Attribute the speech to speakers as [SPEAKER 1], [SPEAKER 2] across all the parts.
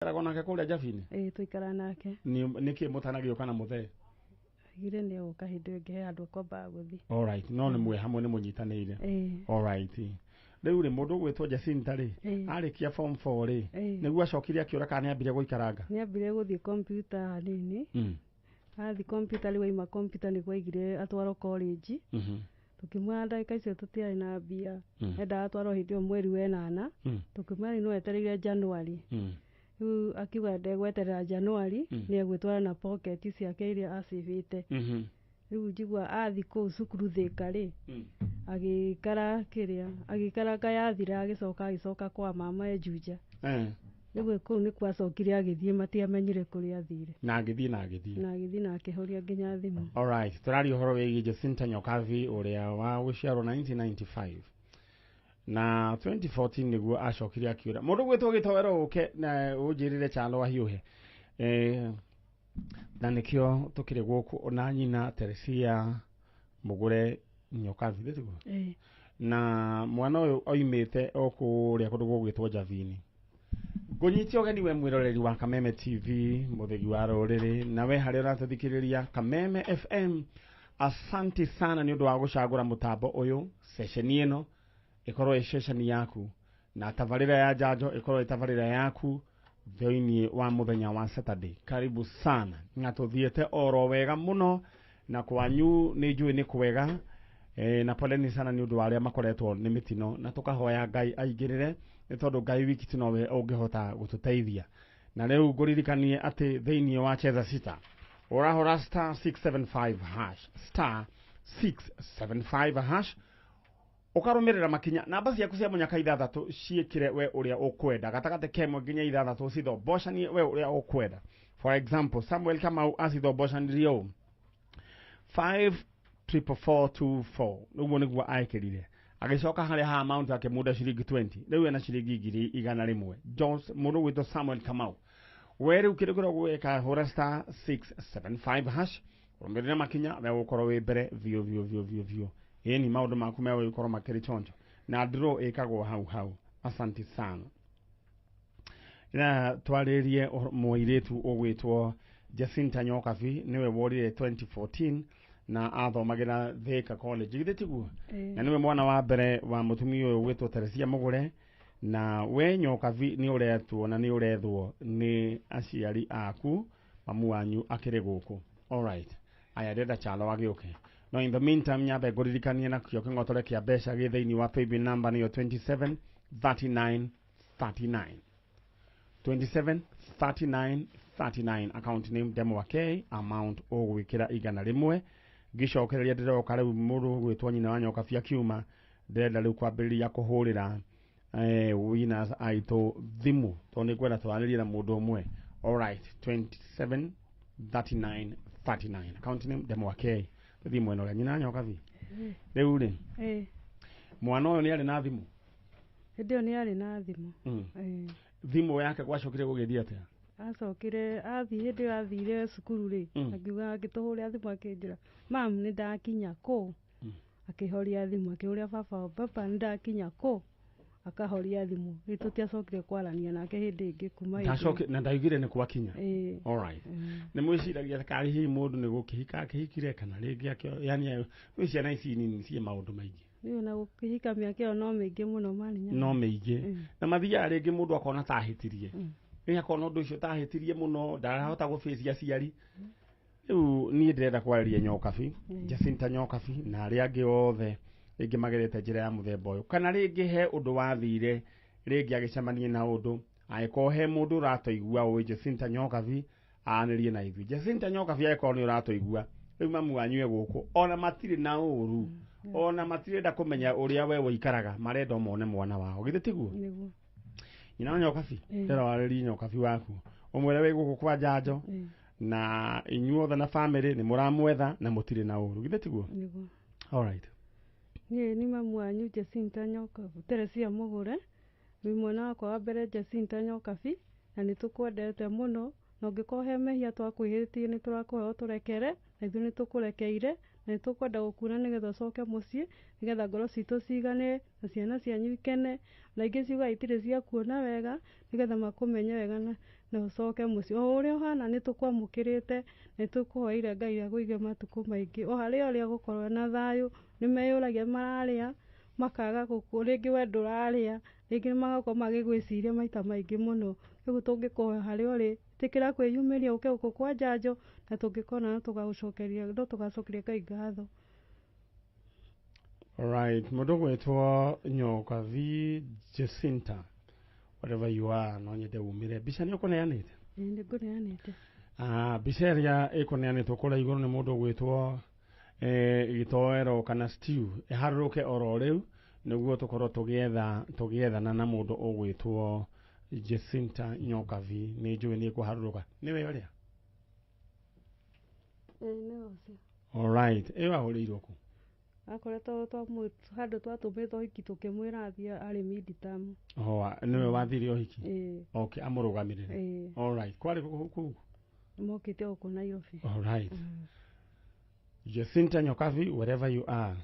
[SPEAKER 1] Mũikaraga nake kũrĩa Njabini?
[SPEAKER 2] Ĩĩ, tũikaraga nake.
[SPEAKER 1] Nĩkĩ mũtanagĩũka na mũthee?
[SPEAKER 2] Augire nĩ egũka hĩndĩ ĩyo ĩngĩ, he handũ ekwambaga gũthiĩ.
[SPEAKER 1] Alright, no nĩ mwĩ hamwe, nĩ mũnyitanĩire?
[SPEAKER 2] Ĩĩ.
[SPEAKER 1] Alright. Rĩu rĩ, mũndũ ũgwĩtwo Jacinta rĩ, arĩkia form 4 rĩ, nĩguo acokire akĩũra kana nĩ ambire gũikaranga?
[SPEAKER 2] Nĩ ambire gũthiĩ kompiuta hanini. Athiĩ kompiuta rĩu aima kompiuta nĩguo aigire atwarwo college. Tũkĩmwĩra ndagĩka icio tũtiarĩ na mbia. Endaga atwarwo hĩndĩ ĩyo mweri wa ĩnana. Tũkĩmwĩra rĩu no etereire January. Rĩu akiuga ndegweterera January, nĩ egwĩtwara na pocket ciake iria acĩbĩte. Rĩu njigua athiĩ kũu cukuru Thĩka rĩ, agĩikara kĩrĩa, agĩikara yathira agĩcoka agĩcoka kwa mama e Juja. Rĩu kũu nĩkuo acokire agĩthiĩ, matiamenyire kũrĩa athire.
[SPEAKER 1] Na agĩthiĩ na agĩthiĩ.
[SPEAKER 2] Na agĩthiĩ na akĩhoria nginya thimũ.
[SPEAKER 1] Alright, tũraria ũhoro wĩgiĩ Jacinta Nyokabi ũrĩa wa gũciarwo 1995 na 2014 nĩguo acokire akĩũra. Mũndũ gwĩtwo gĩtoero ũke na ũnjĩrĩre Kyalo ahiũhe. Na nĩkĩo tũkĩrĩ gũkũ na nyina Teresia Mũgũre Nyokabi, thĩ tiguo?
[SPEAKER 2] Ĩĩ.
[SPEAKER 1] Na mwana ũyũ oimĩte o kũrĩa kũndũ gũgwĩtwo Njabini. Ngũnyite ũgeni we mwĩroreri wa Kameme TV, mũthegi wa rũrĩrĩ, na we harĩa ũratũthikĩrĩria Kameme FM. Asanti sana nĩ ũndũ wa gũcagũra mũtambo ũyũ, ceceni ĩno ĩkorwo ĩ ceceni yaku, na tabarĩra ya njanjo ĩkorwo ĩ tabarĩra yaku thĩinĩ wa mũthenya wa Saturday. Karibu sana, na tũthiĩte oro wega mũno, na kwanyu nĩ njũĩ nĩ kwega. Na poleni sana nĩ ũndũ wa arĩa makoretwo nĩ mĩtino, na tũkahoya Ngai aingĩrĩre, nĩ tondũ Ngai wiki ti nowe ũngĩhota gũtũteithia. Na rĩu ngũririkanie atĩ thĩinĩ wa Cheza Sita ũrahũra star 675 hash, star 675 hash, ũkarũmĩrĩra makinya. Namba ciaku cia mũnyaka ithathatũ ciĩkĩre we ũrĩa ũkwenda, gatagatĩ kemwe nginya ithathatũ cithombocanie we ũrĩa ũkwenda. For example, Samuel Kamau acithombocanirie ũũ 54424, ũguo nĩguo aĩkĩrire. Agĩcoka harĩa ha amount akĩmunda ciringi 20, rĩu ena ciringi 100,100. Jones, mũndũ gwĩtwo Samuel Kamau, we rĩu kĩndũ kĩrĩa ũgwĩka, hũra star 675 hash, rũmĩrĩra makinya, we ũgũkorwo wĩ mbere biũ biũ biũ biũ biũ. Ĩni maũndũ maku megũgĩkorwo makĩrĩ chonjo, na draw ĩkagwo hau hau. Asante sana. Na twarĩrie mũirĩtu ũgwĩtwo Jacinta Nyokabi, nĩwe worire 2014 na athomagĩra Thika College, githĩ tiguo?
[SPEAKER 2] Ĩĩ.
[SPEAKER 1] Na nĩwe mwana wa mbere wa mũtumia ũyũ ũgwĩtwo Teresia Mũgũre. Na we Nyokabi nĩ ũretwo na nĩ ũrethwo nĩ aciari aku, mamu wanyu akĩrĩ gũkũ. Alright, aya ndĩrenda Kyalo agĩũke, no in the meantime nyambe ngũririkanie na kĩo kĩng'otore kĩa mbeca gĩ thĩinĩ wa paybill number nĩyo 27 39 39, 27 39 39, account name Demo K, amount ũgwĩkĩra 100. Ngĩcokereria ndĩroka rĩu mũndũ ũgwĩtwo nyina wa Nyokabi akiuma, ndĩrenda rĩu kwambĩrĩria kũhũrĩra winners aitũ thimũ, tondũ nĩ ngwenda twaranĩrie na mũndũ ũmwe. Alright, 27 39 39, account name Demo K. Tũthiĩ mwena ũrĩa nyina wa Nyokabi rĩu rĩ.
[SPEAKER 2] Ĩĩ.
[SPEAKER 1] Mwana ũyũ nĩ arĩ na thimũ?
[SPEAKER 2] Hĩndĩ ĩyo nĩ arĩ na thimũ. Ĩĩ.
[SPEAKER 1] Thimũ yake gwacokire gũgĩthiĩ atĩa?
[SPEAKER 2] Acokire athiĩ, hĩndĩ ĩyo athire cukuru rĩ, akiuga, agĩtũhũrĩra thimũ akĩnjĩra, "Mam, nĩ ndakinya kũ?" Akĩhoria thimũ, akĩhũrĩra baba wao, "Baba, nĩ ndakinya kũ?" Akahoria thimũ. Rĩu tũtiacokire kwarania nake hĩndĩ ĩngĩ kuma hĩndĩ ĩyo.
[SPEAKER 1] Ndacoki na ndaugire nĩ gwakinya.
[SPEAKER 2] Ĩĩ.
[SPEAKER 1] Alright, nĩ mwĩciragia karĩ hihi mũndũ nĩ gũkĩhika akĩhikire kana rĩngĩ akĩo, yani gwĩ ciana ici nini ciĩ maũndũ maingĩ.
[SPEAKER 2] Rĩu na gũkĩhika mĩaka ĩyo no mĩingĩ mũno maninya.
[SPEAKER 1] No mĩingĩ, na mathiaga rĩngĩ mũndũ akona ta ahĩtirie, nĩ akona ũndũ ũcio ta ahĩtirie mũno, ndarahota gũbĩcia aciari. Rĩu niĩ ndĩrenda kwarĩria Nyokabi, Jacinta Nyokabi, na arĩa angĩ othe rĩngĩ magerete njĩra ya mũthemba ũyũ, kana rĩngĩ he ũndũ wathire, rĩngĩ agĩcemania na ũndũ. Angĩkorwo he mũndũ ũratũigua ũĩ Jacinta Nyokabi, aranĩrie na ithuĩ. Jacinta Nyokabi, angĩkorwo nĩ ũratũigua rĩu, mamu wanyu e gũkũ, ona matirĩ na ũru, ona matirenda kũmenya ũrĩa we ũikaraga, marenda o mone mwana wao, githĩ tiguo?
[SPEAKER 2] Nĩguo.
[SPEAKER 1] Nyina wa Nyokabi,
[SPEAKER 2] Ĩĩ.
[SPEAKER 1] ndĩrenda warĩrie Nyokabi waku, ũmwĩre wĩ gũkũ kwa njanjo, na inyuothe na family nĩ mũramwetha na mũtirĩ na ũru, githĩ tiguo?
[SPEAKER 2] Nĩguo.
[SPEAKER 1] Alright.
[SPEAKER 2] Niĩ nĩ mamu wanyu Jacinta Nyokabi, Teresia Mũgũre, wĩ mwana wakwa wa mbere Jacinta Nyokabi, na nĩ tũkwendete mũno, na ũngĩkorwo he mehia twakwĩhĩtie nĩ tũrakũhoya ũtũrekere, na ithuĩ nĩ tũkũrekeire, na nĩ tũkwenda gũkuona nĩgetha ũcoke mũciĩ, nĩgetha ngoro citũ cigane na ciana cianyu ikene, na ingĩ ciugaga itirĩ ciakuona wega, nĩgetha makũmenye wega na Na ũcoke mũciĩ o ũrĩa ũhana nĩ tũkwamũkĩrĩte, nĩ tũkũhoeire Ngai agũige matukũ maingĩ. O harĩa ũrĩa gũkorwo na thayũ, nĩ meyũragia mararĩa, makaga gũkũ, rĩngĩ we ndũrarĩa, rĩngĩ magakorwo magĩgwĩciria maita maingĩ mũno. Rĩu tũngĩkũhoya harĩa ũrĩ, ĩtĩkĩra kwĩyumĩria ũke gũkũ kwa njanjo, na tũngĩkona no tũgagũcokeria, no tũgacokeria Ngai ngatho.
[SPEAKER 1] Alright, mũndũ ũgwĩtwo Nyokabi Jacinta, whatever you are, no nyende umĩre mbica nĩ ũkũneanĩte?
[SPEAKER 2] Ĩĩ, nĩ ngũneanĩte.
[SPEAKER 1] Ah, mbica ĩrĩa ĩkũneanĩtwo kũrĩa igũrũ nĩ mũndũ ũgwĩtwo gĩtoero kana stew ĩharũrũke oro rĩu nĩguo tũkorwo tũgĩethana na mũndũ ũgwĩtwo Jacinta Nyokabi. Nĩ njũĩ nĩ ĩkũharũrũka. Nĩwe ũrĩa?
[SPEAKER 2] Ĩĩ, nĩwe ũcio.
[SPEAKER 1] Alright, ĩyo ahũrĩirwo kũ?
[SPEAKER 2] Akoretwo handũ twatũmĩtwo ũhiki tũkĩmwĩra athiĩ arĩ midterm.
[SPEAKER 1] Oh, nĩwe wathire ũhiki?
[SPEAKER 2] Ĩĩ.
[SPEAKER 1] Okay, amũrũgamĩrĩre.
[SPEAKER 2] Ĩĩ.
[SPEAKER 1] Alright, kwarĩ kũ kũu?
[SPEAKER 2] Mokĩte gũkũ Nairobi.
[SPEAKER 1] Alright. Jacinta Nyokabi, wherever you are,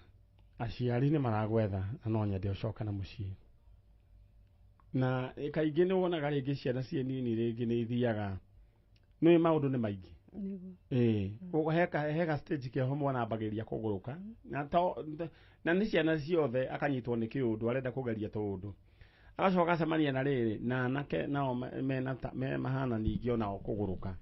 [SPEAKER 1] aciari nĩ maragwetha na no nyende ũcoke na mũciĩ. Na kaingĩ nĩ wonaga rĩngĩ ciana ciĩ nini rĩngĩ nĩ ithiaga, nĩ maũndũ nĩ maingĩ.
[SPEAKER 2] Nĩguo.
[SPEAKER 1] Ĩĩ, heka stage kĩho mwana ambagĩrĩria kũgũrũka na to na nĩ ciana ciothe akanyitwo nĩ kĩũndũ arenda kũgeria tũũndũ, agacoka acemania na rĩrĩ na anake nao mena me mahana ningĩ onao kũgũrũka.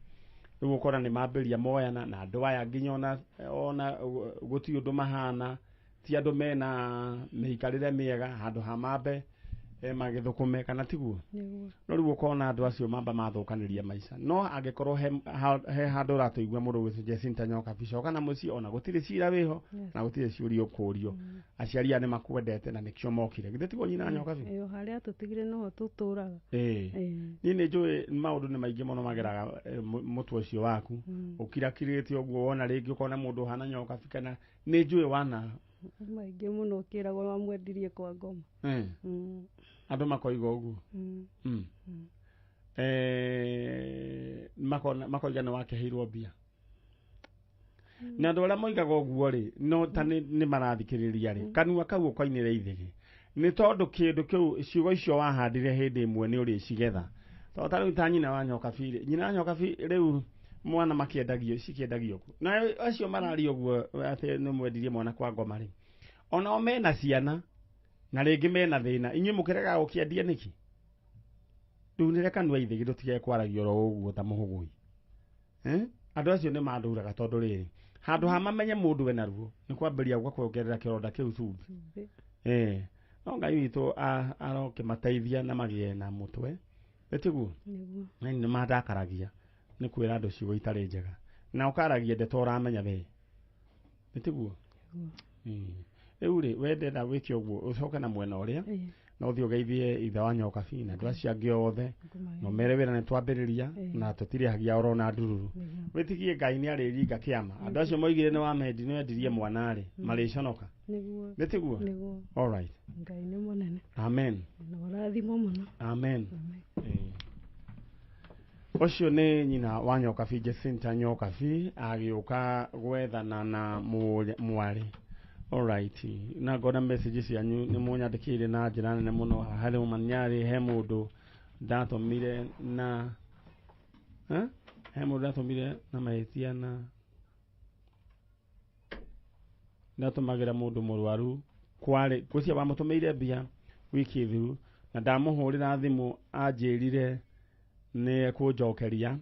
[SPEAKER 1] Rĩu ũkona nĩ mambĩrĩria moyana na andũ aya nginya ona gũtirĩ ũndũ mahana, ti andũ mena mĩikarĩre mĩega, handũ ha mambe magĩthũkũme kana tiguo?
[SPEAKER 2] Nĩguo.
[SPEAKER 1] No rĩu ũkona andũ acio mamba mathũkanĩria maica. No angĩkorwo he handũ ũratũigua mũndũ ũgwĩtwo Jacinta Nyokabi, coka na mũciĩ, ona gũtirĩ cira wĩho na gũtirĩ ciũria ũkũrio. Aciari aya nĩ makwendete na nĩkĩo mokire. Githĩ tiguo nyina Nyokabi?
[SPEAKER 2] Ĩĩ, o harĩa tũtigire noho tũtũraga.
[SPEAKER 1] Ĩĩ.
[SPEAKER 2] Ĩĩ.
[SPEAKER 1] Niĩ nĩ njũĩ maũndũ nĩ maingĩ mũno mageraga mũtwe ũcio waku. Ũkirakirĩte ũguo wona rĩngĩ ũkona mũndũ ũhana Nyokabi kana nĩ njũĩ wana
[SPEAKER 2] maingĩ mũno ũkĩragwo wamwendirie kwa ngoma.
[SPEAKER 1] Andũ makoiga ũguo. Makoiga nĩ wakeheirwo mbia. Na andũ arĩa moigaga ũguo rĩ, no ta nĩ marathikĩrĩria rĩ, kanua kau ũkoinĩre ithĩgĩ. Nĩ tondũ kĩndũ kĩu, ciugo icio wahandire hĩndĩ ĩmwe nĩ ũrĩcigetha. Tondũ ta rĩu ta nyina wa Nyokabi rĩ, nyina wa Nyokabi rĩu mwana makĩendagio, cikĩendagio kũ? Na acio mararia ũguo atĩ nĩ mwendirie mwana kwa ngoma rĩ, onao mena ciana na rĩngĩ mena thĩna, inyuĩ mũkĩregaga gũkĩendia nĩkĩ? Rĩu nĩ kanua ithĩgĩ tũtige kwaragia oro ũguo ta mũhũgũi. Andũ acio nĩ mandũraga tondũ rĩrĩ, handũ ha mamenye mũndũ ena ruo nĩ kwambĩrĩria gũka kuongerera kĩronda kĩu cumbĩ. No Ngai witũ arokĩmateithia na magĩe na mũtwe. Ĩtiguo?
[SPEAKER 2] Nĩguo.
[SPEAKER 1] Nĩ mandakaragia nĩ kwĩra andũ ciugo itarĩ njega. Na ũkaragia ndeto ũramenya we. Ĩtiguo?
[SPEAKER 2] Nĩguo.
[SPEAKER 1] Rĩu rĩ, we ndenda wĩke ũguo, ũcoke na mwena ũrĩa, na ũthiĩ ũgeithie ithe wa Nyokabi na andũ acio angĩ othe, na ũmere wĩra nĩ twambĩrĩria, na tũtirĩhagia oro na ndururu. Wĩtigie Ngai nĩ arĩringa kĩama. Andũ acio moigire nĩ wamendi, nĩ wendirie mwana rĩ, marĩconoka.
[SPEAKER 2] Nĩguo.
[SPEAKER 1] Nĩ tiguo?
[SPEAKER 2] Nĩguo.
[SPEAKER 1] All right.
[SPEAKER 2] Ngai nĩ mũnene.
[SPEAKER 1] Amen.
[SPEAKER 2] Na ũrathimwo mũno.
[SPEAKER 1] Amen. Ũcio nĩ nyina wa Nyokabi, Jacinta Nyokabi, agĩũka gwethana na mwarĩ. Alright. Na ngona message cianyu nĩ mũnyandĩkĩire na njĩra nene mũno. Harĩ Manyarĩ he mũndũ ndatũmire na he mũndũ ndatũmire na mahĩtia na ndatũmagĩra mũndũ mũrwaru kwarĩ ngwĩciria wamũtũmĩire mbia wiki thiru na ndamũhũrĩra thimũ anjĩrire nĩ ekũnjokeria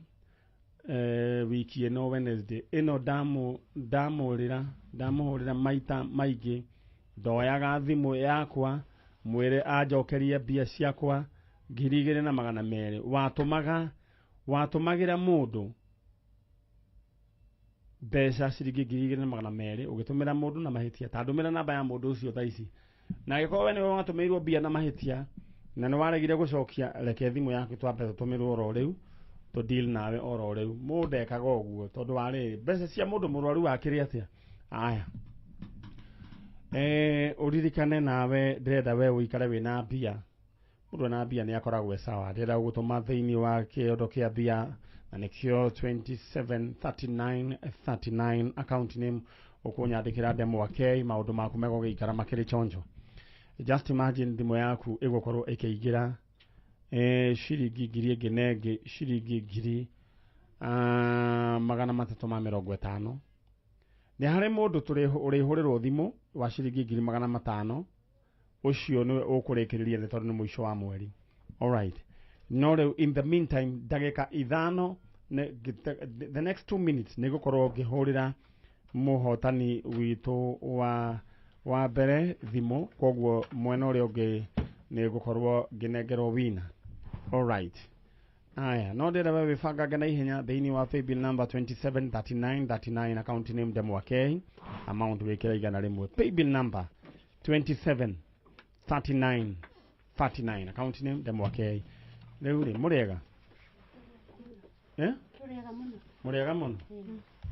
[SPEAKER 1] wiki ĩno Wednesday ĩno ndamũhũrĩra maita maingĩ ndoyaga thimũ yakwa mwĩre anjokerie mbia ciakwa 2,200. Watũmagĩra mũndũ mbeca ciringi 2,200 ũgĩtũmĩra mũndũ na mahĩtia, ta ndũmĩra namba ya mũndũ ũcio thaa ici, na angĩkorwo we nĩwe watũmĩirwo mbia na mahĩtia na nĩ waregire gũcokia, reke thimũ yaku twambe tũtũmĩrwo oro rĩu, tũ deal nawe oro rĩu. Mũndũ ekaga ũguo tondũ wa rĩrĩ, mbeca cia mũndũ mũrwaru wakĩrĩ atĩa? Aya. Ũririkane nawe ndĩrenda we ũikare wĩna mbia. Mũndũ ena mbia nĩ akoragwo e sawa. Ndĩrenda gũgũtũma thĩinĩ wa kĩondo kĩa mbia na nĩkĩo 273939 account name, ũkũnyandĩkĩra ndemwa K, maũndũ maku megũgĩikara makĩrĩ chonjo. Just imagine thimũ yaku ĩgũkorwo ĩkĩingĩra Ciringi ngiri ĩngĩ na ĩngĩ ciringi ngiri 350. Nĩ harĩ mũndũ ũrĩhũrĩrwo thimũ wa ciringi ngiri 500, ũcio nĩwe ũkũrĩkĩrĩria nĩ tondũ nĩ mũico wa mweri. Alright, no rĩu in the meantime ndagĩka 5 the next 2 minutes nĩ gũkorwo ngĩhũrĩra mũhotani witũ wa mbere thimũ, koguo mwena ũrĩa ũngĩ nĩ gũkorwo ngĩnengerwo wina. Alright, aya no ndĩrenda we wĩbangange na ihenya thĩinĩ wa paybill number 273939, account name Ndemwa K, amount wĩkĩra 100. Paybill number 273939, account name Ndemwa K. Rĩu rĩ, mũrĩega?
[SPEAKER 3] Tũrĩega mũno.
[SPEAKER 1] Mũrĩega mũno.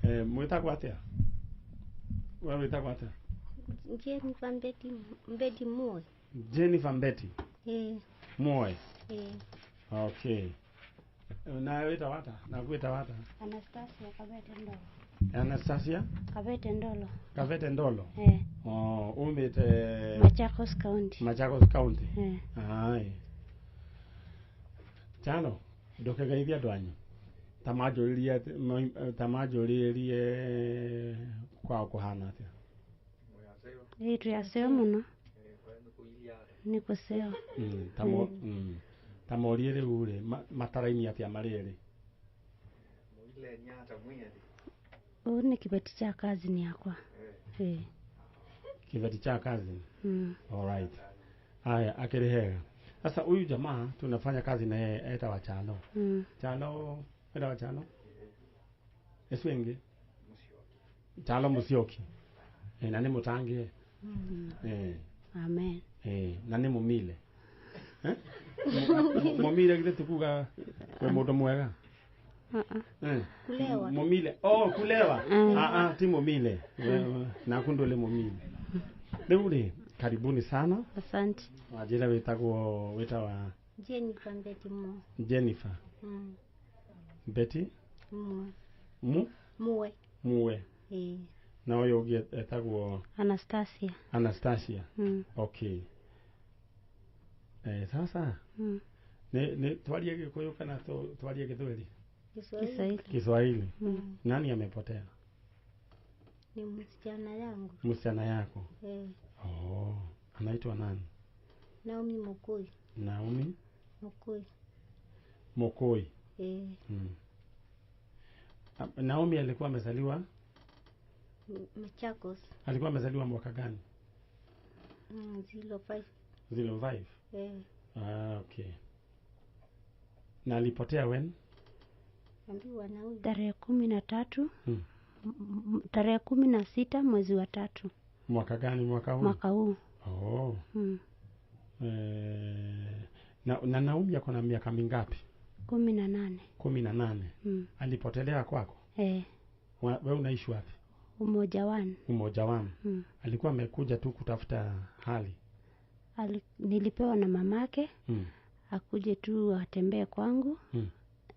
[SPEAKER 1] Mwĩtagwo atĩa? We wĩtagwo atĩa?
[SPEAKER 3] Jennifer Mbeti Moe.
[SPEAKER 1] Jennifer Mbeti Moe. Okay. Na wĩtagwo atĩa? Na gwĩtagwo atĩa?
[SPEAKER 3] Anastasia Kabete Ndolo.
[SPEAKER 1] Anastasia
[SPEAKER 3] Kabete Ndolo.
[SPEAKER 1] Kabete Ndolo. Oh, umĩte
[SPEAKER 3] Machakos County.
[SPEAKER 1] Machakos County. Ai. Chano, ndũkegeithie andũ anyu. Ta manjũrĩrie kwao kũhana atĩa?
[SPEAKER 3] Twĩ aceo mũno. Nĩ kũceo.
[SPEAKER 1] Ta morie rĩu rĩ, mataraini atĩa marĩ erĩ?
[SPEAKER 3] Ũũ nĩ kĩbeti cha cousin yakwa.
[SPEAKER 1] Kĩbeti cha cousin? Alright. Aya, akĩrĩ hega. Sasa huyu jamaa tunafanya kazi na yeye etagwo Chalo. Chalo, etagwo Chalo? Eswenge? Chalo Musyoki. Na nĩ mũtangie.
[SPEAKER 3] Amen.
[SPEAKER 1] Na nĩ mũmile. Mũmile githĩ ti kuga wĩ mũndũ mwega?
[SPEAKER 3] Kulewa.
[SPEAKER 1] Mũmile. Oh, kulewa. Ti mũmile. Na kundule mũmile. Rĩu rĩ, karibuni sana.
[SPEAKER 3] Asante.
[SPEAKER 1] Wajira wĩtagwo wĩtawa
[SPEAKER 3] Jennifer Mbeti Moe.
[SPEAKER 1] Jennifer. Mbeti?
[SPEAKER 3] Moe.
[SPEAKER 1] Mu?
[SPEAKER 3] Moe.
[SPEAKER 1] Moe. Na ũyũ ũngĩ etagwo
[SPEAKER 3] Anastasia.
[SPEAKER 1] Anastasia. Okay. Sasa nĩ twarie Gĩkũyũ kana twarie Gĩthweri?
[SPEAKER 3] Kiswahili.
[SPEAKER 1] Kiswahili. Nani amepotea?
[SPEAKER 3] Ni msichana yangu.
[SPEAKER 1] Msichana yako? Oh, anaitwa nani?
[SPEAKER 3] Naomi Mokoi.
[SPEAKER 1] Naomi
[SPEAKER 3] Mokoi.
[SPEAKER 1] Mokoi. Naomi alikuwa amezaliwa
[SPEAKER 3] Machakos.
[SPEAKER 1] Alikuwa amezaliwa mwaka gani?
[SPEAKER 3] 05.
[SPEAKER 1] 05? Okay. Na alipotea when?
[SPEAKER 3] Ambiwa na huyu.
[SPEAKER 4] Tarehe 13. Tarehe 16 mwezi wa 3.
[SPEAKER 1] Mwaka gani? Mwaka huu?
[SPEAKER 4] Mwaka huu.
[SPEAKER 1] Oh. Na Naomi ako na miaka mingapi?
[SPEAKER 4] 18.
[SPEAKER 1] 18. Alipotelea kwako? Wewe unaishi wapi?
[SPEAKER 4] Umoja One.
[SPEAKER 1] Umoja One. Alikuwa amekuja tu kutafuta hali.
[SPEAKER 4] Nilipewa na mamake. Akuje tu atembee kwangu.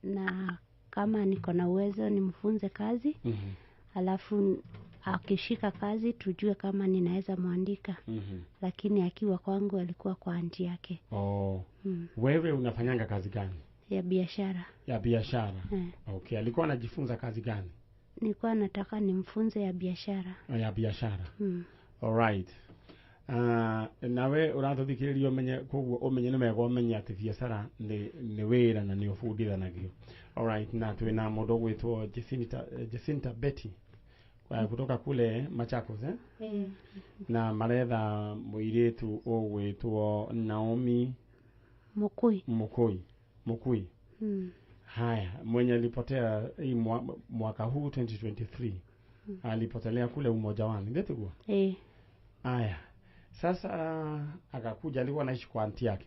[SPEAKER 4] Na kama niko na uwezo nimfunze kazi. Alafu akishika kazi tujue kama ninaweza muandika. Lakini akiwa kwangu alikuwa kwa anti yake.
[SPEAKER 1] Oh. Wewe unafanyanga kazi gani?
[SPEAKER 4] Ya biashara.
[SPEAKER 1] Ya biashara. Okay, alikuwa anajifunza kazi gani?
[SPEAKER 4] Nilikuwa nataka nimfunze ya biashara.
[SPEAKER 1] Ya biashara. Alright. Nawe ũratũthikĩrĩria ũmenye, koguo ũmenye nĩ wega ũmenye atĩ biacara nĩ wĩra na nĩ ũbundithanagio. Alright, na twĩna mũndũ ũgwĩtwo Jacinta Betty kutoka kule Machakos, Na maretha mũirĩtu ũgwĩtwo Naomi
[SPEAKER 4] Mokui.
[SPEAKER 1] Mokui. Haya, mwenye alipotea hii mwaka huu 2023. Alipotelea kule Umoja One, ndio tuko? Haya. Sasa akakuja, alikuwa anaishi kwa anti yake.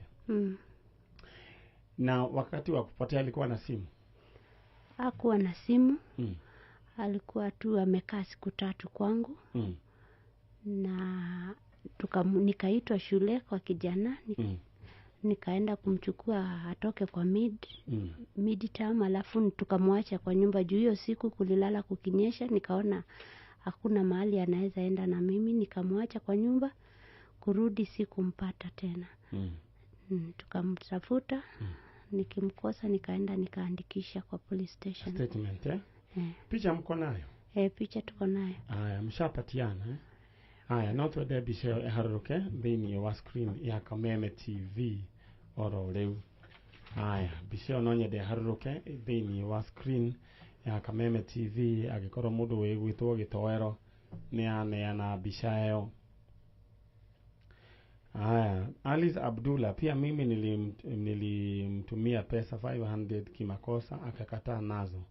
[SPEAKER 1] Na wakati wa kupotea alikuwa na simu?
[SPEAKER 4] Hakuwa na simu. Alikuwa tu amekaa siku 3 kwangu. Na nikaitwa shule kwa kijana. Nikaenda kumchukua atoke kwa mid term, alafu tukamwacha kwa nyumba juu hiyo siku kulilala kukinyesha, nikaona hakuna mahali anaweza enda na mimi, nikamwacha kwa nyumba. Kurudi sikumpata tena. Tukamtafuta. Nikimkosa nikaenda nikaandikisha kwa police station.
[SPEAKER 1] Statement eh? Picha mko nayo?
[SPEAKER 4] Picha tuko nayo.
[SPEAKER 1] Aya, mshapatiana eh? Aya, no twende mbica ĩyo ĩharũrũke thĩinĩ wa screen ya Kameme TV oro rĩu. Aya, mbica ĩyo no nyende ĩharũrũke thĩinĩ wa screen ya Kameme TV angĩkorwo mũndũ wĩgwĩtwo Gĩtoero nĩ aneana mbica ĩyo. Aya, Alice Abdullah, pia mimi nilimtumia pesa 500 kimakosa akakataa nazo.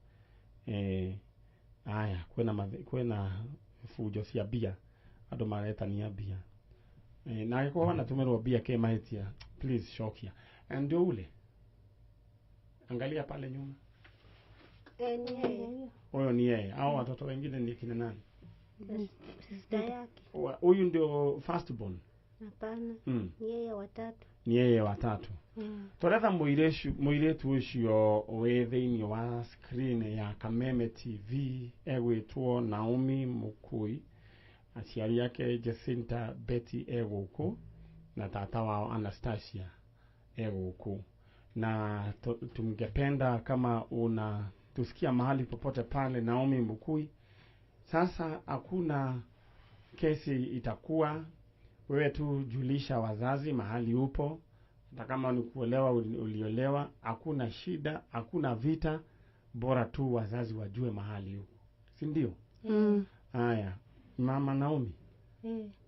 [SPEAKER 1] Aya, kwĩna fujo cia mbia, andũ maretania mbia. Na angĩkorwo wanatũmĩrwo mbia kĩmahĩtia, please cokia. Ndio ule. Angalia pale nyuma. Huyo ni yeye. Hao watoto wengine ni kina nani?
[SPEAKER 3] Sister yake.
[SPEAKER 1] Huyu ndio first born.
[SPEAKER 3] Hapana. Ni yeye watatu.
[SPEAKER 1] Ni yeye watatu. Tũretha mũirĩtu ũcio wĩ thĩinĩ wa screen ya Kameme TV egwĩtwo Naomi Mukui. Aciari ake Jacinta Betty egũkũ na tata wao Anastasia egũkũ. Na tungependa kama una tusikia mahali popote pale Naomi Mukui. Sasa hakuna kesi itakuwa, wewe tu julisha wazazi mahali upo. Hata kama ni kuolewa uliolewa, hakuna shida, hakuna vita, bora tu wazazi wajue mahali upo, si ndio? Haya, Mama Naomi,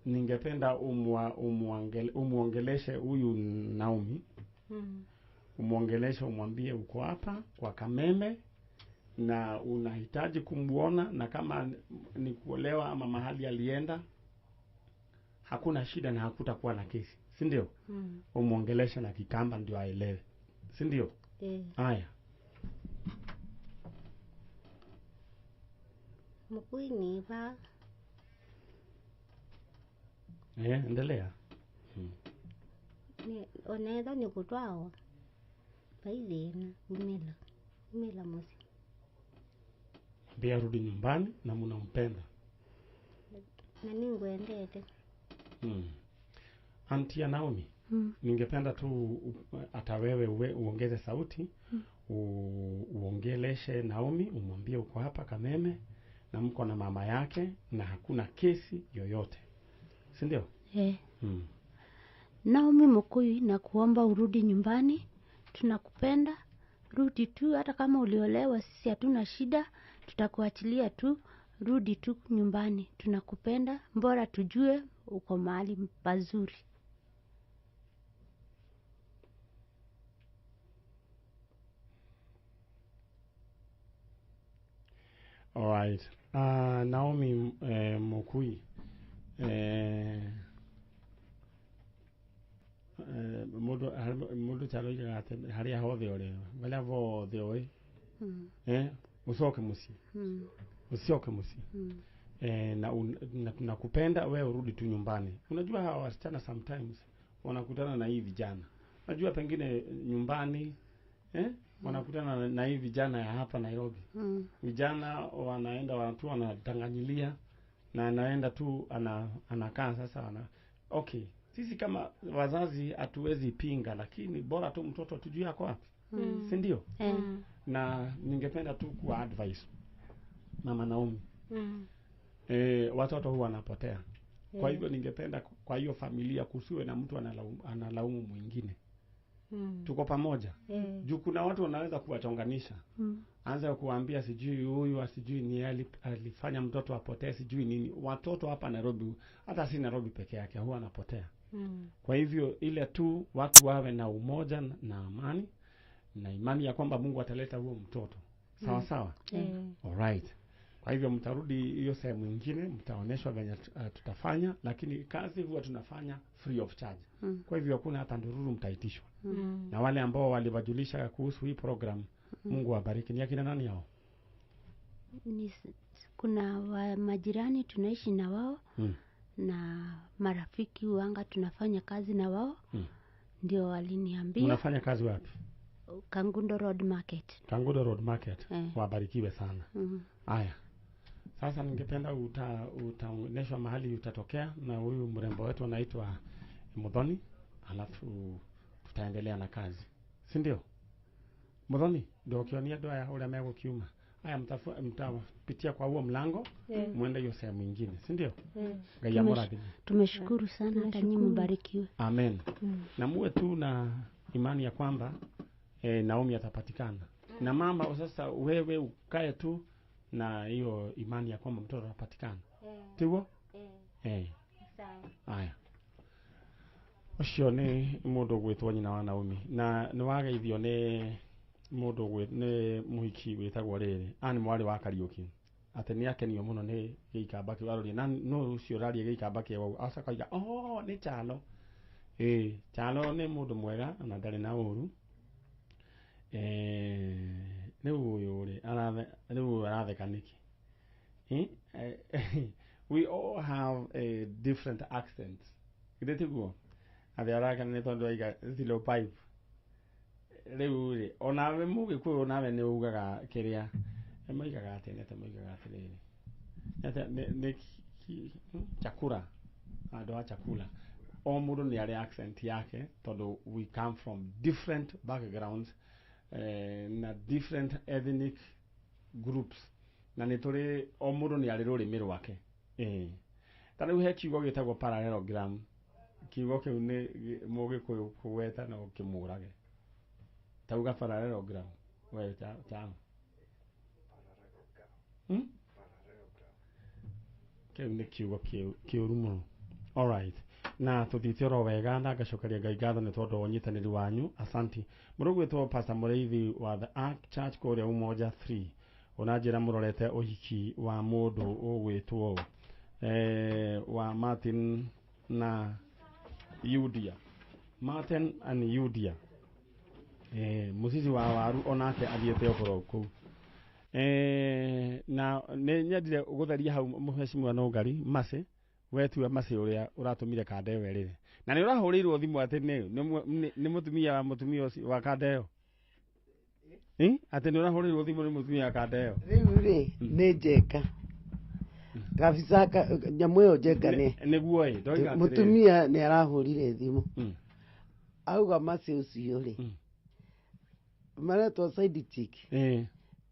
[SPEAKER 1] ningependa umuongeleshe huyu Naomi. Umuongeleshe, umwambie uko hapa kwa Kameme na unahitaji kumuona, na kama ni kuolewa ama mahali alienda, hakuna shida na hakutakuwa na kesi, si ndio? Umuongeleshe na Kikamba ndio aelewe, si ndio? Haya.
[SPEAKER 3] Mukui ni ba.
[SPEAKER 1] Endelea.
[SPEAKER 3] Ni onetha ni kutwawa. Baithina umela musi.
[SPEAKER 1] Mbia rudi nyumbani na mnampenda.
[SPEAKER 3] Na ningwendete.
[SPEAKER 1] Auntie Naomi, ningependa tu hata wewe uongeze sauti, uongeleshe Naomi, umwambie uko hapa Kameme na mko na mama yake na hakuna kesi yoyote, si ndio?
[SPEAKER 4] Naomi Mukui, na kuomba urudi nyumbani, tunakupenda, rudi tu, hata kama uliolewa sisi hatuna shida, tutakuachilia tu, rudi tu nyumbani, tunakupenda, bora tujue uko mahali pazuri.
[SPEAKER 1] All right. Naomi Mukui, mundu charoigaga atĩ harĩa hothe ũrĩ, harĩa hothe ũrĩ, ucoke mũciĩ, usioke mũciĩ. Na tunakupenda wewe, urudi tu nyumbani. Unajua hawa wasichana sometimes wanakutana na hii vijana, unajua pengine nyumbani wanakutana na hii vijana ya hapa Nairobi. Vijana wanaenda watu wanadanganyilia na anaenda tu anakaa sasa okay, sisi kama wazazi hatuwezi pinga, lakini bora tu mtoto tujue ako wapi, si ndio? Na ningependa tu kuwa advice Mama Naomi. Watoto huwa wanapotea. Kwa hivyo ningependa kwa hiyo familia kusiwe na mtu analaumu mwingine. Tuko pamoja. Juu kuna watu wanaweza kuwachonganisha. Anza kuambia sijui huyu sijui ni alifanya mtoto apotee sijui nini. Watoto hapa Nairobi, hata si Nairobi peke yake, huwa wanapotea. Kwa hivyo ile tu watu wawe na umoja na amani na imani ya kwamba Mungu ataleta huo mtoto. Sawa sawa? All right. Kwa hivyo mtarudi hiyo sehemu nyingine, mtaoneshwa venye tutafanya, lakini kazi huwa tunafanya free of charge. Kwa hivyo hakuna hata ndururu mtaitishwa. Na wale ambao waliwajulisha kuhusu hii program, Mungu awabariki. Ni akina nani hao?
[SPEAKER 4] Kuna majirani tunaishi na wao, na marafiki wanga tunafanya kazi na wao. Ndio waliniambia.
[SPEAKER 1] Unafanya kazi wapi?
[SPEAKER 4] Kangundo Road Market.
[SPEAKER 1] Kangundo Road Market. Wabarikiwe sana. Haya. Sasa ningependa utaonyeshwa mahali utatokea na huyu mrembo wetu anaitwa Muthoni, alafu tutaendelea na kazi. Si ndio? Muthoni ndokionia andũ aya ũrĩa megũkiuma. Aya mtapitia kwa huo mlango mwende hiyo sehemu ingine, si ndio? Ngai amũrathime.
[SPEAKER 4] Tumeshukuru sana, hata nyinyi mbarikiwe.
[SPEAKER 1] Amen. Na muwe tu na imani ya kwamba Naomi atapatikana. Na mama sasa wewe ukae tu na hiyo imani ya kwamba mtoto atapatikana. Tiguo?
[SPEAKER 4] Sawa.
[SPEAKER 1] Aya. Ũcio nĩ mũndũ ũgwĩtwo nyina wa Naomi na nĩ wageithio nĩ mũndũ nĩ mũhiki wĩtagwo rĩrĩ Ann mwarĩ wa Kariũki atĩ nĩ akenio mũno nĩ gĩikamba kĩu aroria na no ũcio ũraria gĩikamba kĩu acoka oiga oh nĩ Chalo. Chalo nĩ mũndũ mwega na ndarĩ na ũru. Rĩu ũyũ rĩ rĩu ũyũ aratheka nĩkĩ? We all have a different accent. Githĩ tiguo? Atĩ arakena nĩ tondũ aiga zero pipe. Rĩu rĩ onawe mũgĩkũyũ nawe nĩ ugaga kĩrĩa moigaga atĩ nĩ moigaga atĩrĩrĩ nĩ chakula andũ a chakula o mũndũ nĩ arĩ accent yake tondũ we come from different backgrounds na different ethnic groups na nĩ tũrĩ o mũndũ nĩ arĩ rũrĩmĩ rwake. Ta rĩu he kiugo gĩtagwo parallelogram. Kiugo kĩu nĩ mũgĩkũyũ kũgweta no kĩmũrage. Tauga parallelogram we chama. Kĩu nĩ kiugo kĩũru mũno. All right. Na tũthiĩte oro wega na ngacokeria Ngai ngatho nĩ tondũ wa ũnyitanĩri wanyu. Asanti. Mũndũ ũgwĩtwo Pastor Mũrĩithi wa The Ark Church kũrĩa Umoja 3 ũnanjĩra mũrorete ũhiki wa mũndũ ũgwĩtwo wa Martin na Yudia. Martin and Yudia. Mũcici wa waru onake athiĩte ũhoro kũu. Na nĩ nyendire gũtheria hau mũhecimiwa Nũngari Mercy wetua Mercy ũrĩa ũratũmire kanda ĩyo ĩrĩre na nĩ ũrahũrĩirwo thimũ atĩ nĩ mũtumia wa mũtumia ũcio wa kanda ĩyo. Atĩ nĩ ũrahũrĩirwo thimũ nĩ mũtumia wa kanda ĩyo.
[SPEAKER 5] Rĩu rĩ nĩ Njenga kabisa nyamũ ĩyo Njenga nĩ
[SPEAKER 1] nĩguo ĩ ndoiga atĩrĩrĩ.
[SPEAKER 5] Mũtumia nĩ arahũrire thimũ auga Mercy ũcio rĩ maretwo side chick.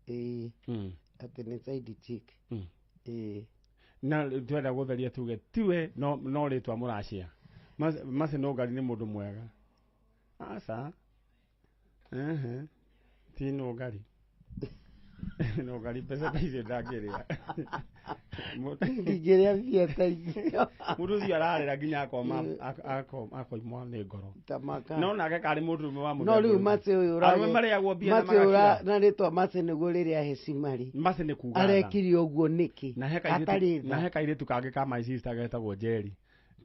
[SPEAKER 5] Atĩ nĩ side chick.
[SPEAKER 1] Na twenda gũtheria tuge tiwe no rĩtwa mũracia. Mercy Nũngari nĩ mũndũ mwega. Aca. Ti Nũngari. Nũngari mbeca ta icio ndangĩrĩa.
[SPEAKER 5] Ndingĩrĩa mbia ta icio.
[SPEAKER 1] Mũndũ ũcio ararĩra nginya akoma akoimwo nĩ ngoro. No nake karĩ mũndũ wa mũthemba.
[SPEAKER 5] No rĩu Mercy ũyũ
[SPEAKER 1] arũme marĩagwo mbia na magakira.
[SPEAKER 5] Na rĩtwa Mercy nĩguo rĩrĩa hecima rĩ.
[SPEAKER 1] Mercy nĩ kuga.
[SPEAKER 5] Arekire ũguo nĩkĩ?
[SPEAKER 1] Na he kairĩtu kangĩ ka my sister getagwo Jerry.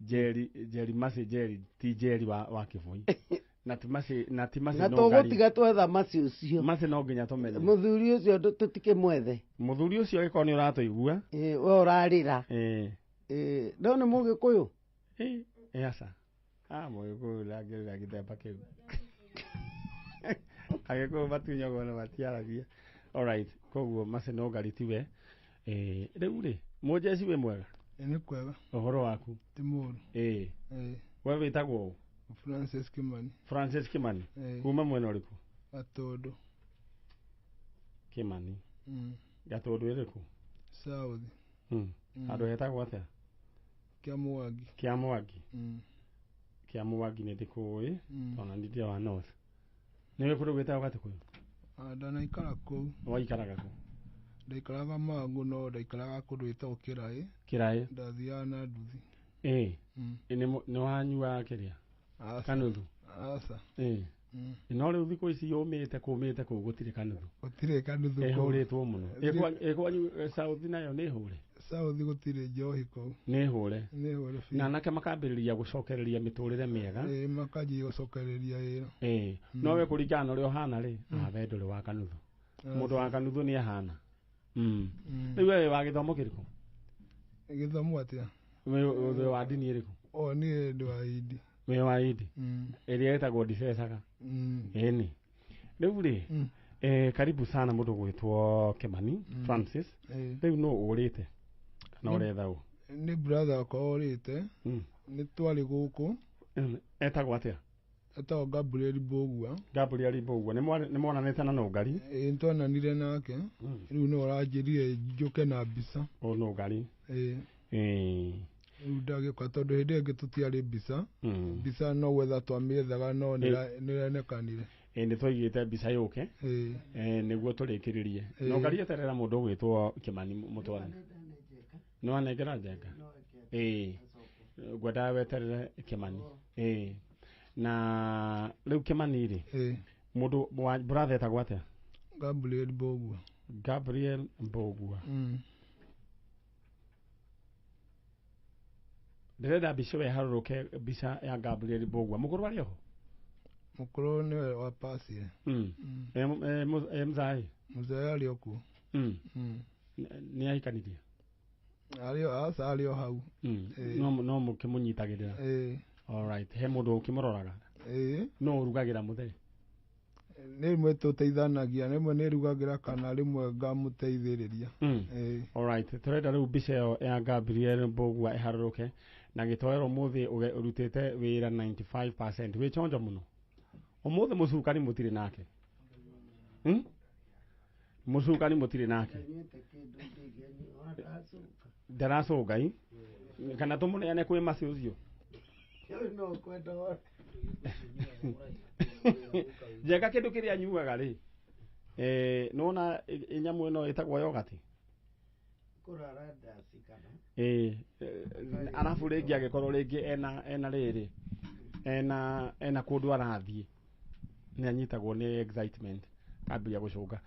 [SPEAKER 1] Jerry Mercy Jerry ti Jerry wa Kĩboi. Na ti Mercy na ti Mercy
[SPEAKER 5] no. Na tũgũtiga twetha Mercy ũcio.
[SPEAKER 1] Mercy no nginya tũmenye.
[SPEAKER 5] Mũthuri ũcio tũtikĩmwethe.
[SPEAKER 1] Mũthuri ũcio angĩkorwo nĩ ũratũigua.
[SPEAKER 5] We ũrarĩra. No nĩ mũgĩkũyũ?
[SPEAKER 1] Aca. Mũgĩkũyũ ndangĩrĩra gĩthemba kĩu. Agĩkũyũ matunyagwo na matiaragia. All right. Koguo Mercy Nũngari tiwe. Rĩu rĩ mũjeci wĩ mwega?
[SPEAKER 6] Nĩ kwega.
[SPEAKER 1] Ũhoro waku?
[SPEAKER 6] Ti mũũru.
[SPEAKER 1] We wĩtagwo ũ?
[SPEAKER 6] Francis Kimani.
[SPEAKER 1] Francis Kimani. Kuma mwena ũrĩkũ?
[SPEAKER 6] Gatũndũ.
[SPEAKER 1] Kimani. Gatũndũ ĩrĩkũ?
[SPEAKER 6] South.
[SPEAKER 1] Handũ hetagwo atĩa?
[SPEAKER 6] Kĩa Mwangi.
[SPEAKER 1] Kĩa Mwangi. Kĩa Mwangi nĩ ndĩkũĩ tondũ nĩ ndĩ wa North. Nĩwe kũndũ gwĩtagwo Gatũkũyũ?
[SPEAKER 6] Ndanaikara kũu.
[SPEAKER 1] Waikaraga kũ?
[SPEAKER 6] Ndaikaraga Mangũ no ndaikaraga kũndũ gwĩtagwo Kĩraĩ.
[SPEAKER 1] Kĩraĩ.
[SPEAKER 6] Ndathiaga na nduthi.
[SPEAKER 1] Nĩ wanyuaga kĩrĩa? Kanuthu.
[SPEAKER 6] Aca.
[SPEAKER 1] No rĩu thikũ ici yũmĩte kũmĩte kũu gũtirĩ kanuthu.
[SPEAKER 6] Gũtirĩ kanuthu kũu.
[SPEAKER 1] Ĩhũrĩtwo mũno. Ĩ kwanyu South nayo nĩ hũre?
[SPEAKER 6] South gũtirĩ njohi kũu.
[SPEAKER 1] Nĩ hũre.
[SPEAKER 6] Nĩ hũre biũ.
[SPEAKER 1] Na anake makambĩrĩria gũcokereria mĩtũrĩre mĩega.
[SPEAKER 6] Makanjia gũcokereria wĩra.
[SPEAKER 1] No we kũringana na ũrĩa ũhana rĩ, we ndũrĩ wa kanuthu. Mũndũ wa kanuthu nĩ ahana. Rĩu we wa gĩthomo kĩrĩkũ?
[SPEAKER 6] Gĩthomo atĩa?
[SPEAKER 1] Wĩ wa ndini ĩrĩkũ?
[SPEAKER 6] O niĩ ndĩ wa Indi.
[SPEAKER 1] Wĩ wa Indi. Ĩrĩa ĩtagwo Ndicecaga. Ĩni. Rĩu rĩ, karibu sana mũndũ gwĩtwo Kimani Francis. Rĩu nũ ũrĩte kana ũretha ũ?
[SPEAKER 6] Nĩ brother wakwa ũrĩte. Nĩ twarĩ gũkũ.
[SPEAKER 1] Etagwo atĩa?
[SPEAKER 6] Etagwo Gabriel Mbũgua.
[SPEAKER 1] Gabriel Mbũgua nĩ monanĩte na Nũngari?
[SPEAKER 6] Ĩĩ nĩtwonanire nake. Rĩu nĩwe ũranjĩrire njũke na mbica.
[SPEAKER 1] O Nũngari.
[SPEAKER 6] Ĩĩ.
[SPEAKER 1] Ĩĩ.
[SPEAKER 6] Rĩu ndagĩũka tondũ hĩndĩ ĩyo ĩngĩ tũtiarĩ mbica. Mbica no gwetha twamĩethaga no nĩĩronekanire.
[SPEAKER 1] Ĩĩ nĩtwaigĩte mbica yũke.
[SPEAKER 6] Ĩĩ.
[SPEAKER 1] Nĩguo tũrĩkĩrĩrie. Nũngari eterera mũndũ ũgwĩtwo Kĩmani mũtwarane. Nĩwanengera Njenga? Ĩĩ. Ngwendaga weterere Kĩmani. Ĩĩ. Na rĩu Kĩmani rĩ, mũndũ brother etagwo atĩa?
[SPEAKER 6] Gabriel Mbũgua.
[SPEAKER 1] Gabriel Mbũgua. Ndĩrenda mbica ĩyo ĩharũrũke, mbica ya Gabriel Mbũgua. Mũkũrũ arĩ oho?
[SPEAKER 6] Mũkũrũ nĩwe wa pasire.
[SPEAKER 1] E mzae?
[SPEAKER 6] Mzae arĩ o kuo.
[SPEAKER 1] Nĩ ahikanirie?
[SPEAKER 6] Arĩ o, aca arĩ o hau.
[SPEAKER 1] No mũkĩmũnyitagĩrĩra?
[SPEAKER 6] Ĩĩ.
[SPEAKER 1] Alright. He mũndũ ũkĩmũroraga?
[SPEAKER 6] Ĩĩ.
[SPEAKER 1] No ũrugagĩra mũthee?
[SPEAKER 6] Nĩ rĩmwe tũteithanagia, rĩmwe nĩ rugagĩra kana rĩmwe ngamũteithĩrĩria. Ĩĩ.
[SPEAKER 1] Alright. Tũrenda rĩu mbica ĩyo ya Gabriel Mbũgua ĩharũrũke na gĩtoero ũmũthĩ ũrutĩte wĩra 95%. Wĩ chonjo mũno. Ũmũthĩ mũcukani mũtirĩ nake. Mũcukani mũtirĩ nake. Ndaracũnga i? Kana tũmũneane kwĩ maci ũcio? Njega kĩndũ kĩrĩa anyuaga rĩ, nĩwona nyamũ ĩno ĩtagwo yogati? Ĩĩ, arabu rĩngĩ angĩkorwo rĩngĩ ena rĩrĩ, ena kũndũ arathiĩ, nĩ anyitagwo nĩ excitement, akambĩrĩria gũcũnga.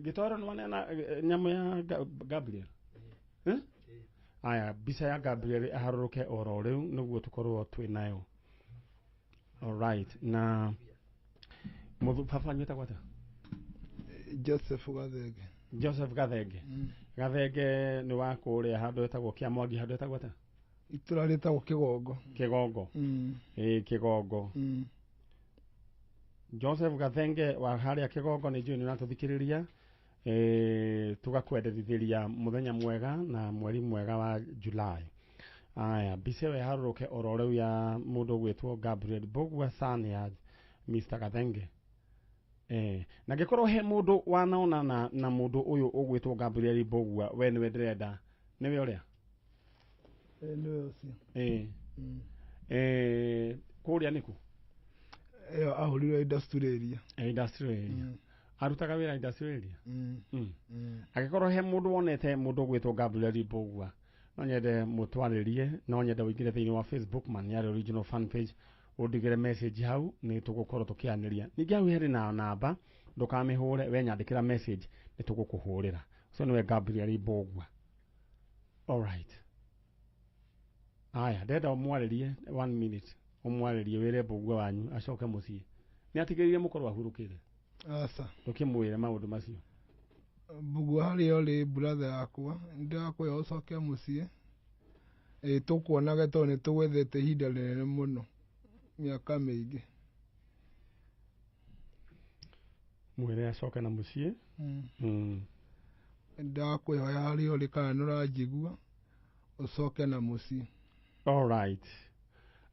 [SPEAKER 1] Gĩtoro nĩwaneana nyamũ ya Gabriel? Aya, mbica ya Gabriel ĩharũrũke oro rĩu nĩguo tũkorwo twĩ nayo. Alright, na baba wanyu etagwo atĩa?
[SPEAKER 6] Joseph Gathenge.
[SPEAKER 1] Joseph Gathenge. Gathenge nĩ wa kũrĩa handũ etagwo Kĩamwangi, handũ etagwo atĩa?
[SPEAKER 6] Itũra rĩtagwo Kĩgongo.
[SPEAKER 1] Kĩgongo. Ĩĩ, Kĩgongo. Joseph Gathenge wa harĩa Kĩgongo nĩ njũĩ nĩ ũratũthikĩrĩria. Tũgakwendithĩria mũthenya mwega na mweri mwega wa July. Aya, mbica ĩyo ĩharũrũke oro rĩu ya mũndũ ũgwĩtwo Gabriel Mbũgua son ya Mr. Gathenge. Na ngĩkorwo he mũndũ wanaona na mũndũ ũyũ ũgwĩtwo Gabriel Mbũgua, we nĩwe ndĩrenda. Nĩwe ũrĩa?
[SPEAKER 6] Nĩwe ũcio.
[SPEAKER 1] Kũrĩa nĩkũ?
[SPEAKER 6] Ĩyo ahũrirwo industrial area.
[SPEAKER 1] Industrial area. Arutaga wĩra industrial area? Angĩkorwo he mũndũ wonete mũndũ ũgwĩtwo Gabriel Mbũgua, no nyende mũtwarĩrie, no nyende ũingĩre thĩinĩ wa Facebook Maniari original fan page, ũndigĩre message hau, nĩ tũgũkorwo tũkĩanĩria. Ningĩ hau harĩ na namba, ndũkamĩhũre, we nyandĩkĩra message, nĩ tũgũkũhũrĩra. Ũcio nĩwe Gabriel Mbũgua. Alright. Aya, ndĩrenda ũmwarĩrie 1 minute, ũmwarĩrie wĩre Mbũgua wanyu acoke mũciĩ. Nĩ atigĩrĩire mũkorwo ahurũkĩte?
[SPEAKER 6] Aca.
[SPEAKER 1] Ũkĩmwĩre maũndũ macio.
[SPEAKER 6] Mbũgua harĩa ũrĩ brother yakwa, nĩndĩrakũhe ũcoke mũciĩ. Tũkuonage tondũ nĩtũgwethete ihinda rĩnene mũno, mĩaka mĩingĩ.
[SPEAKER 1] Mwĩre acoke na mũciĩ.
[SPEAKER 6] Nĩndakũhoya harĩa ũrĩ kana nĩũranjigua, ũcoke na mũciĩ.
[SPEAKER 1] Alright.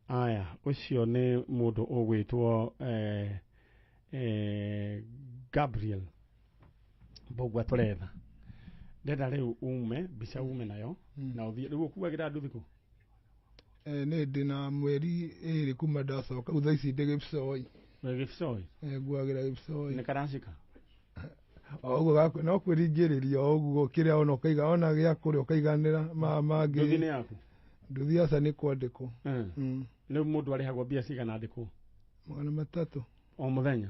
[SPEAKER 1] Aya, ũcio nĩ mũndũ ũgwĩtwo Gabriel Mbũgua tũretha. Ndenda rĩu ume, mbica ume nayo, na ũthiĩ. Rĩu ũkuagĩra nduthi kũ?
[SPEAKER 6] Nĩ ndĩ na mweri ĩrĩ kuma ndacoka, rĩu thaa ici ndĩ Gĩbicoi.
[SPEAKER 1] Wĩ Gĩbicoi?
[SPEAKER 6] Nguagĩra Gĩbicoi.
[SPEAKER 1] Nĩ karacika?
[SPEAKER 6] O ũguo no kwĩringĩrĩria o ũguo kĩrĩa ona ũkaiga, ona gĩa kũrĩa ũkaiganĩra, maya mangĩ.
[SPEAKER 1] Nduthi nĩ yaku?
[SPEAKER 6] Nduthi aca nĩ kwandĩkwo.
[SPEAKER 1] Rĩu mũndũ arĩhagwo mbia cigana andĩkwo?
[SPEAKER 6] 300.
[SPEAKER 1] O mũthenya?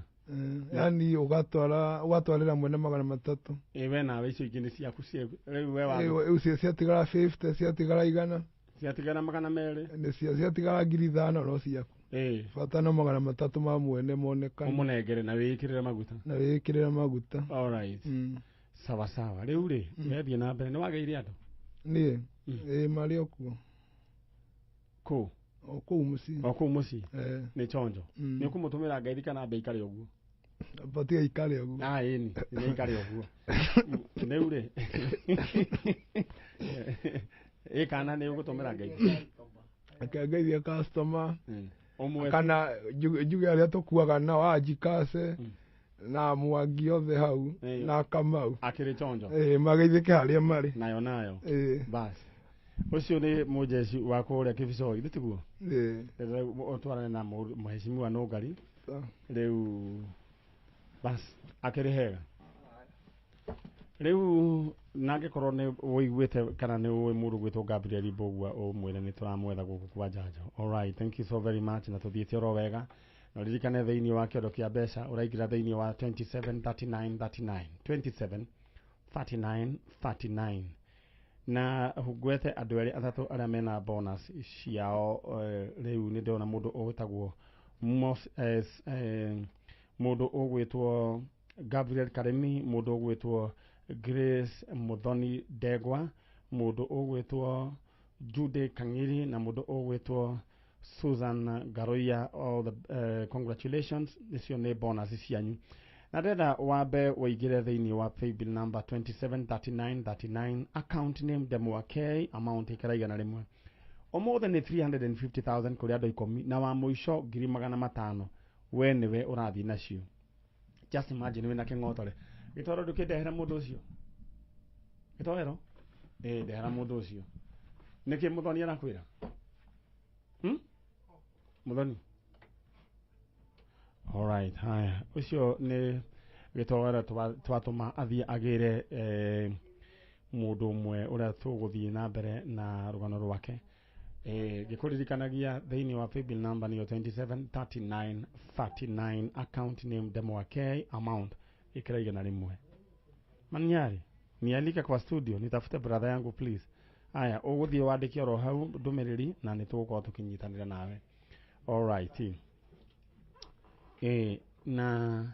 [SPEAKER 6] Yani ũgatwarĩra mwene 300.
[SPEAKER 1] Ĩ, we nawe icio ingĩ nĩ ciaku rĩu we wa-
[SPEAKER 6] Rĩu ciatigara 50, ciatigara 100.
[SPEAKER 1] Ciatigara 200.
[SPEAKER 6] Nĩ ciatigara 5,000 no ciaku. Bata no 300 ma mwene monekane.
[SPEAKER 1] Ũmũnengere na wĩĩkĩrĩre maguta.
[SPEAKER 6] Na wĩĩkĩrĩre maguta.
[SPEAKER 1] Alright. Sawa sawa. Rĩu rĩ, wethiĩ na mbere, nĩ wagĩire andũ?
[SPEAKER 6] Niĩ? Ĩĩ, marĩ o kuo.
[SPEAKER 1] Kũ?
[SPEAKER 6] O kũu mũciĩ.
[SPEAKER 1] O kũu mũciĩ? Nĩ chonjo. Nĩ ũkũmũtũmĩra ngeithi kana ambe aikare ũguo?
[SPEAKER 6] Batiĩ aikare ũguo.
[SPEAKER 1] Ah, ĩni, nĩ aikare ũguo. Rĩu rĩ, ĩ kana nĩ ũgũtũmĩra ngeithi?
[SPEAKER 6] Reke ngeithie customer. Kana njuge arĩa tũkuaga nao Anjikase na Mwangi othe hau na Kamau.
[SPEAKER 1] Akĩrĩ chonjo.
[SPEAKER 6] Mageithĩke harĩa marĩ.
[SPEAKER 1] Nayo nayo. Basi. Ũcio nĩ mũjeshi wa kũrĩa Kĩbicoi, nĩ tiguo? Ũtwarane na mheshimiwa Nũngari. Rĩu basi akĩrĩ hega. Rĩu nangĩkorwo nĩ ũiguĩte kana nĩ ũĩ mũndũ ũgwĩtwo Gabriel Mbũgua ũmwĩre nĩ tũramwetha gũkũ kwa Njanjo. All right, thank you so very much na tũthiĩte oro wega. Na ũririkane thĩinĩ wa kĩondo kĩa mbeca ũraingĩra thĩinĩ wa 273939 273939 na ngwete andũ erĩ atatũ arĩa mena bonus ciao. Rĩu nĩ ndĩrona mũndũ ũgwĩtagwo mũndũ ũgwĩtwo Gabriel Karemi, mũndũ ũgwĩtwo Grace Muthoni Ndegwa, mũndũ ũgwĩtwo Jude Kang'iri na mũndũ ũgwĩtwo Susan Garoia. All the congratulations, icio nĩ bonus cianyu. Na ndĩrenda wambe ũingĩre thĩinĩ wa paybill number 273939 account name Ndemwa K, amount ikara 100. Ũmũthĩ nĩ 350,000 kũrĩ andũ 10 na wa mũico 500,000 we nĩwe ũrathiĩ nacio. Just imagine wĩna kĩng'otore. Gĩtoro ndũkĩndehera mũndũ ũcio. Gĩtoero? Ndehera mũndũ ũcio. Nĩkĩ Mũthoni arakwĩra? Mũthoni? All right, haya. Ũcio nĩ gĩtoero twatũma athiĩ agĩre mũndũ ũmwe ũrĩa tũgũthiĩ na mbere na rũgano rwake. Ngĩkũririkanagia thĩinĩ wa paybill number nĩyo 273939 account name Ndemwa K, amount ikira 100. Maniari, nialike kwa studio nitafute brother yangu please. Aya, ũgũthiĩ wandĩke oro hau ndũmĩrĩri na nĩ tũgũkorwo tũkĩnyitanĩra nawe. All right. Na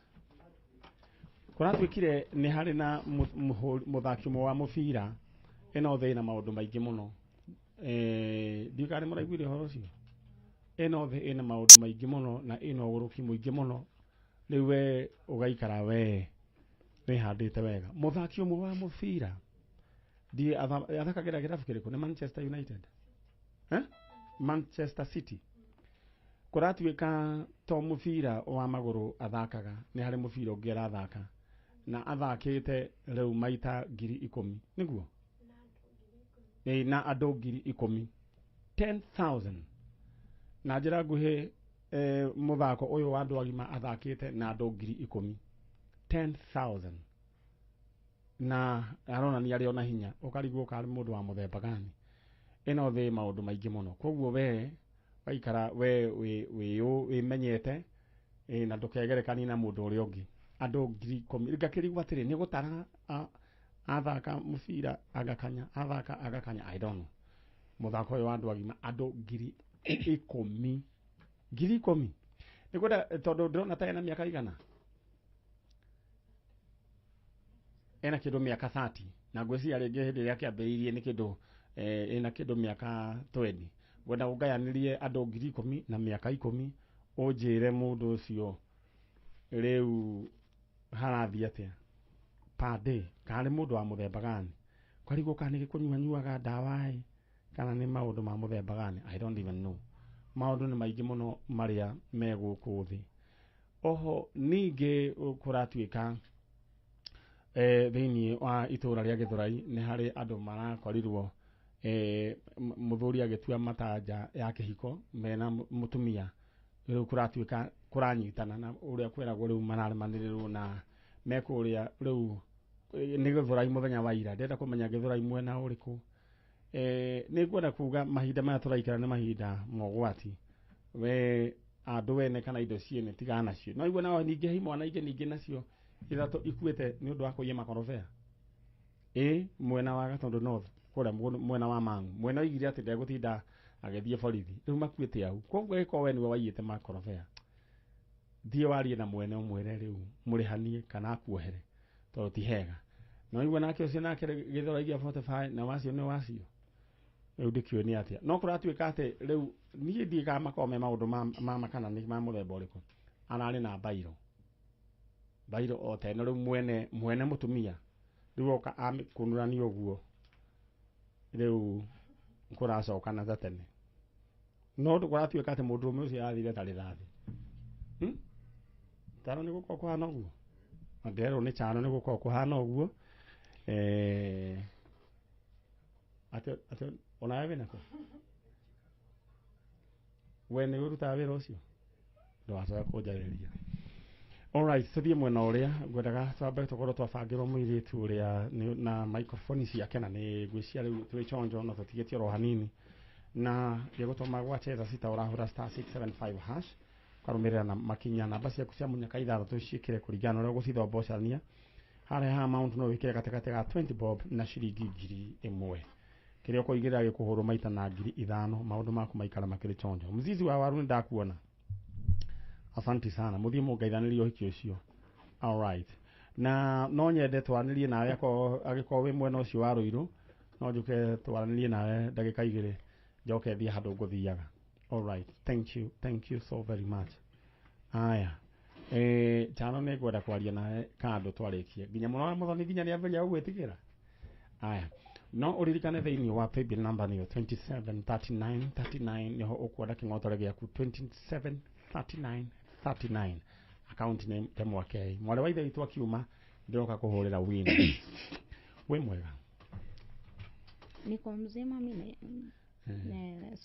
[SPEAKER 1] kũratuĩkire nĩ harĩ na mũthaki ũmwe wa mũbira ĩno thĩ ĩna maũndũ maingĩ mũno. Ndiũĩ kana nĩ mũraiguire ũhoro ũcio. Ĩno thĩ ĩna maũndũ maingĩ mũno na ĩna ũgũrũki mũingĩ mũno. Rĩu we ũgaikara we wĩhandĩte wega. Mũthaki ũmwe wa mũbira ndiĩ athakagĩra kĩrabu kĩrĩkũ? Nĩ Manchester United? Manchester City. Kũratuĩka to mũbira wa magũrũ athakaga, nĩ harĩ mũbira ũngĩ arathaka na athakĩte rĩu maita 10,000 nĩguo? Na andũ 10,000 10,000. Na njĩra nguhĩ mũthako ũyũ wa andũ agima athakĩte na andũ 10,000 10,000 na aronania arĩ ona hinya ũkarigwo karĩ mũndũ wa mũthemba gani. Ĩno thĩ maũndũ maingĩ mũno, koguo we waikara we wĩmenyete na ndũkegerekanie na mũndũ ũrĩa ũngĩ. Andũ 10,000 ngakĩrigwo atĩrĩ nĩ gũtara athaka mũbira agakanya athaka agakanya, I don't know. Mũthako ũyũ wa andũ agima andũ 10,000 10,000 nĩkwenda tondũ ndĩrona ta ena mĩaka igana, ena kĩndũ mĩaka 30 na ngwĩciria rĩngĩ hĩndĩ ĩrĩa akĩambĩrĩirie nĩ kĩndũ ena kĩndũ mĩaka 20. Ngwenda ũgayanĩrie andũ 10,000 na mĩaka 10 ũnjĩre mũndũ ũcio rĩu harathiĩ atĩa per day, kana nĩ mũndũ wa mũthemba gani, ũkarigwo kana nĩ kũnyuanyuaga ndawa ĩ kana nĩ maũndũ ma mũthemba gani. I don't even know. Maũndũ nĩ maingĩ mũno marĩa me gũkũ thĩ. Oho ningĩ kũratuĩka thĩinĩ wa itũra rĩa Gĩthũrai nĩ harĩ andũ marakorirwo mũthuri agĩtua matanja ya kĩhiko mena mũtumia. Rĩu kũratuĩka kũranyitana na ũrĩa kwĩragwo rĩu mararemanĩrĩrwo na mekũrĩa rĩu nĩ Gĩthũrai mũthenya wa ira. Ndĩrenda kũmenya Gĩthũrai mwena ũrĩkũ. Nĩ ngwenda kuga mahinda maya tũraikara nĩ mahinda mogwati. We andũ ene kana indo ciene tigana nacio. No igue nao ningĩ he mwana ingĩ ningĩ nacio ithatũ ikuĩte nĩ ũndũ wa kũiya makorobea. Mwena wa Gatundu North kũrĩa mwena wa Mang'u mwena oigire atĩ ndegũtinda agĩthiĩ borithi, rĩu makuĩte au. Koguo ĩkorwo we nĩwe waiyĩte makorobea, thiĩ warie na mwene ũmwĩre rĩu mũrĩhanie kana akuohere tondũ ti hega. No igue nake ũcio nake Gĩthũrai gĩa 45 na wacio nĩ wacio. Rĩu ndĩkĩũĩ nĩ atĩa. No kũratuĩka atĩ rĩu niĩ ndiũĩ kana makoragwo me maũndũ ma kana nĩ ma mũthemba ũrĩkũ. Ararĩ na bairo bairo o ta ĩno rĩu mwene mũtumia rĩu oka amĩkunũrania ũguo rĩu kũracokana ta tene. No ndũkũratuĩka atĩ mũndũrũme ũcio athire tarĩ thathi. Tano nĩ gũkorwo kũhana ũguo. Na nderwo nĩ chano nĩ gũkorwo kũhana ũguo. Ate onawe wĩnako? We nĩ ũrutaga wĩra ũcio? Ndũgacoke kũnjarĩria. Alright, tũthiĩ mwena ũrĩa ngwendaga twambe tũkorwo twabangĩrwo mũirĩtu ũrĩa na microphone ciake na nĩ ngwĩciria rĩu twĩ chonjo no tũtigĩtie oro hanini. Na gĩgũtũma gwacheza sita ũrahũra star 675 hash ũkarũmĩrĩra na makinya namba ciaku cia mũnyaka ithathatũ ciĩkĩre kũringana na ũrĩa ũgũcithombocania. Harĩa ha amount no wĩkĩre gatagatĩ ga 20 bob na ciringi 1000. Kĩrĩa ũkũigĩrĩra gĩkũhũrwo maita na 5000 maũndũ maku maikara makĩrĩ chonjo. Mzizi wa waru nĩ ndakuona. Asante sana. Mũthiĩ mũngeithanĩrie ũhiki ũcio. Alright. Na no nyende twaranĩrie nawe angĩkorwo wĩ mwena ũcio wa Ruiru, no njũke twaranĩrie nawe ndagĩka igĩrĩ njoke thiĩ handũ ngũthiaga. Alright. Thank you. Thank you so very much. Aya. Chano nĩ ngwenda kwaria nawe kando twarĩkie. Nginya mũno wa Mũthoni nginya nĩambĩrĩria gũgwĩtigĩra. Aya. No ũririkane thĩinĩ wa paybill number nĩyo 273939 nĩho ũkuona kĩng'otore gĩaku 273939 account name Temwakei. Mwarĩ wa ithe witũ akiuma ndĩroka kũhũrĩra wini. Wĩ mwega?
[SPEAKER 7] Niko mzima mimi.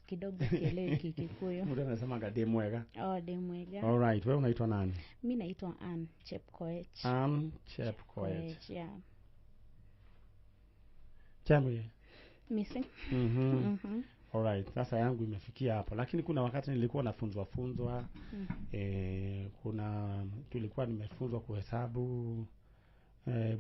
[SPEAKER 7] Kidogo sielewi Kikuyu.
[SPEAKER 1] Mtu anasemaga ndĩ mwega.
[SPEAKER 7] Oh, ndĩ mwega.
[SPEAKER 1] All right, wewe unaitwa nani?
[SPEAKER 7] Mimi naitwa Ann Chepkoech.
[SPEAKER 1] Ann Chepkoech.
[SPEAKER 7] Yeah.
[SPEAKER 1] Chamwe.
[SPEAKER 7] Misi.
[SPEAKER 1] All right, sasa yangu imefikia hapo. Lakini kuna wakati nilikuwa nafunzwa funzwa. Kuna tulikuwa nimefunzwa kuhesabu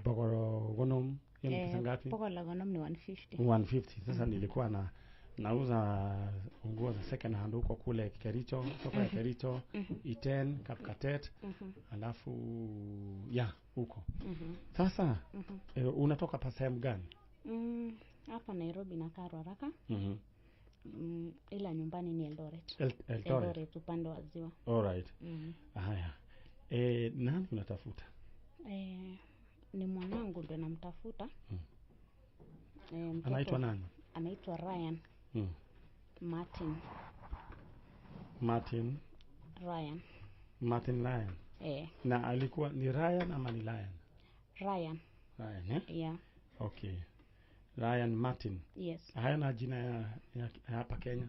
[SPEAKER 1] bogoro gonom. Hiyo ni pesa ngapi?
[SPEAKER 7] Bogoro gonom ni 150.
[SPEAKER 1] 150. Sasa nilikuwa na nauza nguo za second hand huko kule Kericho, soko ya Kericho, Iten, Kapkatet, alafu ya huko. Sasa unatoka pa sehemu gani?
[SPEAKER 7] Hapa Nairobi na Ruaraka. Ila nyumbani ni Eldoret. Eldoret upande wa ziwa.
[SPEAKER 1] All right. Haya. Nani unatafuta?
[SPEAKER 7] Ni mwanangu ndo namtafuta.
[SPEAKER 1] Anaitwa nani?
[SPEAKER 7] Anaitwa Ryan. Martin.
[SPEAKER 1] Martin
[SPEAKER 7] Ryan.
[SPEAKER 1] Martin Ryan. Na alikuwa ni Ryan ama ni Lion?
[SPEAKER 7] Ryan.
[SPEAKER 1] Ryan, eh?
[SPEAKER 7] Yeah.
[SPEAKER 1] Okay. Ryan Martin.
[SPEAKER 7] Yes.
[SPEAKER 1] Hayana jina ya hapa Kenya.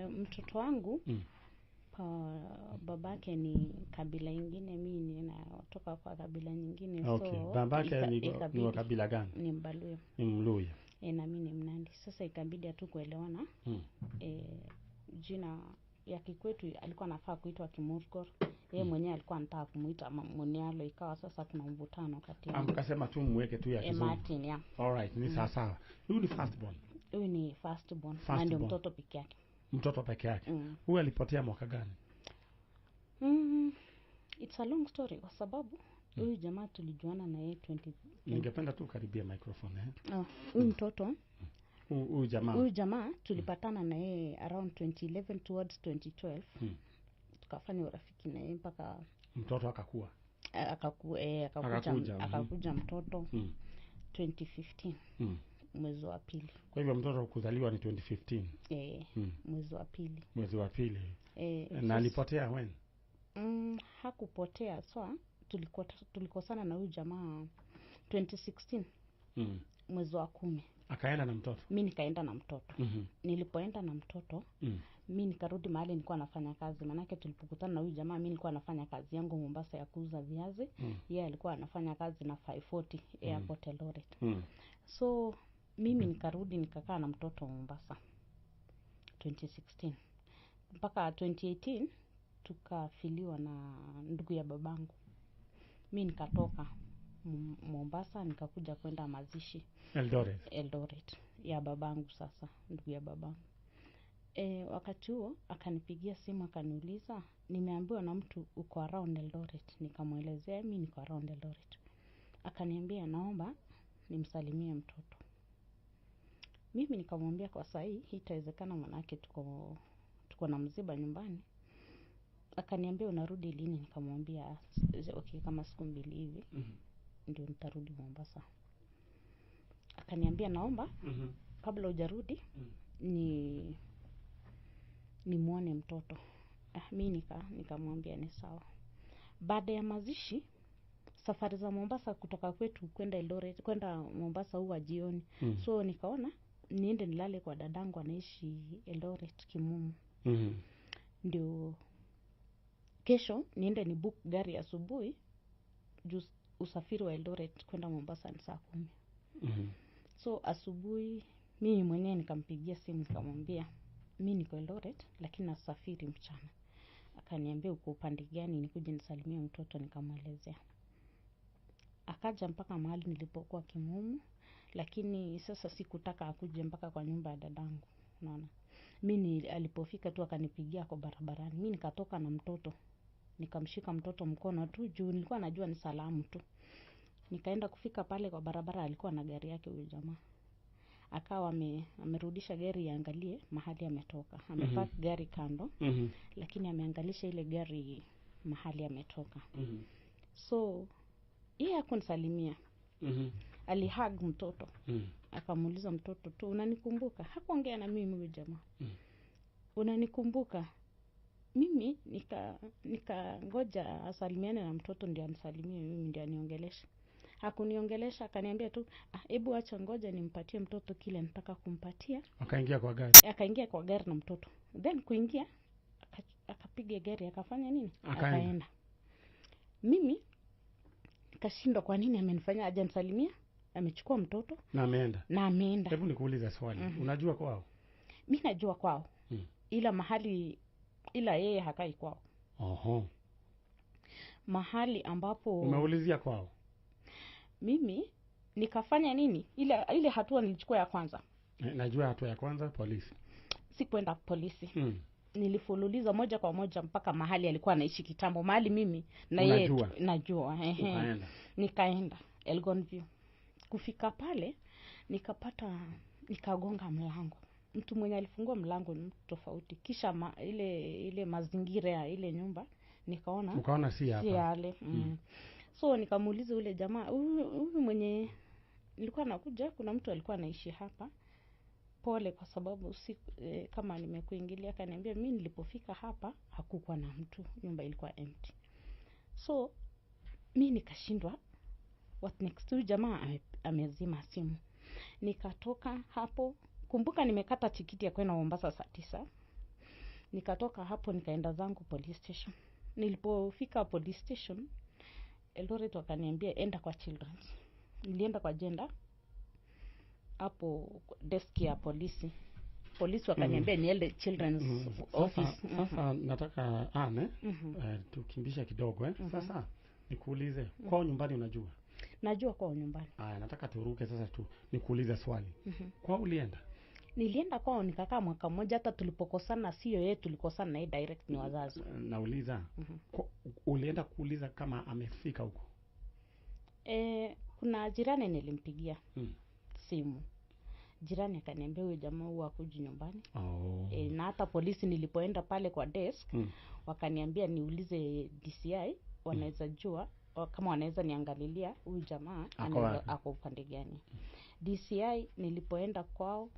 [SPEAKER 7] Mtoto wangu babake ni kabila ingine, mimi ninatoka kwa kabila nyingine.
[SPEAKER 1] Okay. So babake ni wa kabila gani?
[SPEAKER 7] Ni Mbaluya.
[SPEAKER 1] Ni Mluya.
[SPEAKER 7] Na mimi ni Mnandi. Sasa ikabidi tu kuelewana. Jina ya kikwetu alikuwa anafaa kuitwa Kimurgor. Yeye mwenyewe alikuwa anataka kumuita Munialo, ikawa sasa kuna mvutano kati yao.
[SPEAKER 1] Akasema tu muweke tu ya kizungu.
[SPEAKER 7] Martin, yeah.
[SPEAKER 1] All right, ni sawa sawa. Huyu ni first born.
[SPEAKER 7] Huyu ni first born. Na ndio mtoto peke yake.
[SPEAKER 1] Mtoto peke yake. Huyu alipotea mwaka gani?
[SPEAKER 7] It's a long story kwa sababu huyu jamaa tulijuana na yeye 20.
[SPEAKER 1] Ningependa tu karibia microphone eh.
[SPEAKER 7] Huyu mtoto
[SPEAKER 1] huyu jamaa.
[SPEAKER 7] Huyu jamaa tulipatana na yeye around 2011 towards 2012. Tukafanya urafiki na yeye mpaka
[SPEAKER 1] mtoto akakua.
[SPEAKER 7] Akakuja mtoto 2015. Mwezi wa pili.
[SPEAKER 1] Kwa hivyo mtoto kuzaliwa ni 2015.
[SPEAKER 7] Mwezi wa pili.
[SPEAKER 1] Mwezi wa pili. Na alipotea when?
[SPEAKER 7] Hakupotea sawa. Tulikosana na huyu jamaa 2016. Mwezi wa 10.
[SPEAKER 1] Akaenda na mtoto.
[SPEAKER 7] Mimi nikaenda na mtoto. Nilipoenda na mtoto, mimi nikarudi mahali nilikuwa nafanya kazi. Manake tulipokutana na huyu jamaa mimi nilikuwa nafanya kazi yangu Mombasa ya kuuza viazi. Yeye alikuwa anafanya kazi na 540 Airport Eldoret. So mimi nikarudi nikakaa na mtoto Mombasa 2016 mpaka 2018 tukafiliwa na ndugu ya babangu. Mimi nikatoka Mombasa nikakuja kwenda mazishi Eldoret ya babangu, sasa ndugu ya babangu. Wakati huo akanipigia simu akaniuliza, nimeambiwa na mtu uko around Eldoret. Nikamuelezea mimi niko around Eldoret. Akaniambia naomba nimsalimie mtoto. Mimi nikamwambia kwa sahi itawezekana manake tuko na mziba nyumbani. Akaniambia unarudi lini? Nikamwambia okay, kama siku mbili hivi ndio nitarudi Mombasa. Akaniambia naomba kabla hujarudi nimuone mtoto. Mi nikamwambia ni sawa. Baada ya mazishi, safari za Mombasa kutoka kwetu kwenda Eldoret, kwenda Mombasa huwa jioni. So nikaona niende nilale kwa dadangu anaishi Eldoret Kimumu. Ndio kesho niende ni book gari asubuhi, juu usafiri wa Eldoret kwenda Mombasa ni saa 10. So asubuhi mimi mwenyewe nikampigia simu nikamwambia mimi niko Eldoret lakini nasafiri mchana. Akaniambia uko upande gani nikuje nisalimie mtoto, nikamwelezea. Akaja mpaka mahali nilipokuwa Kimumu, lakini sasa sikutaka akuje mpaka kwa nyumba ya dadangu, unaona. Mimi alipofika tu akanipigia kwa barabarani. Mimi nikatoka na mtoto. Nikamshika mtoto mkono tu juu nilikuwa najua ni salamu tu. Nikaenda kufika pale kwa barabara, alikuwa na gari yake huyo jamaa. Akawa amerudisha gari iangalie mahali ametoka. Amepark gari kando, lakini ameangalisha ile gari mahali ametoka. So yeye hakunisalimia. Alihug mtoto. Akamuuliza mtoto tu, unanikumbuka? Hakuongea na mimi huyo jamaa. Unanikumbuka? Mimi nikangoja asalimiane na mtoto ndio anisalimie mimi, ndio aniongeleshe. Hakuniongelesha, akaniambia tu, hebu acha ngoja nimpatie mtoto kile nataka kumpatia.
[SPEAKER 1] Akaingia kwa gari.
[SPEAKER 7] Akaingia kwa gari na mtoto. Then kuingia akapiga gari akafanya nini? Akaenda. Mimi nikashindwa kwa nini amenifanya aje nisalimia? Amechukua mtoto
[SPEAKER 1] na ameenda.
[SPEAKER 7] Na ameenda.
[SPEAKER 1] Hebu nikuulize swali. Unajua kwao?
[SPEAKER 7] Mimi najua kwao. Ila mahali, ila yeye hakai kwao.
[SPEAKER 1] Oho.
[SPEAKER 7] Mahali ambapo
[SPEAKER 1] umeulizia kwao?
[SPEAKER 7] Mimi nikafanya nini? Ile hatua nilichukua ya kwanza.
[SPEAKER 1] Najua hatua ya kwanza polisi.
[SPEAKER 7] Sikuenda polisi. Nilifululiza moja kwa moja mpaka mahali alikuwa anaishi kitambo, mahali mimi na yeye najua. Nikaenda Elgon View. Kufika pale nikapata, nikagonga mlango. Mtu mwenye alifungua mlango ni mtu tofauti. Kisha ile mazingira ya ile nyumba nikaona,
[SPEAKER 1] ukaona si hapa.
[SPEAKER 7] Si yale. So nikamuuliza ule jamaa, huyu mwenye nilikuwa nakuja, kuna mtu alikuwa anaishi hapa. Pole kwa sababu kama nimekuingilia. Akaniambia mimi nilipofika hapa hakukuwa na mtu, nyumba ilikuwa empty. So mimi nikashindwa what next. Huyu jamaa amezima simu. Nikatoka hapo, kumbuka nimekata tikiti ya kwenda Mombasa saa 9. Nikatoka hapo nikaenda zangu police station. Nilipofika police station Eldoret wakaniambia enda kwa children's. Nilienda kwa gender hapo desk ya polisi. Polisi wakaniambia niende children's office.
[SPEAKER 1] Sasa nataka ane tukimbisha kidogo Sasa nikuulize, kwao nyumbani unajua?
[SPEAKER 7] Najua kwao nyumbani.
[SPEAKER 1] Aya, nataka turuke sasa tu nikuulize swali. Kwao ulienda?
[SPEAKER 7] Nilienda kwao nikakaa mwaka mmoja. Hata tulipokosana sio yeye tulikosana na yeye direct, ni wazazi.
[SPEAKER 1] Nauliza, ulienda kuuliza kama amefika huko?
[SPEAKER 7] Kuna jirani nilimpigia simu. Jirani akaniambia huyo jamaa huwa hakuji nyumbani. Na hata polisi nilipoenda pale kwa desk wakaniambia niulize DCI, wanaweza jua kama wanaweza niangalilia huyu jamaa ako upande gani. DCI nilipoenda kwao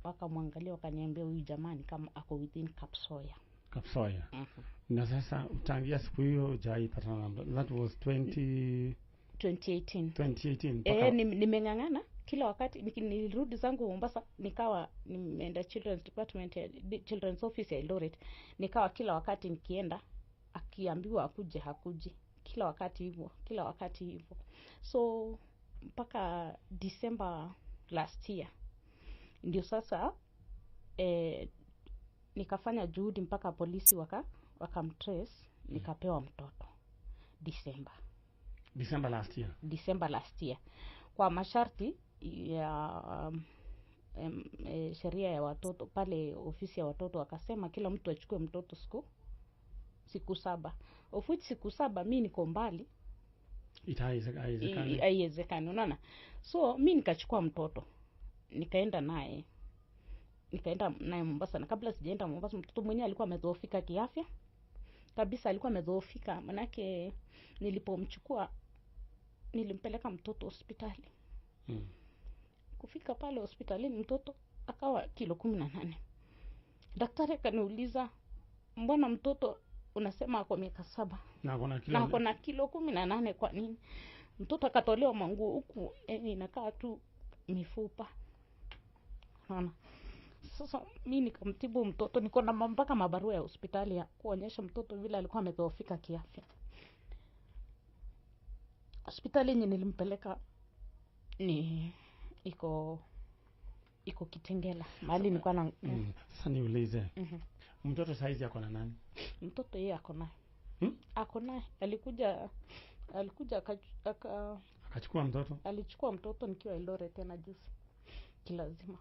[SPEAKER 7] wakamwangalia wakaniambia huyu jamaa ni kama ako within Kapsoya.
[SPEAKER 1] Kapsoya. Na sasa utangia siku hiyo hujaipatana na, that was 2018.
[SPEAKER 7] 2018. Nimeng'ang'ana kila wakati. Nilirudi zangu Mombasa, nikawa nimeenda children's department, children's office ya Eldoret. Nikawa kila wakati nikienda akiambiwa akuje hakuji. Kila wakati hivyo, kila wakati hivyo. So mpaka December last year ndio sasa nikafanya juhudi mpaka polisi wakamtrace, nikapewa mtoto December.
[SPEAKER 1] December last year.
[SPEAKER 7] December last year. Kwa masharti ya sheria ya watoto pale ofisi ya watoto wakasema kila mtu achukue mtoto siku 7. Of which siku 7 mimi niko mbali. Haiwezekani, unaona? So mimi nikachukua mtoto. Nikaenda naye Mombasa. Na kabla sijaenda Mombasa mtoto mwenyewe alikuwa amedhoofika kiafya. Kabisa alikuwa amedhoofika. Manake nilipomchukua nilimpeleka mtoto hospitali. Kufika pale hospitalini mtoto Akawa kilo 18. Daktari akaniuliza, mbona mtoto unasema ako miaka 7
[SPEAKER 1] na
[SPEAKER 7] ako na kilo 18 kwa nini? Mtoto akatolewa manguo huku, inakaa tu mifupa. Unaona? Sasa mimi nikamtibu mtoto, niko na mpaka mabarua ya hospitali ya kuonyesha mtoto vile alikuwa amedhoofika kiafya. Hospitali yenye nilimpeleka ni iko Kitengela, mahali nilikuwa na
[SPEAKER 1] Sasa niulize. Mtoto saizi ako na nani?
[SPEAKER 7] Mtoto yeye ako naye. Ako naye. Alikuja
[SPEAKER 1] akachukua mtoto.
[SPEAKER 7] Alichukua mtoto nikiwa Eldoret tena juzi. Kilazima.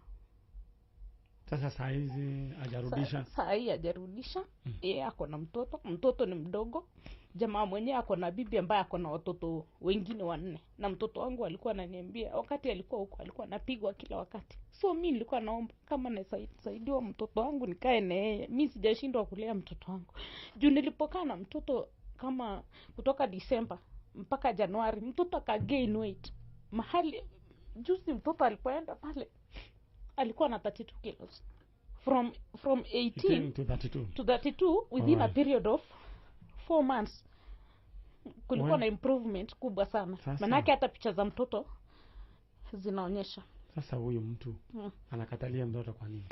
[SPEAKER 1] Sasa saizi hajarudisha.
[SPEAKER 7] Saa hii hajarudisha. Yeye ako na mtoto, mtoto ni mdogo. Jamaa mwenyewe ako na bibi ambaye ako na watoto wengine 4. Na mtoto wangu alikuwa ananiambia wakati alikuwa huko alikuwa anapigwa kila wakati. So mimi nilikuwa naomba kama nasaidiwa mtoto wangu nikae na yeye. Mimi sijashindwa kulea mtoto wangu. Juu nilipokaa na mtoto kama kutoka Disemba mpaka Januari, mtoto aka gain weight. Mahali juzi mtoto alipoenda pale alikuwa na 32 kilos. From 18
[SPEAKER 1] to 32.
[SPEAKER 7] To 32 within a period of 4 months. Kulikuwa na improvement kubwa sana. Manake hata picha za mtoto zinaonyesha.
[SPEAKER 1] Sasa huyu mtu anakatalia mtoto kwa nini?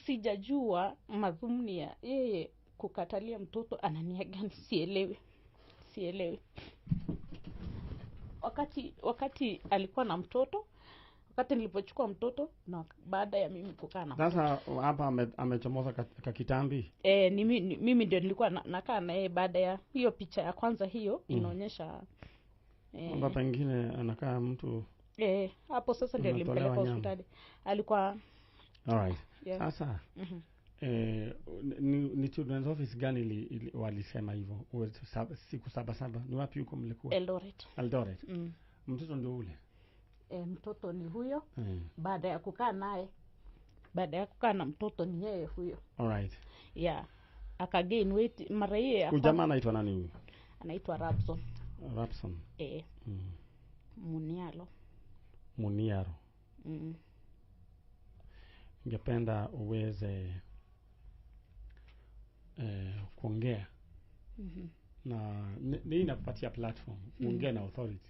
[SPEAKER 7] Sijajua madhumuni ya yeye kukatalia mtoto, ana nia gani, sielewi. Wakati alikuwa na mtoto, wakati nilipochukua mtoto na baada ya mimi kukaa na
[SPEAKER 1] sasa hapa amechomoza kakitambi.
[SPEAKER 7] Ni mimi ndio nilikuwa nakaa na yeye baada ya hiyo picha ya kwanza hiyo inaonyesha
[SPEAKER 1] kwamba pengine anakaa mtu
[SPEAKER 7] hapo sasa ndio nilimpeleka hospitali. Alikuwa
[SPEAKER 1] all right. Yeah. Sasa ni children's office gani walisema hivyo? Siku 7 ni wapi huko mlikuwa? Eldoret. Mtoto ndio ule.
[SPEAKER 7] Mtoto ni huyo. Baada ya kukaa naye, baada ya kukaa na mtoto ni yeye huyo.
[SPEAKER 1] All right.
[SPEAKER 7] Yeah. Aka gain weight mara hiyo.
[SPEAKER 1] Huyu jamaa anaitwa nani huyu?
[SPEAKER 7] Anaitwa Rapson. Munialo.
[SPEAKER 1] Ningependa uweze kuongea. Na ni inakupatia platform, uongee na authority.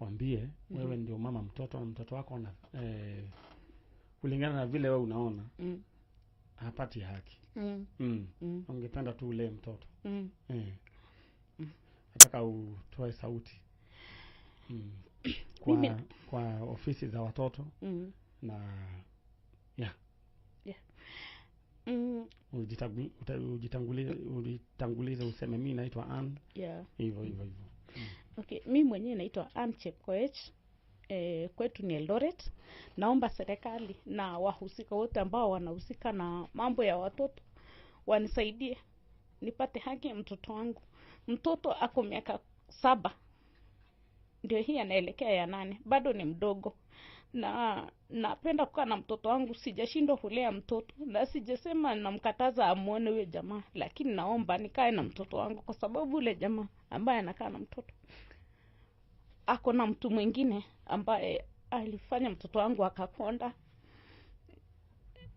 [SPEAKER 1] Waambie wewe ndio mama mtoto na mtoto wako na kulingana na vile wewe unaona hapati haki. Ungependa tu ule mtoto. Nataka utoe sauti kwa ofisi za watoto na yeah. Ujitangulize useme mimi naitwa Ann.
[SPEAKER 7] Yeah.
[SPEAKER 1] Hivyo.
[SPEAKER 7] Okay, mimi mwenyewe naitwa Ann Chepkoech. Kwetu ni Eldoret. Naomba serikali na wahusika wote ambao wanahusika na mambo ya watoto wanisaidie nipate haki ya mtoto wangu. Mtoto ako miaka 7. Ndio hii anaelekea ya 8. Bado ni mdogo. Na napenda kukaa na mtoto wangu, sijashindwa kulea mtoto na sijasema namkataza amuone huyo jamaa, lakini naomba nikae na mtoto wangu kwa sababu yule jamaa ambaye anakaa na mtoto ako na mtu mwingine ambaye alifanya mtoto wangu akakonda.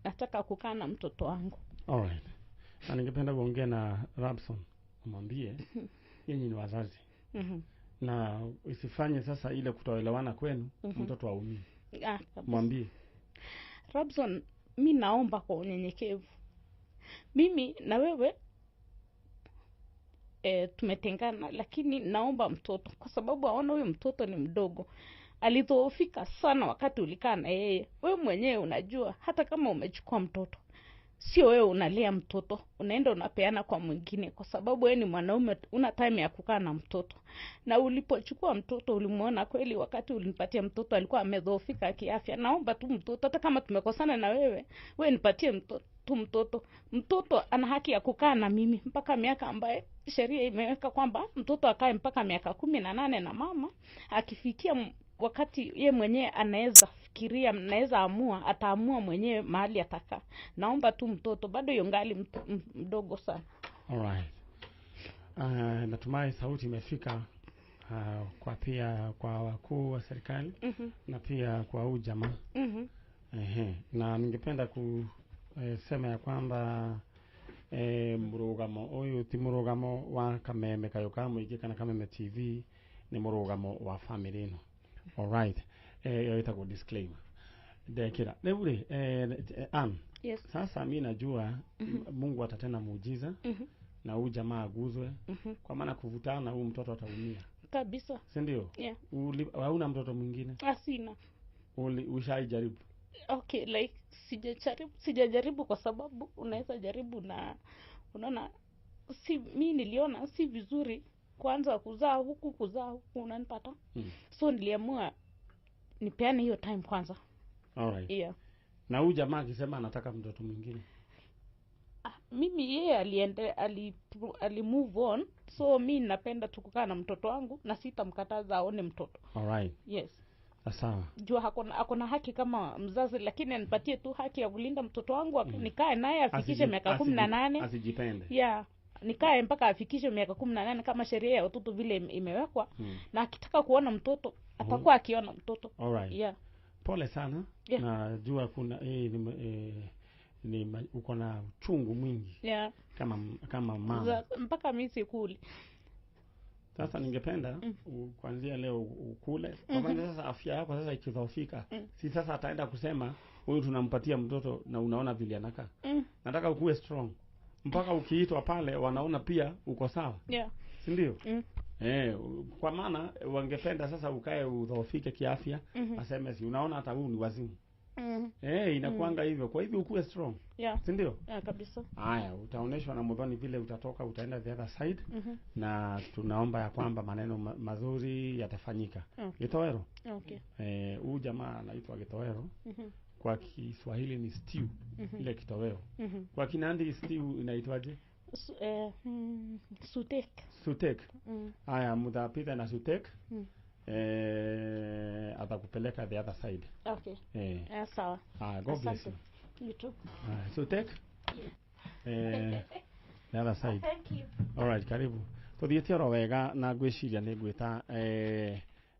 [SPEAKER 7] Nataka kukaa na mtoto wangu.
[SPEAKER 1] All right. Na ningependa kuongea na Rapson, umwambie nyinyi ni wazazi. Na isifanye sasa ile kutoelewana kwenu mtoto aumie. Mwambie
[SPEAKER 7] Robson, mi naomba kwa unyenyekevu. Mimi na wewe tumetengana, lakini naomba mtoto kwa sababu aona huyu mtoto ni mdogo. Alidhoofika sana wakati ulikaa na yeye. Wewe mwenyewe unajua hata kama umechukua mtoto, sio wewe unalea mtoto, unaenda unapeana kwa mwingine kwa sababu wewe ni mwanaume, una time ya kukaa na mtoto. Na ulipochukua mtoto ulimuona kweli wakati ulinipatia mtoto alikuwa amedhoofika kiafya. Naomba tu mtoto, hata kama tumekosana na wewe, wewe nipatie mtoto tu. Mtoto ana haki ya kukaa na mimi mpaka miaka ambaye sheria imeweka kwamba mtoto akae mpaka miaka 18 na mama. Akifikia wakati ye mwenyewe anaweza fikiria, anaweza amua, ataamua mwenyewe mahali atakaa. Naomba tu mtoto, bado yungali mdogo sana.
[SPEAKER 1] All right. Natumai sauti imefika kwa pia kwa wakuu wa serikali na pia kwa huyu jamaa. Na ningependa kusema ya kwamba murugamo uyu ti murugamo wa Kameme Kayo ka Muingi kana Kameme TV, ni murugamo wa family ino. Alright, iyo itagwo disclaimer ndekira riu ri. Ann.
[SPEAKER 7] Yes.
[SPEAKER 1] Sasa mi najua Mungu atatenda muujiza na huyu jamaa aguzwe, kwa maana kuvutana huyu mtoto ataumia.
[SPEAKER 7] Kabisa.
[SPEAKER 1] Si ndio?
[SPEAKER 7] Yeah.
[SPEAKER 1] Hauna mtoto mwingine?
[SPEAKER 7] Asina.
[SPEAKER 1] Ushaijaribu?
[SPEAKER 7] Okay, like sijajaribu kwa sababu unaweza jaribu na unaona, si mi niliona si vizuri kwanza kuzaa huku, unanipata? So niliamua nipeane hiyo time kwanza.
[SPEAKER 1] Alright.
[SPEAKER 7] Yeah.
[SPEAKER 1] Na huyu jamaa akisema anataka mtoto mwingine?
[SPEAKER 7] Mimi yeye ali move on, so mi napenda tu kukaa na mtoto wangu na sitamkataza aone mtoto.
[SPEAKER 1] Alright.
[SPEAKER 7] Yes.
[SPEAKER 1] Sawa.
[SPEAKER 7] Jua akona haki kama mzazi, lakini anipatie tu haki ya kulinda mtoto wangu, nikae naye afikishe miaka 18.
[SPEAKER 1] Asijipende.
[SPEAKER 7] Yeah. Nikae mpaka afikishe miaka 18 kama sheria ya watoto vile imewekwa. Na akitaka kuona mtoto atakuwa akiona mtoto.
[SPEAKER 1] Alright.
[SPEAKER 7] Yeah.
[SPEAKER 1] Pole sana.
[SPEAKER 7] Yeah.
[SPEAKER 1] Najua kuna ni uko na uchungu mwingi.
[SPEAKER 7] Yeah.
[SPEAKER 1] Kama mama.
[SPEAKER 7] Mpaka mimi sikuli.
[SPEAKER 1] Sasa ningependa kuanzia leo ukule. Kwa maana sasa afya yako sasa ikidhoofika, si sasa ataenda kusema huyu tunampatia mtoto na unaona vile anakaa. Nataka ukue strong. Mpaka ukiitwa pale wanaona pia uko sawa.
[SPEAKER 7] Yeah.
[SPEAKER 1] Si ndio? Kwa maana wangependa sasa ukae udhoofike kiafya, aseme si unaona hata huyu ni wazimu. Inakuanga hivyo. Kwa hivyo ukue strong.
[SPEAKER 7] Yeah.
[SPEAKER 1] Si ndio?
[SPEAKER 7] Yeah, kabisa.
[SPEAKER 1] Haya, utaoneshwa na Muthoni vile utatoka, utaenda the other side. Na tunaomba ya kwamba maneno mazuri yatafanyika.
[SPEAKER 7] Okay.
[SPEAKER 1] Gitowero.
[SPEAKER 7] Okay.
[SPEAKER 1] Huyu jamaa anaitwa Gitowero. Kwa Kiswahili ni stew. Ile kitoweo. Kwa Kinandi stew inaitwaje?
[SPEAKER 7] Sutek.
[SPEAKER 1] Sutek. Haya, mutapita na sutek. Atakupeleka the other side.
[SPEAKER 7] Okay. Sawa.
[SPEAKER 1] God bless you.
[SPEAKER 7] You too.
[SPEAKER 1] Sutek. The other side.
[SPEAKER 7] Thank you.
[SPEAKER 1] All right, karibu. Tuthiĩte oro wega na ngwĩciria nĩ ngwĩta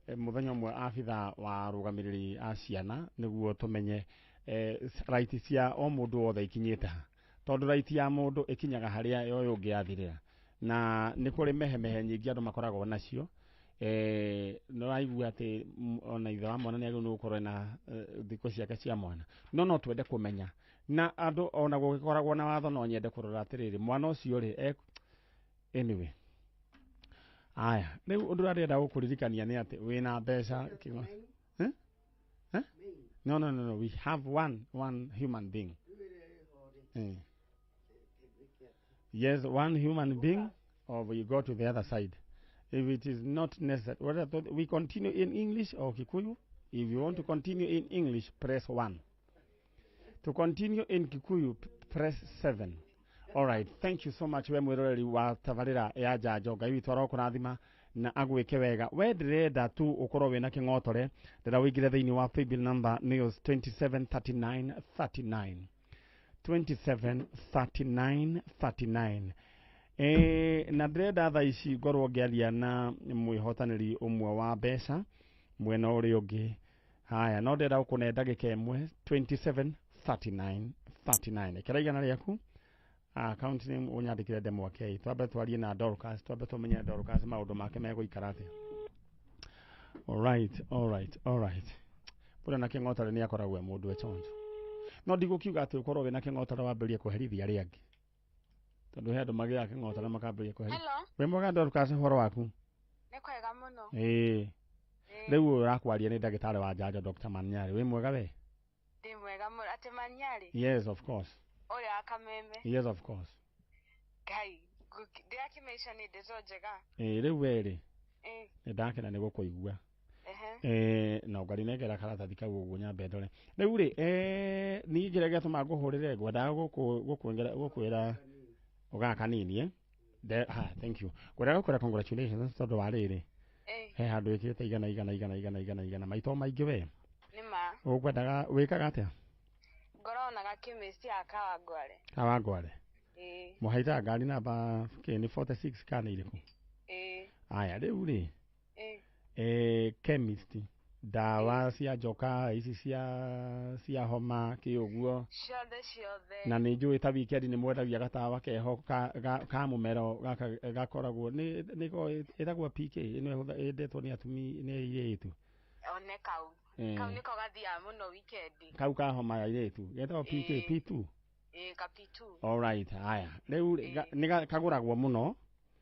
[SPEAKER 1] mũthenya ũmwe abitha wa arũgamĩrĩri a ciana nĩguo tũmenye right cia o mũndũ wothe ikinyĩte ha, tondũ right ya mũndũ ĩkinyaga harĩa yoyo ũngĩ yathirĩra, na nĩ kũrĩ mehemehe nyingĩ andũ makoragwo nacio. No raigua atĩ ona ithe wa mwana nĩ agĩrĩirwo nĩ gũkorwo na thikũ ciake cia mwana, no twende kũmenya na andũ ona gũgĩkoragwo na watho, no nyende kũrora atĩrĩrĩ mwana ũcio rĩ anyway. Aya, rĩu ũndũ ũrĩa ndĩrenda gũkũririkania nĩ atĩ wĩna mbeca No, we have one human being. Yes, one human being, or we go to the other side. If it is not necessary, whether we continue in English or Kikuyu. If you want to continue in English, press 1. To continue in Kikuyu, press 7. All right, thank you so much. We mwiroreri wa tabarira ya Njanjo, Ngai witũ arokũrathima na agwĩke wega. We ndĩrenda tu ũkorwo wĩna kĩng'otore, ndĩra wĩingĩre thĩinĩ wa paybill number nĩyo 273939 273939. Na ndĩrenda thaa ici ngorwo ngĩaria na mwĩhotanĩri ũmwe wa mbeca mwena ũrĩa ũngĩ. Haya, no ndĩrenda gũkũne ndagĩka ĩmwe 273939. Ĩkĩra igana rĩaku account name ũnyandĩkĩre ndemwa K. Twambe twarie na Dorcas, twambe tũmenye Dorcas maũndũ make megũikara atĩa. Alright. Bũrĩa na kĩng'otore nĩ akoragwo e mũndũ echonjo. No ndigũkiuga atĩ ũkorwo wĩna kĩng'otore wambĩrĩrie kũherithia arĩa angĩ, tondũ he andũ magĩaga kĩng'otore makambĩrĩria kũherithia. Wĩ mwega Dorcas, ũhoro waku?
[SPEAKER 8] Nĩ kwega mũno.
[SPEAKER 1] Rĩu ũyũ ũrakwaria nĩ ndagĩtarĩ wa njanjo Dr. Manyari. Wĩ mwega we?
[SPEAKER 8] Ndĩ mwega mũno. Atĩ Manyari?
[SPEAKER 1] Yes, of course.
[SPEAKER 8] Ũrĩa wa Kameme?
[SPEAKER 1] Yes, of course.
[SPEAKER 8] Ngai, ndĩrakĩmaica nĩ ndeto njega.
[SPEAKER 1] Rĩu we rĩ, nĩ ndakena nĩ gũkũigua. Na ũngarinengera karatathi kau ũguo nyambe ndore. Rĩu rĩ, niĩ kĩrĩa gĩatũma ngũhũrĩre ngwendaga gũkwĩra ũgaka kanini. Thank you. Ngwendaga gũkwĩra congratulations tondũ wa rĩrĩ. He handũ ĩkĩrĩte igana igana igana igana igana igana maito maingĩ we.
[SPEAKER 8] Nĩ ma.
[SPEAKER 1] Ũkwendaga wĩkaga atĩa?
[SPEAKER 8] Ngoragwo na gakĩmĩci ya Kawangware.
[SPEAKER 1] Kawangware. Mũhaitaga ngari namba kĩ nĩ 46 kana irĩkũ? Aya, rĩu rĩ, chemist Ndawa cia njoka ici cia homa kä å guo.
[SPEAKER 8] Ciothe ciothe.
[SPEAKER 1] Na nä njå ta weekend nä mwendagia gatawa keho ka mũmero gaka gakoragwo nä ĩtagwo PK ĩno ĩndetwo nĩ atumi nĩ airĩtu.
[SPEAKER 8] One kau. Kau nĩko gathiaga mũno weekend.
[SPEAKER 1] Kau ka homa ya airĩtu getagwo PK. P2.
[SPEAKER 8] Ĩĩ, ka P2.
[SPEAKER 1] All right, haya rĩu nĩ kagũragwo mũno.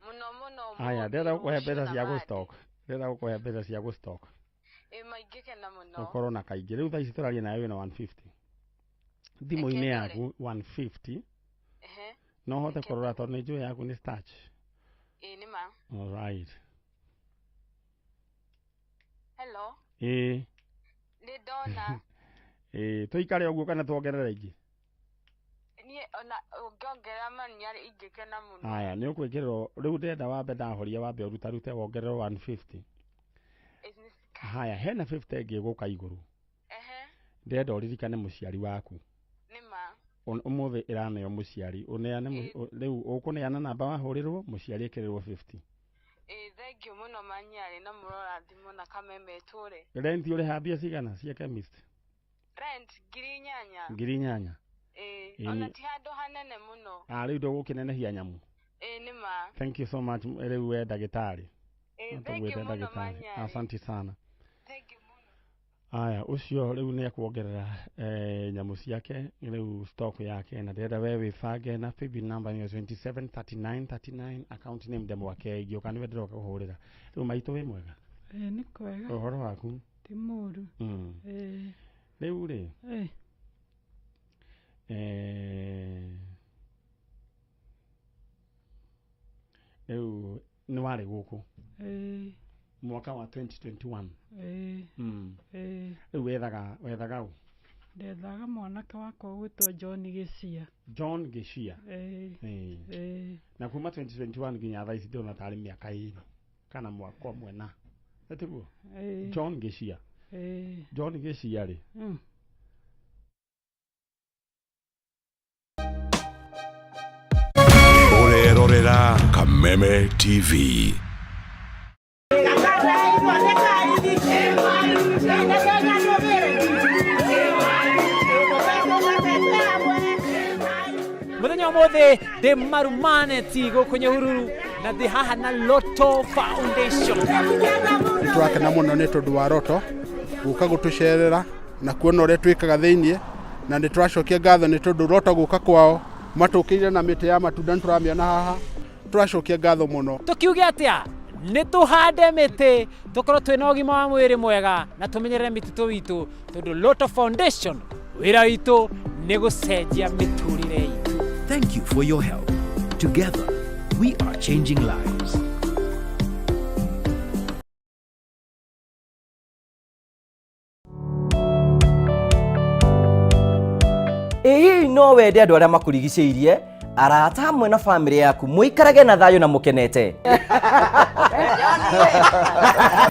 [SPEAKER 8] Mũno mũno.
[SPEAKER 1] Haya, ndĩrenda gũkũhe mbeca cia gũ stock. Ndĩrenda gũkũhe mbeca cia gũ stock.
[SPEAKER 8] Ĩĩ, maingĩkena mũno.
[SPEAKER 1] Ũkorwo na kaingĩ. Rĩu thaa ici tũraria nawe wĩna 150 thimũ-inĩ yaku 150.
[SPEAKER 8] Ehe.
[SPEAKER 1] No hote kũrora tondũ nĩ njũĩ yaku nĩ starch.
[SPEAKER 8] Ĩĩ, nĩ ma.
[SPEAKER 1] All right.
[SPEAKER 8] Hello.
[SPEAKER 1] Ĩĩ.
[SPEAKER 8] Nĩ ndona.
[SPEAKER 1] Ĩĩ, tũikare ũguo kana tuongerere ingĩ?
[SPEAKER 8] Niĩ ona ũngĩongerera mani ingĩkena mũno.
[SPEAKER 1] Haya, nĩ ũkwĩkĩrĩrwo rĩu ndĩrenda wambe ndahoria wambe ũrutarute wongererwo 150. Haya, hena 50 ĩngĩ ĩgũka igũrũ.
[SPEAKER 8] Ehe.
[SPEAKER 1] Ndĩrenda ũririkane mũciari waku.
[SPEAKER 8] Nĩ ma.
[SPEAKER 1] Ũmũthĩ ĩraneo mũciari ũneane rĩu ũkũneana namba wahũrĩrwo mũciari ekĩrĩrwo 50.
[SPEAKER 8] Ĩĩ, thank you mũno manyarĩ na mũrorathimwo na Kameme ĩtũre.
[SPEAKER 1] Rent ũrĩha mbia cigana cia chemist?
[SPEAKER 8] Rent 8,000.
[SPEAKER 1] 8,000.
[SPEAKER 8] Ĩĩ, ona ti handũ hanene mũno.
[SPEAKER 1] Ah, rĩu ndũgũkĩnenehia nyamũ.
[SPEAKER 8] Ĩĩ, nĩ ma.
[SPEAKER 1] Thank you so much rĩu we ndagĩtarĩ.
[SPEAKER 8] Ĩĩ, thank you mũno manyarĩ.
[SPEAKER 1] Asante sana.
[SPEAKER 8] Thank you mũno.
[SPEAKER 1] Aya, ũcio rĩu nĩ ekuongerera nyamũ ciake rĩu stock yake na ndĩrenda we wĩbange na paybill number nĩyo 273939 account name Ndemwake ingĩũka nĩwe ndĩroka kũhũrĩra. Rĩu maitũ wĩ mwega?
[SPEAKER 2] Ĩĩ, nĩ kwega.
[SPEAKER 1] Ũhoro waku?
[SPEAKER 2] Ti mũru. Ĩĩ.
[SPEAKER 1] Rĩu rĩ?
[SPEAKER 2] Ĩĩ.
[SPEAKER 1] Rĩu nĩ warĩ gũkũ?
[SPEAKER 2] Ĩĩ.
[SPEAKER 1] Mwaka wa 2021.
[SPEAKER 2] Ĩĩ. Ĩĩ.
[SPEAKER 1] Rĩu wethaga ũ?
[SPEAKER 2] Ndethaga mwanake wakwa ũgwĩtwo John Gĩcia.
[SPEAKER 1] John Gĩcia.
[SPEAKER 2] Ĩĩ. Ĩĩ.
[SPEAKER 1] Na kuma 2021 nginya thaa ici ndĩrona tarĩ mĩaka 2 kana mwaka ũmwe na. Ĩtiguo?
[SPEAKER 2] Ĩĩ.
[SPEAKER 1] John Gĩcia.
[SPEAKER 2] Ĩĩ.
[SPEAKER 1] John Gĩcia rĩ.
[SPEAKER 9] Ũrerorera Kameme TV.
[SPEAKER 10] Muthenya ũmũthĩ ndĩ Marumaneti gũkũ Nyahururu na ndĩ haha na Lotto Foundation.
[SPEAKER 11] Nĩtũrakena mũno nĩ tondũ wa Lotto gũka gũtũcerera na kuona ũrĩa twĩkaga thĩiniĩ, na nĩtũracokia ngatho nĩ tondũ Lotto gũka kwao matũkĩire na mĩtĩ ya matunda nĩtũramĩona haha, tũracokia ngatho mũno.
[SPEAKER 10] Tũkiuge atĩa? Nĩ tũhande mĩtĩ tũkorwo twĩna ũgima wa mwĩrĩ mwega na tũmenyerere mĩtitũ itũ tondũ Lotto Foundation wĩra witũ nĩ gũcenjia mĩtũrĩre itũ.
[SPEAKER 12] Thank you for your help. Together, we are changing lives.
[SPEAKER 13] Ĩĩ no wende andũ arĩa makũrigicĩirie arata hamwe na famĩlĩ yaku mũikarage na thayũ na mũkenete.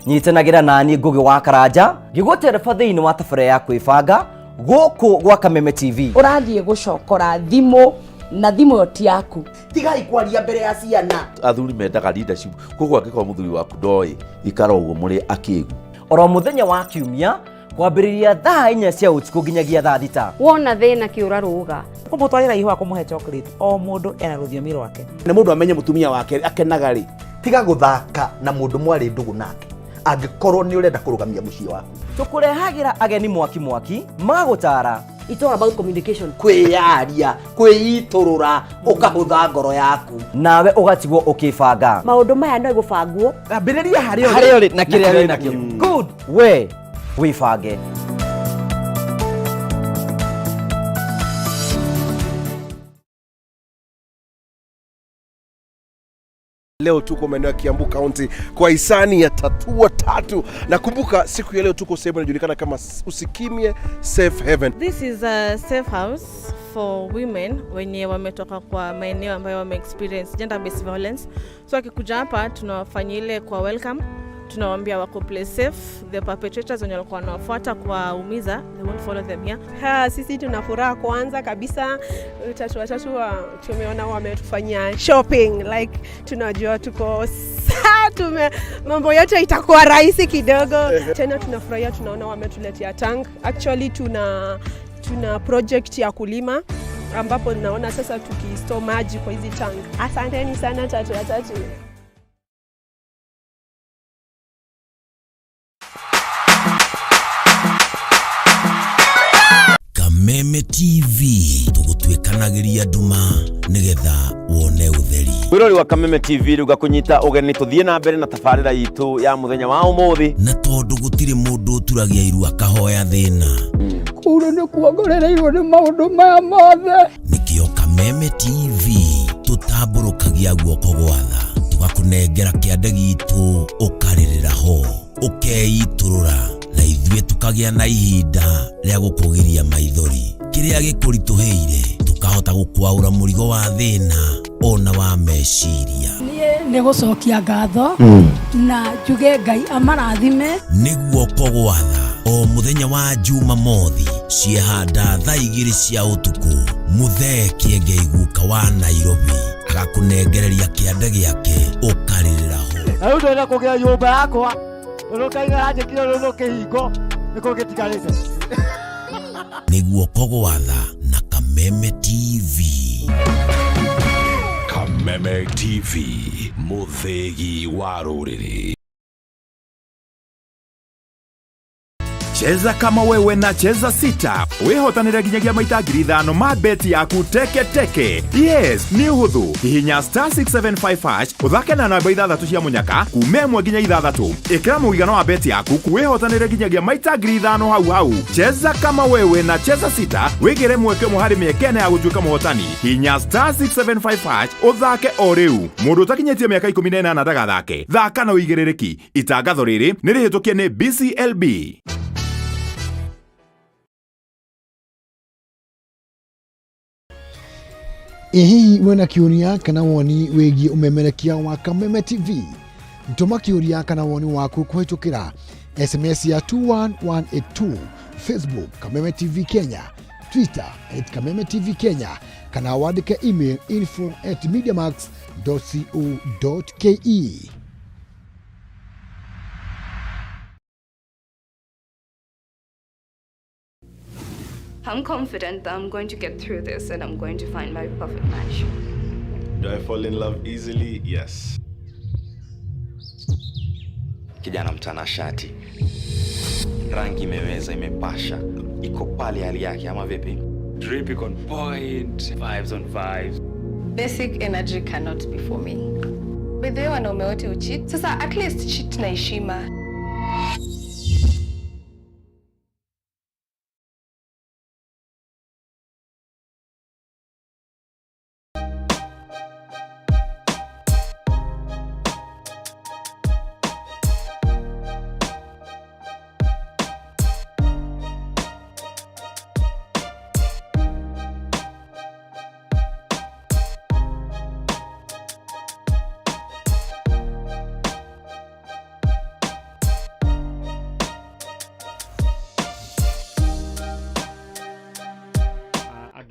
[SPEAKER 13] Nyitanagĩra nani Ngũgĩ wa Karanja ngĩgũtereba thĩinĩ wa tabarĩra ya kwĩbanga gũkũ gwa Kameme TV.
[SPEAKER 14] Ũrathiĩ gũcokora thimũ na thimũ ĩyo ti yaku.
[SPEAKER 15] Tigai kwaria mbere ya ciana.
[SPEAKER 16] Athuri mendaga leadership, koguo angĩkorwo mũthuri waku ndoĩ ikara ũguo mũrĩ akĩgu.
[SPEAKER 13] Oro mũthenya wa kiumia kwambĩrĩria thaa 4 cia ũtukũ nginyagia thaa 6.
[SPEAKER 17] Wona thĩna kĩũra rũga.
[SPEAKER 18] Kũmũtwarĩra ihũa kũmũhe chocolate, o mũndũ ena rũthiomi rwake.
[SPEAKER 15] Nĩ mũndũ amenye mũtumia wake akenaga rĩ. Tiga gũthaka na mũndũ mwarĩ ndũgũ nake angĩkorwo nĩ ũrenda kũrũgamia mũciĩ waku.
[SPEAKER 13] Tũkũrehagĩra ageni mwaki mwaki magũtara.
[SPEAKER 17] It's all about communication.
[SPEAKER 15] Kwĩyaria, kwĩitũrũra, ũkahũtha ngoro yaku.
[SPEAKER 13] Nawe ũgatigwo ũkĩbanga.
[SPEAKER 17] Maũndũ maya no gũbangwo.
[SPEAKER 15] Ambĩrĩria harĩa
[SPEAKER 13] ũrĩ na kĩrĩa wĩ nakĩo. Good. We wĩbange.
[SPEAKER 19] Leo tuko maeneo ya Kiambu County kwa hisani ya Tatua Tatu. Na kumbuka siku ya leo tuko sehemu inajulikana kama Usikimye Safe Haven.
[SPEAKER 20] This is a safe house for women wenye wametoka kwa maeneo ambayo wame experience gender based violence. So akikuja hapa tunawafanyia ile kwa welcome, Tunawaambia wako play safe. The perpetrators wenye walikuwa wanawafuata kuwaumiza, they won't follow them here.
[SPEAKER 21] Ha, sisi tuna furaha kwanza kabisa, tatu watatu tumeona wametufanyia shopping, like tunajua tuko tume mambo yote itakuwa rahisi kidogo. Tena tunafurahia, tunaona wametuletea tank. Actually tuna project ya kulima ambapo naona sasa tukistore maji kwa hizi tank. Asanteni sana tatu watatu.
[SPEAKER 22] Kameme TV tugutwikanagiria nduma nigetha wone utheri.
[SPEAKER 13] Mwirori wa Kameme TV riu ngakunyita ugeni tuthie na mbere na tabarira itu ya muthenya wa umuthi.
[SPEAKER 22] Na tondu gutiri mundu uturagia iru akahoya thina.
[SPEAKER 23] Kuru ni kuongorereirwo ni maundu maya mothe.
[SPEAKER 22] Nikio Kameme TV tutamburukagia guoko gwatha tugakunengera kiande gitu ukaririra ho ukeiturura na ithuĩ tukagia na ihinda rĩa gũkũgiria maithori kĩrĩa gĩkũritũhĩire tukahota gũkwaũra mũrigo wa thĩna ona wa meciria.
[SPEAKER 23] Niĩ nĩ gũcokia ngatho na njuge Ngai amarathime.
[SPEAKER 22] Nĩ guoko gwatha o mũthenya wa Jumamothi ciehanda thaa 2 cia ũtukũ Muthee Kĩengei guka wa Nairobi agakũnengereria kĩande gĩake ũkarĩrĩra ho.
[SPEAKER 24] Na rĩu ndĩrenda kũgĩa nyũmba yakwa urukaigara njĩkire rũrũ kĩhingo nĩkũ gĩtigarĩte.
[SPEAKER 22] Nĩ guoko gwatha na Kameme TV.
[SPEAKER 9] Kameme TV, mũthĩgi wa rũrĩrĩ.
[SPEAKER 25] Cheza kama wewe na Cheza Sita. Wihotanire nginyagia maita 5,000 ma beti yaku teke teke. Yes, ni uhuthu. Hihinya star 675 hash uthake na namba 6 cia munyaka kuma 1 nginya 6. Ikira mũigana wa beti yaku wihotanire nginyagia maita 5,000 hau hau. Cheza kama wewe na Cheza Sita wigire mweke ũmwe harĩ mĩeke ĩna ya gũtuĩka mũhotani. Hihinya star 675 hash uthake o rĩu. Mũndũ ũtakinyĩtie mĩaka 18 ndagathake. Thaka na ũigĩrĩrĩki. Itangatho rĩrĩ nĩ rĩhĩtũkie nĩ BCLB.
[SPEAKER 26] Ĩ hihi wĩna kĩũria kana woni wĩgiĩ ũmemerekia wa Kameme TV? Tũma kĩũria kana woni waku kũhĩtũkĩra SMS ya 21182, Facebook Kameme TV Kenya, Twitter @Kameme TV Kenya, kana wandĩke email info@mediamax.co.ke.
[SPEAKER 27] I'm confident that I'm going to get through this and I'm going to find my perfect match.
[SPEAKER 28] Do I fall in love easily? Yes.
[SPEAKER 29] Kijana mtanashati. Rangi imeweza, imepasha. Iko pale hali yake ama vipi?
[SPEAKER 30] Drip iko on point, vibes on vibes.
[SPEAKER 31] Basic energy cannot be for me. By the way, wanaume wote ucheat. Sasa at least cheat na heshima.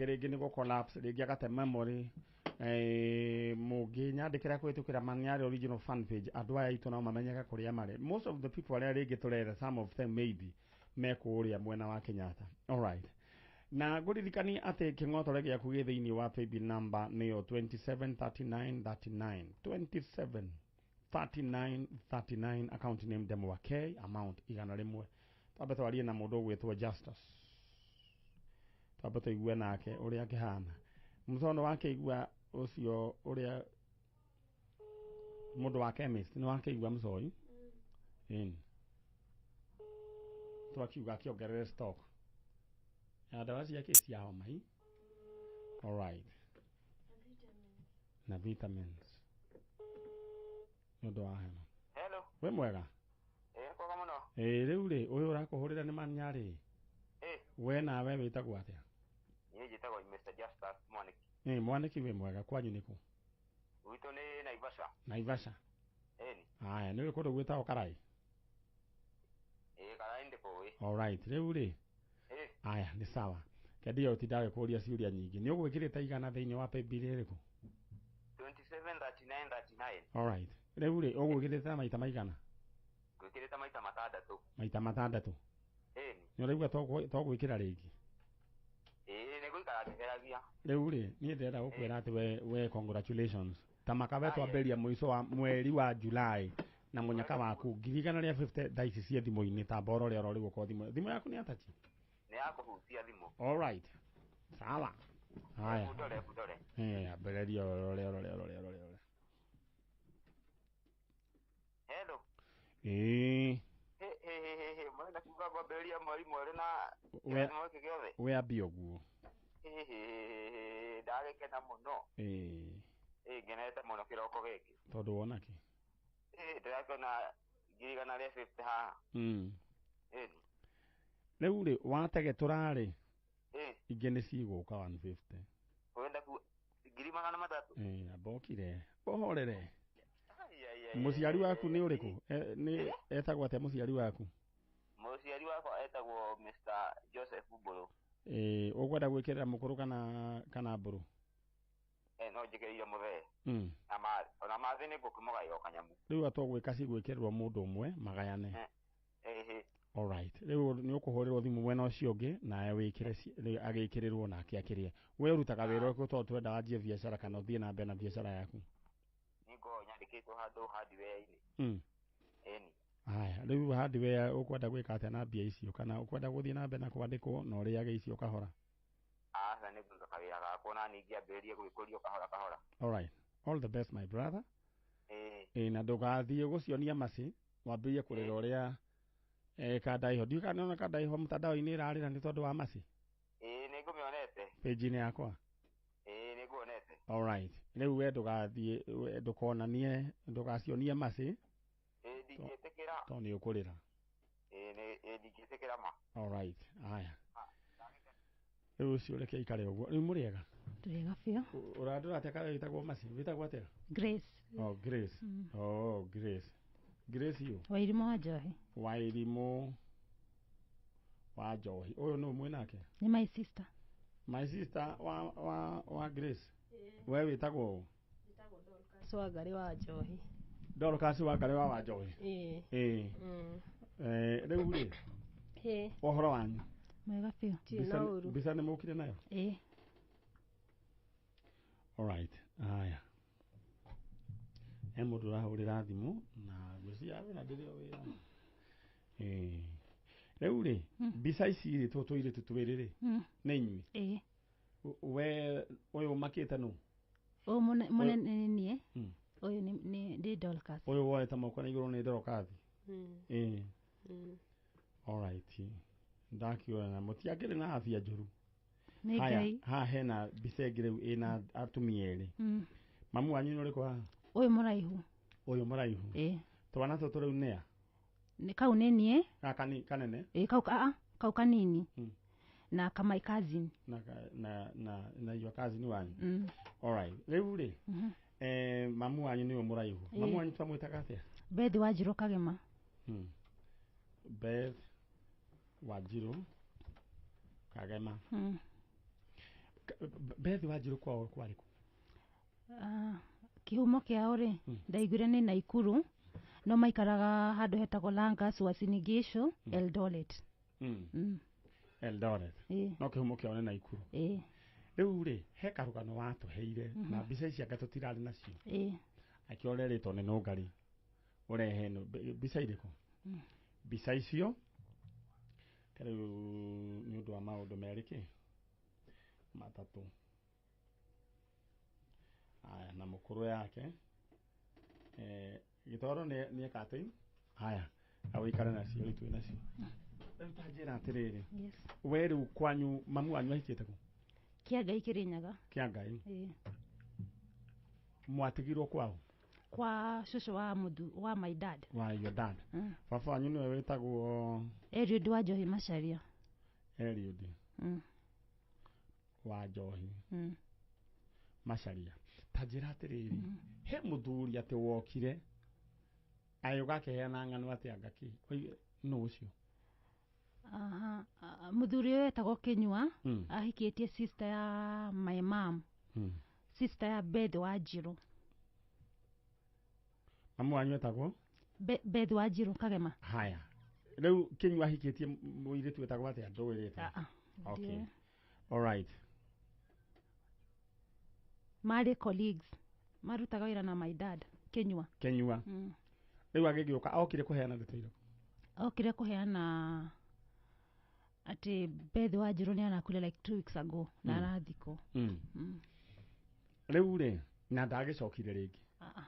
[SPEAKER 1] Rĩngĩ nĩ gũ collapse rĩngĩ agate memory mũngĩnyandĩkĩra kũhĩtũkĩra Maniari original fan page andũ aya aitũ nao mamenyeke kũrĩa marĩ. Most of the people arĩa rĩngĩ tũretha, some of them maybe me kũrĩa mwena wa Kenyatta. Alright, na ngũririkanie atĩ kĩng'otore gĩaku gĩ thĩinĩ wa paybill number nĩyo 273939 273939 account name Demo wa K, amount 100. Twambe twarie na mũndũ ũgwĩtwo Justus, twambe tũigue nake ũrĩa akĩhana. Mũthono wakĩigua ũcio ũrĩa mũndũ wa chemist nĩ wakĩigua mũcoi twakiuga akĩongerere stock ya ndawa ciake cia homa. Alright, na vitamins nĩ ũndũ wa homa.
[SPEAKER 32] Hello.
[SPEAKER 1] Wĩ mwega?
[SPEAKER 32] Kwega mũno.
[SPEAKER 1] Rĩu rĩ ũyũ ũrakũhũrĩra nĩ Maniari. We nawe wĩtagwo atĩa?
[SPEAKER 32] Niĩ njĩtagwo Mr. Justus Mwaniki.
[SPEAKER 1] Mwaniki wĩ mwega, kwanyu nĩkũ?
[SPEAKER 32] Gwitũ nĩ Naivasha.
[SPEAKER 1] Naivasha.
[SPEAKER 32] Ĩni.
[SPEAKER 1] Haya, nĩ ũrĩ kũndũ gwĩtagwo Karai?
[SPEAKER 32] Ndĩkũĩ.
[SPEAKER 1] Alright, rĩu rĩ. Aya, nĩ sawa. Kendia ũtindaga kũria ciũria nyingĩ. Nĩ ũgwĩkĩrĩte igana thĩinĩ wa paybill ĩrĩkũ?
[SPEAKER 32] 27 39 39.
[SPEAKER 1] Alright. Rĩu rĩ, ũgwĩkĩrĩte maita maigana?
[SPEAKER 32] Ngwĩkĩrĩte maita matandatũ.
[SPEAKER 1] Maita matandatũ.
[SPEAKER 32] Ĩni.
[SPEAKER 1] Nĩ ũraigua to gwĩkĩra rĩngĩ?
[SPEAKER 32] Ĩĩ, nĩ gũikara ngĩgeragia.
[SPEAKER 1] Rĩu rĩ, niĩ ndĩrenda gũkwĩra atĩ we congratulations. Ta makawe twambĩrĩria mũico wa mweri wa July na mũnyaka waku 150 thaa ici cie thimũ-inĩ ta mboro ũrĩa ũrorĩ gũkorwo thimũ. Thimũ yaku nĩ atachi?
[SPEAKER 32] Nĩ ya kũhutia thimũ.
[SPEAKER 1] Alright. Sawa. Haya.
[SPEAKER 32] Ndore, ndore.
[SPEAKER 1] Ambĩrĩria ũrore ũrore ũrore ũrore ũrore.
[SPEAKER 32] Hello.
[SPEAKER 1] Ĩĩ.
[SPEAKER 32] He he he he, mũrenda kuga ngwambĩrĩria mweri mwerũ na
[SPEAKER 1] We
[SPEAKER 32] kĩrathimo gĩkĩ gĩothe?
[SPEAKER 1] we ambie ũguo.
[SPEAKER 32] He he he, ndagĩkena mũno.
[SPEAKER 1] Ĩĩ.
[SPEAKER 32] Ĩĩ, ngenete mũno kĩroko gĩkĩ.
[SPEAKER 1] Tondũ wona kĩ?
[SPEAKER 32] Ĩĩ, ndĩrakĩona 150 haha. Ĩni.
[SPEAKER 1] Rĩu rĩ, wategetũra rĩ,
[SPEAKER 32] Ĩĩ.
[SPEAKER 1] ingĩ nĩ cigũka 150.
[SPEAKER 32] Ũrenda ku 300,000?
[SPEAKER 1] Ĩĩ, amba ũkire. Ũhorere.
[SPEAKER 32] Ai, ai, ai,
[SPEAKER 1] Mũciari
[SPEAKER 32] ai,
[SPEAKER 1] waku
[SPEAKER 32] ai,
[SPEAKER 1] nĩ
[SPEAKER 32] ai.
[SPEAKER 1] ũrĩkũ? Nĩ etagwo atĩa mũciari waku?
[SPEAKER 32] Mũciari wakwa etagwo Mr. Joseph Mbũrũ.
[SPEAKER 1] Ĩĩ, ũkwenda gwĩkĩrĩra mũkũrũ kana mbũrũ?
[SPEAKER 32] No njĩkĩrĩire mũthee. Na ma ona mathĩ nĩ ngũkĩmũgaĩra o kanyamũ.
[SPEAKER 1] Rĩu atogwĩka cigwĩkĩrĩrwo mũndũ ũmwe magayane.
[SPEAKER 32] Ĩhĩ.
[SPEAKER 1] Alright. Rĩu nĩ ũkũhũrĩrwo thimũ mwena ũcio ũngĩ nawe wĩkĩre agĩkĩrĩrwo nake akĩrĩe. We ũrutaga wĩra ũrĩkũ tondũ twenda wanjie biacara kana ũthiĩ na mbere na biacara yaku?
[SPEAKER 32] Niĩ ngoragwo nyandĩkĩtwo handũ hardware-inĩ. Ĩni.
[SPEAKER 1] Haya, rĩu hardware ũkwenda gwĩka atĩa na mbia icio kana ũkwenda gũthiĩ na mbere na kwandĩkwo na ũrĩage icio kahora?
[SPEAKER 32] Aca, nĩ ngwĩka kawĩra gakwa na ningĩ ambĩrĩrie gwĩkũria o kahora kahora.
[SPEAKER 1] Alright. All the best my brother.
[SPEAKER 32] Ĩĩ.
[SPEAKER 1] Ĩĩ, na ndũgathiĩ gũcionia maci wambĩrĩrie kũrĩra ũrĩa kandaiho. Ndiũĩ kana nĩwona kandaiho mtandao-inĩ ĩrarĩra nĩ tondũ wa maci?
[SPEAKER 32] Ĩĩ, nĩ ngũmĩonete.
[SPEAKER 1] Page-inĩ yakwa.
[SPEAKER 32] Ĩĩ, nĩ nguonete.
[SPEAKER 1] Alright. Rĩu we ndũgathiĩ, we ndũkonanie, ndũgacionie maci.
[SPEAKER 32] Ĩĩ, ndingĩtĩkĩra.
[SPEAKER 1] Tondũ nĩ ũkũrĩra.
[SPEAKER 32] Ĩĩ, ĩĩ, ndingĩtĩkĩra ma.
[SPEAKER 1] Alright. Haya. Rĩu ũcio reke aikare ũguo. Rĩu mũrĩega?
[SPEAKER 2] Tũrĩega biũ.
[SPEAKER 1] Ũrandora atĩa kana wĩtagwo maci? Wĩtagwo atĩa?
[SPEAKER 2] Grace.
[SPEAKER 1] Oh, Grace. Oh, Grace. Grace you.
[SPEAKER 2] Wairimũ wa Njohi.
[SPEAKER 1] Wairimũ wa Njohi. Ũyũ nũ mwĩ nake?
[SPEAKER 2] Nĩ my sister.
[SPEAKER 1] My sister wa Grace. We wĩtagwo ũ?
[SPEAKER 21] Wangarĩ wa Njohi.
[SPEAKER 1] Dorcas Wangarĩ wa Njohi.
[SPEAKER 21] Ĩĩ.
[SPEAKER 1] Ĩĩ. Rĩu rĩ,
[SPEAKER 21] Ĩĩ.
[SPEAKER 1] ũhoro wanyu?
[SPEAKER 2] Mwega biũ.
[SPEAKER 21] Ndirĩ na ũru.
[SPEAKER 1] Mbica nĩ mũkire nayo?
[SPEAKER 2] Ĩĩ.
[SPEAKER 1] Alright. Haya. He mũndũ ũrahũrĩra thimũ na ngwĩciria wĩra ndĩrĩ o wĩra. Ĩĩ. Rĩu rĩ, mbica ici rĩ tũtũ tũirĩtu twĩrĩ rĩ, nĩ inyuĩ?
[SPEAKER 2] Ĩĩ.
[SPEAKER 1] We ũyũ ũmakĩte nũ?
[SPEAKER 2] Ũyũ mũnene nĩ niĩ. Ũyũ nĩ Dorcas.
[SPEAKER 1] Ũyũ woete moko na igũrũ nĩ Dorcas. Ĩĩ. Alright. Ndakiona na mũtiakĩrĩ na afya njũru.
[SPEAKER 2] Nĩ
[SPEAKER 1] Haya,
[SPEAKER 2] Ngai.
[SPEAKER 1] haha hena mbica ĩngĩ rĩu ĩna atumia erĩ. Mamu wanyu nĩ ũrĩkũ haha?
[SPEAKER 2] Ũyũ mũraihu.
[SPEAKER 1] Ũyũ mũraihu.
[SPEAKER 2] Ĩĩ.
[SPEAKER 1] Twana tũtũ rĩu nĩa?
[SPEAKER 2] Nĩ kau nĩ niĩ.
[SPEAKER 1] Gaka nĩ kanene?
[SPEAKER 2] Ĩĩ, kau kau kanini. Na ka my cousin.
[SPEAKER 1] Na your cousin wanyu. Alright. Rĩu rĩ, mamu wanyu nĩwe mũraihu. Mamu wanyu twamwĩtaga atĩa?
[SPEAKER 2] Beth Wanjirũ Kagema.
[SPEAKER 1] Beth Wanjirũ Kagema. Beth Wanjirũ kwao kwarĩ kũ?
[SPEAKER 2] Kĩhumo kĩao rĩ, ndaiguire nĩ Naikuru, no maikaraga handũ hetagwo Langas, Uasin Gishu, Eldoret.
[SPEAKER 1] Eldoret.
[SPEAKER 2] Ĩĩ.
[SPEAKER 1] No kĩhumo kĩao nĩ Naikuru.
[SPEAKER 2] Ĩĩ.
[SPEAKER 1] Rĩu rĩ, he karũgano watũheire na mbica ici anga tũtirarĩ nacio.
[SPEAKER 2] Ĩĩ.
[SPEAKER 1] Akĩo ũrerĩtwo nĩ nũngari ũrehe ĩno mbica irĩkũ? Mbica icio rĩu nĩ ũndũ wa maũndũ merĩ kĩ matatũ. Aya, na mũkũrũ yake gĩtoro nĩ eka atĩ haya awĩikare nacio rĩu twĩ nacio. Rĩu ta njĩra atĩrĩrĩ,
[SPEAKER 2] Yes.
[SPEAKER 1] we rĩu kwanyu mamu wanyu ahikĩte kũ?
[SPEAKER 2] Kĩa Ngai Kĩrĩnyaga.
[SPEAKER 1] Kĩa Ngai.
[SPEAKER 2] Ĩĩ.
[SPEAKER 1] Mwatigirwo kwao?
[SPEAKER 2] Kwa cũcũ wa mũthu wa my dad.
[SPEAKER 1] Wa your dad. Baba wanyu nĩwe wĩtagwo
[SPEAKER 2] Eliud wa Njohi Macharia.
[SPEAKER 1] Eliud wa Njohi Macharia. Ta njĩra atĩrĩrĩ, he mũthuri atĩ wokire agĩũka akĩheana ng'ano atĩ anga kĩ nũ ũcio?
[SPEAKER 2] Aha, muthuri ũyũ etagwo Kinyua. Ahikĩtie sister ya my mom. Sister ya Beth Wanjiru.
[SPEAKER 1] Mamu wanyu etagwo?
[SPEAKER 2] Beth Wanjiru Kagema.
[SPEAKER 1] Haya, rĩu Kinyua ahikĩtie mũirĩtu wĩtagwo atĩa? Ndũĩ rĩtwa?
[SPEAKER 2] Ah, ah.
[SPEAKER 1] Okay.
[SPEAKER 2] Ndiũĩ.
[SPEAKER 1] All right.
[SPEAKER 2] Marĩ colleagues, marutaga wĩra na my dad Kinyua.
[SPEAKER 1] Kinyua. Rĩu agĩgĩũka okire kũheana ndeto irĩkũ?
[SPEAKER 2] Okire kũheana atĩ Beth Wanjiru nĩ arakuire like 2 weeks ago na arathikwo.
[SPEAKER 1] Rĩu rĩ, na ndagĩcokire rĩngĩ?
[SPEAKER 2] Ah, ah.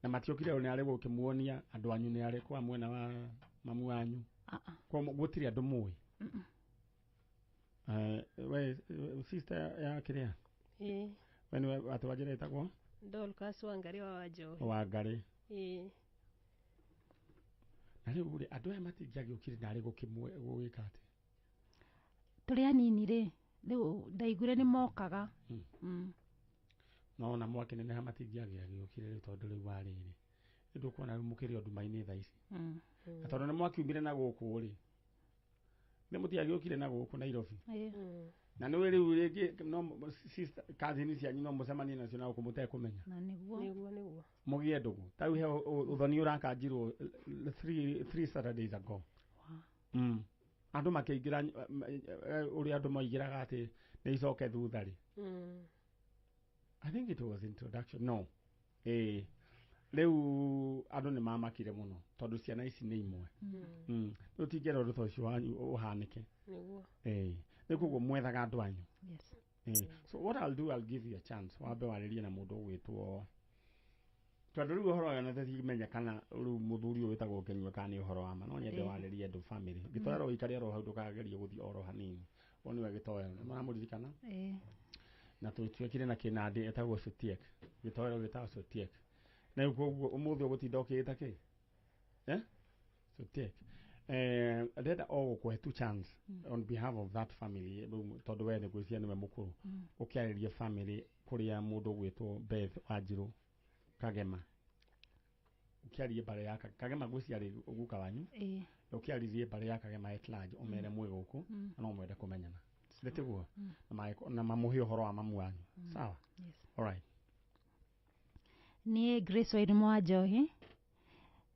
[SPEAKER 1] Na matiokire nĩ arĩ gũkĩmuonia andũ anyu nĩ arĩ kwa mwena wa mamu wanyu?
[SPEAKER 2] Ah, ah.
[SPEAKER 1] Kwa gũtirĩ andũ mũĩ?
[SPEAKER 2] Mm-mm.
[SPEAKER 1] We sister ya kĩrĩa?
[SPEAKER 3] Ĩĩ.
[SPEAKER 1] We nĩwe atĩ wanjĩra ĩtagwo?
[SPEAKER 3] Dorcas Wangari wa Wanjohi.
[SPEAKER 1] Wangari.
[SPEAKER 3] Ĩĩ.
[SPEAKER 1] Na rĩu rĩ, andũ aya matingĩagĩũkire narĩ gũgĩka atĩ?
[SPEAKER 2] Tũrĩ anini rĩ, rĩu ndaiguire nĩ mokaga.
[SPEAKER 1] No ona mwakĩneneha matingĩagĩũkire rĩu, tondũ rĩu warĩrĩ rĩu ndũkuona rĩu mũkĩrĩ o nduma-inĩ thaa ici. Na tondũ nĩ mwakiumire na gũkũ rĩ, nĩ mũtiagĩũkire na gũkũ Nairobi?
[SPEAKER 2] Ĩĩ.
[SPEAKER 1] Na nĩwe rĩu rĩngĩ no sister cousin cianyu no mũcemanie nacio na gũkũ mũtekũmenya.
[SPEAKER 2] Na nĩguo.
[SPEAKER 3] Nĩguo.
[SPEAKER 1] Mũgĩe ndũgũ ta rĩu he ũthoni ũrakanjirwo 3 Saturdays ago. Andũ makĩingĩra ũrĩa andũ maingĩraga atĩ nĩ icoke thutha rĩ. I think it was introduction, no, ĩĩ, rĩu andũ nĩ mamakire mũno tondũ ciana ici nĩ imwe. Rĩu tingĩenda ũndũ ta ũcio wanyu ũhanĩke.
[SPEAKER 3] Nĩguo.
[SPEAKER 1] Ĩĩ, rĩu koguo mwethaga andũ anyu.
[SPEAKER 2] Yes.
[SPEAKER 1] Ĩĩ. So what I'll do, I'll give you a chance wambe warĩrie na mũndũ ũgwĩtwo, tondũ rĩu ũhoro ũyũ na kana rĩu mũthuri ũyũ wĩtagwo Kĩnyua kana nĩ ũhoro wa ma, no nyende warĩrie andũ family. Gĩtoero, ũikare oro hau, ndũkagerie gũthiĩ oro hanini. Ũyũ nĩwe Gĩtoero, nĩ mũramũririkana?
[SPEAKER 2] Ĩĩ.
[SPEAKER 1] Na tũtuĩkire na kĩnandĩ etagwo Sotiek. Gĩtoero gĩtagwo Sotiek, na rĩu koguo ũmũthĩ ũgũtinda ũkĩĩta kĩ, eh, Sotiek. Ndĩrenda o gũkũhe two chance on behalf of that family rĩu, tondũ we nĩ ngwĩciria nĩwe mũkũrũ. Ũkĩarĩrie family kũrĩa mũndũ ũgwĩtwo Beth Wanjiru Kagema, ũkĩarie mbarĩ ya Kagema, ngwĩciria arĩ guka wanyu.
[SPEAKER 2] Ĩĩ.
[SPEAKER 1] Ũkĩarĩrie mbarĩ ya Kagema at large, ũmere mwĩ gũkũ na no mwende kũmenyana, nĩ tiguo? Na mamũhe ũhoro wa mamu wanyu. Sawa?
[SPEAKER 2] Yes.
[SPEAKER 1] All right.
[SPEAKER 2] Niĩ Grace Wairimu wa Njohi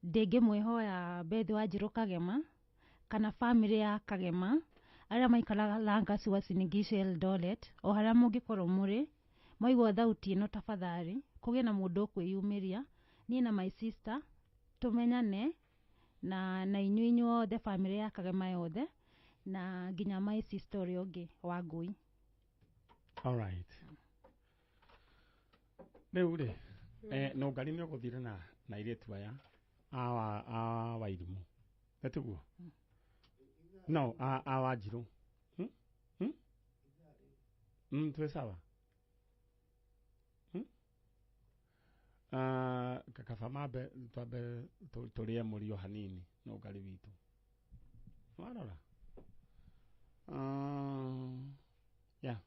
[SPEAKER 2] ndĩngĩmwĩhoya Beth Wanjiru Kagema kana family ya Kagema arĩa maikaraga Langas, Uasin Gishu, Eldoret, o harĩa mũngĩkorwo mũrĩ, mwaigua thauti ĩno, tafadhali kũgĩe na mũndũ ũkwĩyumĩria, niĩ na my sister tũmenyane na inyuĩ inyuothe, family ya Kagema yothe, na nginya my sister ũrĩa ũngĩ wa Ngui.
[SPEAKER 1] All right, rĩu rĩ, nũngari nĩ ũgũthire na airĩtu aya a Wairimũ, nĩ tiguo? No a Wanjirũ. Hmm? Twĩ sawa. Ah, kaba mambe twambe tũrĩe mũrio hanini nũngari witũ warora. Yeah.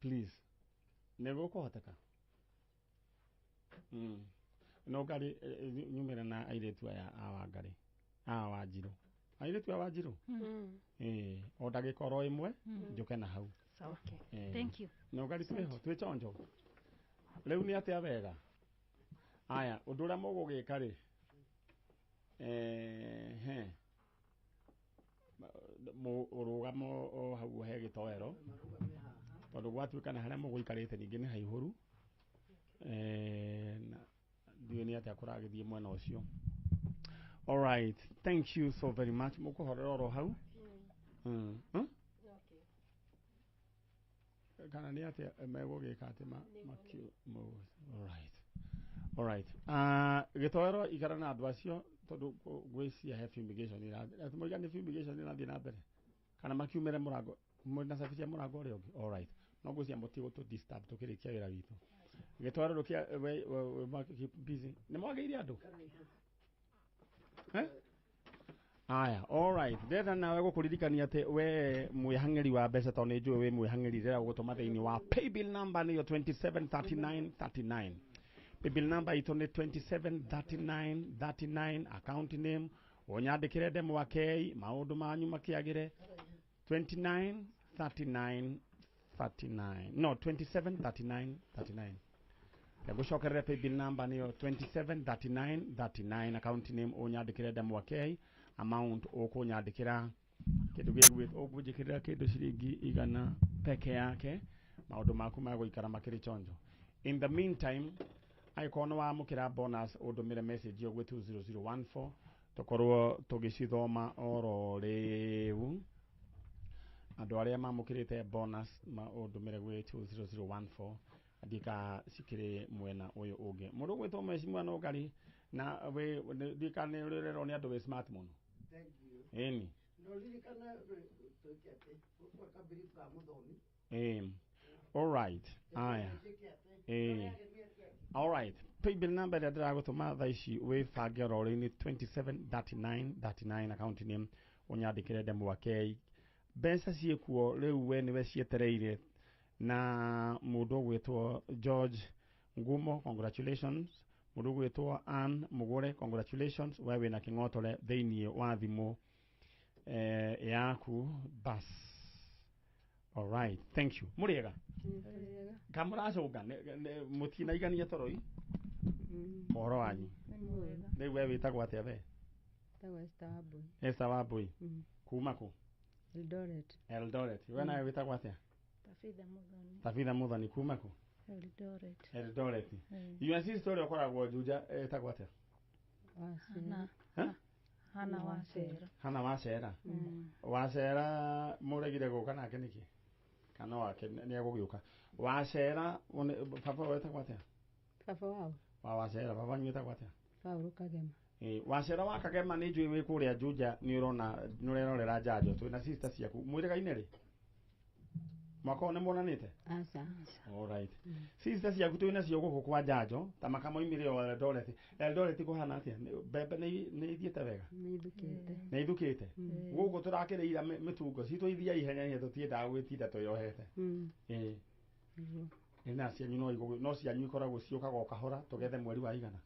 [SPEAKER 1] Please, nĩ gũkũhoteka. No ngari nyumĩre na airĩtu aya a Wangari, a Wanjirũ, airĩtu a Wanjirũ. Ĩĩ, o ndagĩka oro ĩmwe njũke na hau.
[SPEAKER 3] Sawa.
[SPEAKER 2] Thank you.
[SPEAKER 1] No ngari twĩho twĩ chonjo rĩu nĩ atĩa wega. Aya, ũndũ ũrĩa mũgũgĩka rĩ, he ũrũgamo o hau he gĩtoero, tondũ gwatuĩka na harĩa mũgũikarĩte ningĩ nĩ haihũru. Na ndiũĩ nĩ atĩa kũragĩthiĩ mwena ũcio. Alright, thank you so very much. Mũkũhorera oro hau. Kana nĩ atĩa megũgĩka atĩ alright, alright. Gĩtoero, ikara na andũ acio, tondũ ngwĩciria he fumigation ĩrathiĩ, atĩ moiga nĩ fumigation ĩrathiĩ na mbere, kana makiumĩre mũrango na cabi cia mũrango ũrĩa ũngĩ. Alright, no ngwĩciria mũtigũtũ disturb tũkĩrĩkia wĩra witũ. Gĩtoero, ndũkia we keep busy. Nĩ mwagĩire andũ. Eh? Aya, alright. Ndĩrenda nawe gũkũririkania atĩ we mwĩhang'ĩri wa mbeca, tondũ nĩ njũĩ wĩ mwĩhang'ĩri, rĩrĩa ũgũtũma thĩinĩ wa paybill number nĩyo 273939. Paybill number itũ nĩ 273939, account name Ũnyandĩkĩre ndemwa K, maũndũ manyu makĩagĩre. 29 39 39, no, 27 39 39. Ngũcokerere paybill number nĩyo 27 39 39, account name ũnyandĩkĩre ndemwa K, amount ũkũnyandĩkĩra kĩndũ gĩgwĩ ũkũnjĩkĩrĩra kĩndũ ciringi 100 peke yake, maũndũ maku magũikara makĩrĩ chonjo. In the meantime, angĩkorwo nĩ wamũkĩra bonus, ũndũmĩre message ĩyo gwĩ 20014, tũkorwo tũgĩcithoma oro rĩu. Andũ arĩa mamũkĩrĩte bonus ũndũmĩre gwĩ 20014, andika cikĩrĩ mwena ũyũ ũngĩ. Mũndũ ũgwĩtwo Mheshimiwa Nũngari, na wĩ ndika nĩ ũrerwo nĩ andũ wĩ smart mũno.
[SPEAKER 4] Thank you.
[SPEAKER 1] Ĩni.
[SPEAKER 4] No ririkana twĩke atĩ gũkũ kabiribu ka mũthomi.
[SPEAKER 1] All right. Aya. All right. Paybill number ĩrĩa ndĩragũtũma thaa ici wĩbange oro rĩu nĩ 27 39 39, account name ũnyandĩkĩre ndemwa K. Mbeca ciĩkuo rĩu, we nĩwe cietereire. Na mũndũ ũgwĩtwo George Ngumo, congratulations. Mũndũ ũgwĩtwo Ann Mũgũre, congratulations, we wĩna kĩng'otore thĩinĩ wa thimũ yaku. Bas, all right, thank you. Mũrĩega kamũracũnga mũtinaigania toroi mohoro wanyu. Rĩu we wĩtagwo atĩa we?
[SPEAKER 5] Tagwo Esther Wambui.
[SPEAKER 1] Esther Wambui. Kuma kũ?
[SPEAKER 5] Eldoret.
[SPEAKER 1] Eldoret. We nawe wĩtagwo atĩa?
[SPEAKER 2] Tabitha Muthoni.
[SPEAKER 1] Tabitha Muthoni, kuma kũ?
[SPEAKER 2] Eldoret.
[SPEAKER 1] Eldoret. Your sister ũrĩa ũkoragwo Juja etagwo atĩa?
[SPEAKER 2] Hana.
[SPEAKER 1] Eh?
[SPEAKER 2] Hana Wacera.
[SPEAKER 1] Hana Wacera. Wacera mũregire gũka nake nĩkĩ? Kana wake nĩ egũgĩũka. Wacera baba wetagwo atĩa?
[SPEAKER 5] Baba wao.
[SPEAKER 1] Wa Wacera, baba wanyu wetagwo atĩa?
[SPEAKER 5] Paul Kagema.
[SPEAKER 1] Wacera wa Kagema, nĩ njũĩ wĩ kũrĩa Juja, nĩ ũrona nĩ ũrerorera njanjo. Twĩna sister ciaku mwĩrĩgaine rĩ? Mwaka ũyũ nĩ muonanĩte?
[SPEAKER 5] Aca.
[SPEAKER 1] All right. Sister ciaku twĩ nacio gũkũ kwa njanjo ta makamoimire o Eldoret. Eldoret kũhana atĩa? Mbembe nĩ ithiĩte wega?
[SPEAKER 5] Nĩ ithukĩte.
[SPEAKER 1] Nĩ ithukĩte? Gũkũ tũrakĩrĩira mĩtungo citũ ithia ihenya ihenya, tũtiendaga gwĩtinda twĩyohete. Ĩĩ.
[SPEAKER 5] Nĩguo.
[SPEAKER 1] Nĩ na cianyu no igũ no cianyu ikoragwo ciũkaga o kahora, tũgethe mweri wa igana?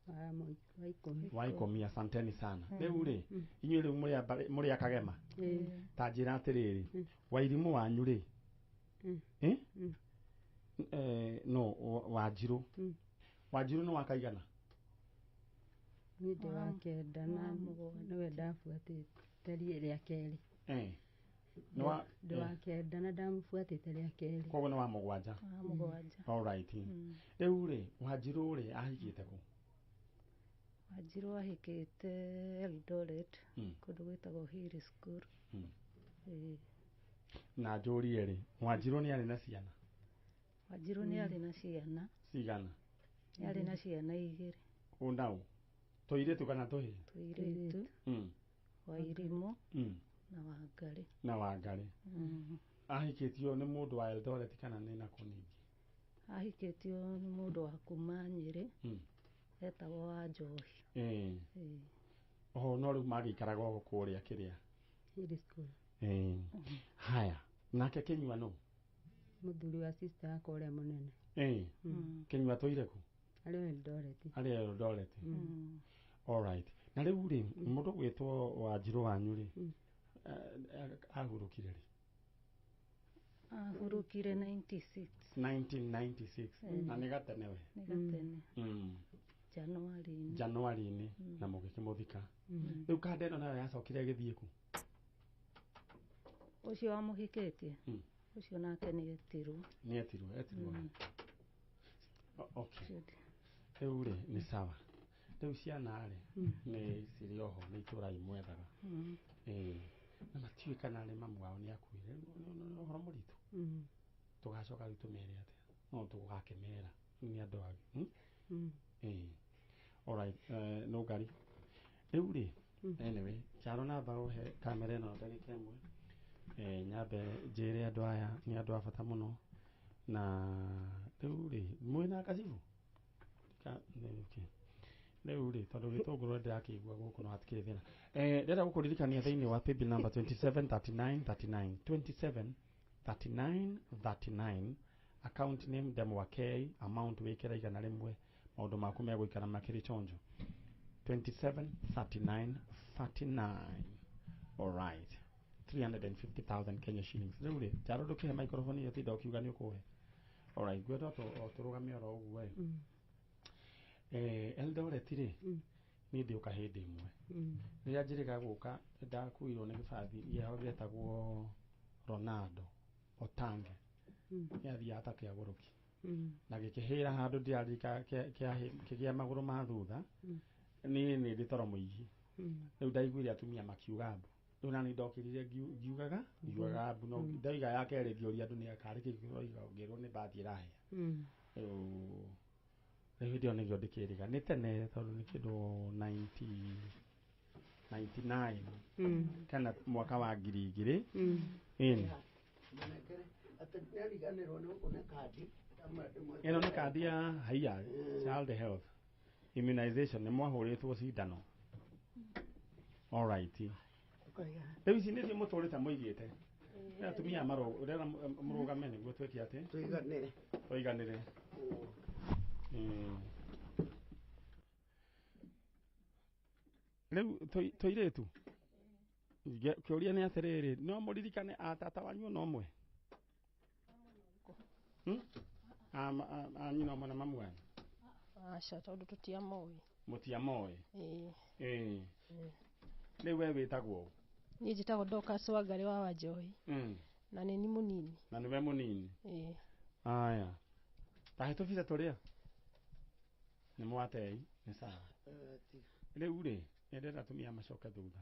[SPEAKER 5] Wa 10.
[SPEAKER 1] Wa 10. Asanteni sana. Rĩu rĩ, inyuĩ rĩu mũrĩ a Kagema?
[SPEAKER 5] Ĩĩ.
[SPEAKER 1] Ta njĩra atĩrĩrĩ, Wairimũ wanyu rĩ? Eh? No, Wanjirũ. Wanjirũ nĩ wa kaigana?
[SPEAKER 5] Niĩ ndĩ wa 9 na nĩwe ndabuatĩte rĩa kerĩ.
[SPEAKER 1] Nĩ wa
[SPEAKER 5] Ndĩ wa 9 na ndamũbuatĩte rĩa kerĩ.
[SPEAKER 1] Koguo nĩ wa 7.
[SPEAKER 2] Wa 7.
[SPEAKER 1] All right. Rĩu rĩ, Wanjirũ rĩ ahikĩte kũ?
[SPEAKER 2] Wanjirũ ahikĩte Eldoret, kũndũ gwĩtagwo Hill School.
[SPEAKER 1] Na njũrie rĩ, Wanjirũ nĩ arĩ na ciana?
[SPEAKER 2] Wanjirũ nĩ arĩ na ciana.
[SPEAKER 1] Cigana?
[SPEAKER 2] Nĩ arĩ na ciana 2.
[SPEAKER 1] Ũnaũ? Tũirĩtu kana tũhĩĩ?
[SPEAKER 2] Tũirĩtu. Wairimũ na Wangarĩ.
[SPEAKER 1] Na Wangarĩ. Ahikĩtio nĩ mũndũ wa Eldoret kana nĩ nakũ ningĩ?
[SPEAKER 2] Ahikĩtio nĩ mũndũ wa kuma Nyĩrĩ. Etagwo Wanjohi.
[SPEAKER 1] Oho, no rĩu magĩikaraga o kũrĩa kĩrĩa?
[SPEAKER 5] Hill School.
[SPEAKER 1] Haya, nake Kĩnyua nũ?
[SPEAKER 5] Mũthuri wa sister yakwa ũrĩa mũnene.
[SPEAKER 1] Kĩnyua tũire kũ?
[SPEAKER 5] Arĩ o Eldoret.
[SPEAKER 1] Arĩ Eldoret. All right. Na rĩu rĩ, mũndũ ũgwĩtwo Wanjirũ wanyu rĩ, ahurũkire rĩ?
[SPEAKER 2] Ahurũkire 96.
[SPEAKER 1] 1996. Na nĩ gatene we?
[SPEAKER 2] Nĩ gatene. Januari-inĩ.
[SPEAKER 1] Januari-inĩ, na mũgĩkĩmũthika. Rĩu kanda ĩno nayo yacokire ĩgĩthiĩ kũ?
[SPEAKER 2] Ũcio wamũhikĩtie? Ũcio nake nĩ etirwo.
[SPEAKER 1] Nĩ etirwo, etirwo. Okay. Rĩu rĩ, nĩ sawa. Rĩu ciana rĩ, nĩ cirĩ oho, nĩ itũra imwethaga. Na matiũĩ kana nĩ mamu wao nĩ akuire. Nĩ ũhoro mũritũ. Tũgacoka rĩu tũmere atĩa? No tũgakĩmera nĩ andũ angĩ. All right, Nũngari. Rĩu rĩ, anyway, Charo namba ũhe kamera ĩno ndagĩka ĩmwe. Nyambe njĩre andũ aya nĩ andũ a bata mũno. Na rĩu rĩ, mwĩna kacibũ? Rĩu rĩ, tondũ gĩtũngũrũ ndĩrakĩigua gũkũ no hatikĩrĩ thĩna. Ndĩrenda gũkũririkania thĩinĩ wa paybill number 27 39 39, 27 39 39, account name ndemwa K, amount wĩkĩra 100, maũndũ maku megũikara makĩrĩ chonjo. 27 39 39. Alright, 350,000 Kenya shillings. Rĩu rĩ, Njaro, ndũkĩhe microphone ĩyo, tinda ũkiuga nĩ ũkũhe. Alright, ngwenda o tũrũgame oro ũguo ĩ. Eldoret rĩ, niĩ ndĩũka hĩndĩ ĩmwe rĩrĩa njĩrĩga gũka, ndakuirwo nĩ gĩbathi gĩao gĩetagwo Ronaldo Otange. Nĩ athiaga ta kĩagũrũki na gĩkĩhĩra handũ ndĩrarika kĩgĩa magũrũ ma thutha. Niĩ nĩ ndĩ toro mũingĩ. Rĩu ndaiguire atumia makiuga mbu, rĩu nani ndokĩrire ngiugaga ngiugaga mbu, no ndaiga ya kerĩ ngĩũria andũ nĩ karĩ kĩ kĩroiga, ngĩrwo nĩ mbathi ĩrahĩa. Rĩu hĩndĩ ĩyo nĩrĩo ndĩkĩrĩga nĩ tene, tondũ nĩ kĩndũ 99 kana mwaka wa 2000. Ĩni.
[SPEAKER 4] Mũnengere atĩ nĩariganĩrwo nĩ gũkũne kandi.
[SPEAKER 1] Ĩno nĩ kandi ya haiya child health immunization, nĩ mwahũrĩtwo cindano. Alright, rĩu ici nĩcio mũtũrĩte mũigĩte. Rĩ atumia ũrera mũrũgame nĩguo twĩke atĩ
[SPEAKER 4] tũiganĩre.
[SPEAKER 1] Tũiganĩre. Rĩu tũirĩtu, kĩũria nĩ atĩrĩrĩ, no mũririkane a tata wanyu ona ũmwe? Hmm? A nyina ũmwe na mamu wanyu?
[SPEAKER 3] Aca, tondũ tũtiamoĩ.
[SPEAKER 1] Mũtiamoĩ?
[SPEAKER 3] Ĩĩ.
[SPEAKER 1] Ĩĩ. Rĩu we wĩtagwo ũ?
[SPEAKER 3] Niĩ njĩtagwo Dorcas Wangarĩ wa Wanjohi. Na nĩ ni mũnini.
[SPEAKER 1] Na nĩwe mũnini?
[SPEAKER 3] Ĩĩ.
[SPEAKER 1] Aya, tahe tũbica tũrĩa nĩ mwatei, nĩ sawa. Rĩu rĩ, nĩ ndĩrenda atumia macoke thutha.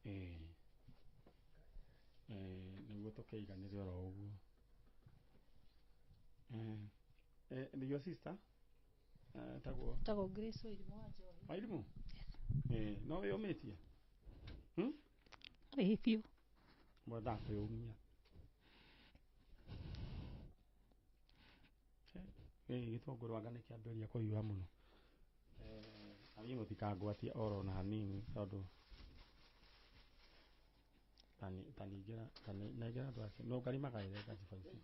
[SPEAKER 1] Ĩĩ. Nĩguo tũkĩiganĩre oro ũguo. Your sister tagwo?
[SPEAKER 3] Tagwo Grace Wairimũ wa Njohi.
[SPEAKER 1] Wairimũ? Yes. No wĩyũmĩtie?
[SPEAKER 2] Ĩĩ, biũ.
[SPEAKER 1] Mwendaga kwĩyũmia. Gĩtũngũrũ anga nĩ kĩambĩrĩria kũhiũha mũno. Na niĩ mũtikangwatie oro na hanini, tondũ taningĩra nengera andũ acio no ngarimagaĩre ngaciba ici.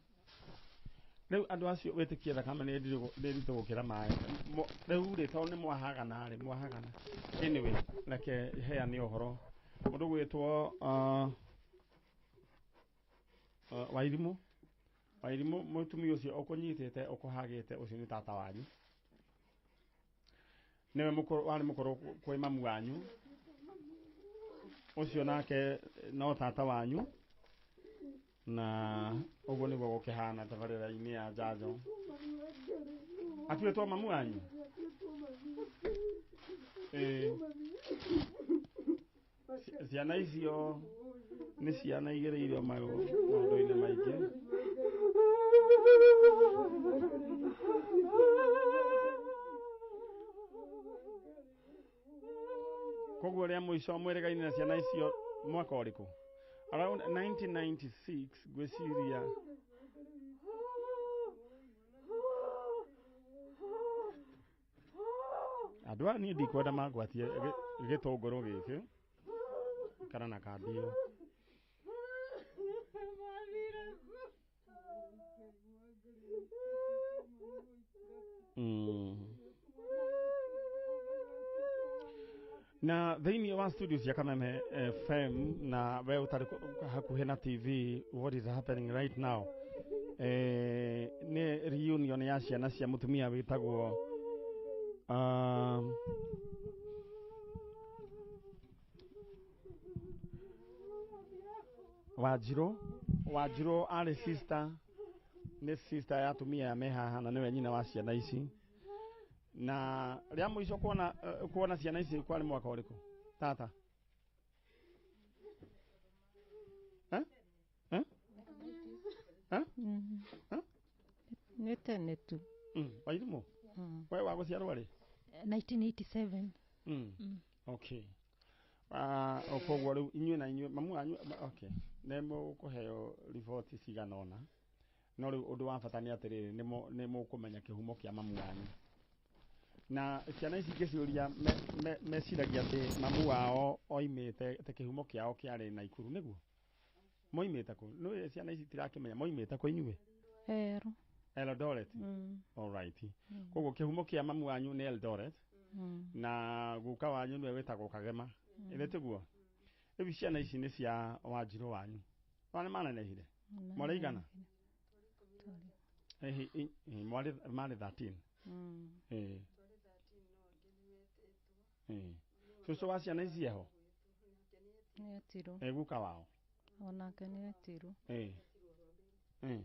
[SPEAKER 1] Rĩu andũ acio wĩtĩkie thakame nĩ nditũ gũkĩra maĩ. Rĩu rĩ, tondũ nĩ mwahagana rĩ, mwahagana. Anyway, reke heane ũhoro. Mũndũ gwĩtwo Wairimũ, Wairimũ, mũtumia ũcio ũkũnyitĩte ũkũhagĩte, ũcio nĩ tata wanyu, nĩwe mũkũrũ, warĩ mũkũrũ kwĩ mamu wanyu. Ũcio nake no tata wanyu, na ũguo nĩguo gũkĩhana tabarĩra-inĩ ya njanjo. Atuĩtwo mamu wanyu. Ĩĩ. Ciana icio nĩ ciana igereirio maũndũ-inĩ maingĩ. Koguo rĩa mũico mwĩrĩgaine na ciana icio mwaka ũrĩkũ? Around 1996 ngwĩciria. Andũ aya niĩ ndikwenda mangwatie gĩtũngũrũ gĩkĩ kana na kandi ĩyo. Na thĩinĩ wa studio cia Kameme FM, na we ũtarĩ hakuhĩ na TV, what is happening right now nĩ reunion ya ciana cia mũtumia wĩtagwo Wanjirũ. Wanjirũ arĩ sister, nĩ sister ya atumia aya me haha, na nĩwe nyina wa ciana ici. Na rĩa mũico kuona ciana ici kwarĩ mwaka ũrĩkũ, tata? Eh? Eh? Eh? Eh?
[SPEAKER 2] Nĩ tene tu.
[SPEAKER 1] Wairimũ, we wa gũciarwo rĩ?
[SPEAKER 2] 1987.
[SPEAKER 1] Okay. Koguo rĩu inyuĩ na inyuĩ mamu wanyu okay, nĩ mũkũheo riboti cigana ũna, no rĩu ũndũ wa bata nĩ atĩrĩrĩ, nĩ mũkũmenya kĩhumo kĩa mamu wanyu. Na ciana ici ingĩciũria meciragia atĩ mamu wao oimĩte atĩ kĩhumo kĩao kĩarĩ Naikuru, nĩguo moimĩte kũ? Nĩ ciana ici itirakĩmenya moimĩte kũ inyuĩ?
[SPEAKER 2] Ero.
[SPEAKER 1] Eldoret. All right. Koguo kĩhumo kĩa mamu wanyu nĩ Eldoret. Na guka wanyu nĩwe wĩtagwo Kagema. Ĩthĩ tiguo? Rĩu ciana ici nĩ cia Wanjirũ wanyu. Wana manenehire? Mwarĩ igana? Mwarĩ marĩ 13. Eh. Eh. Cũcũ wa ciana ici eho?
[SPEAKER 2] Nĩ etirwo.
[SPEAKER 1] Eh, guka wao.
[SPEAKER 2] Onake nĩ etirwo.
[SPEAKER 1] Eh. Eh.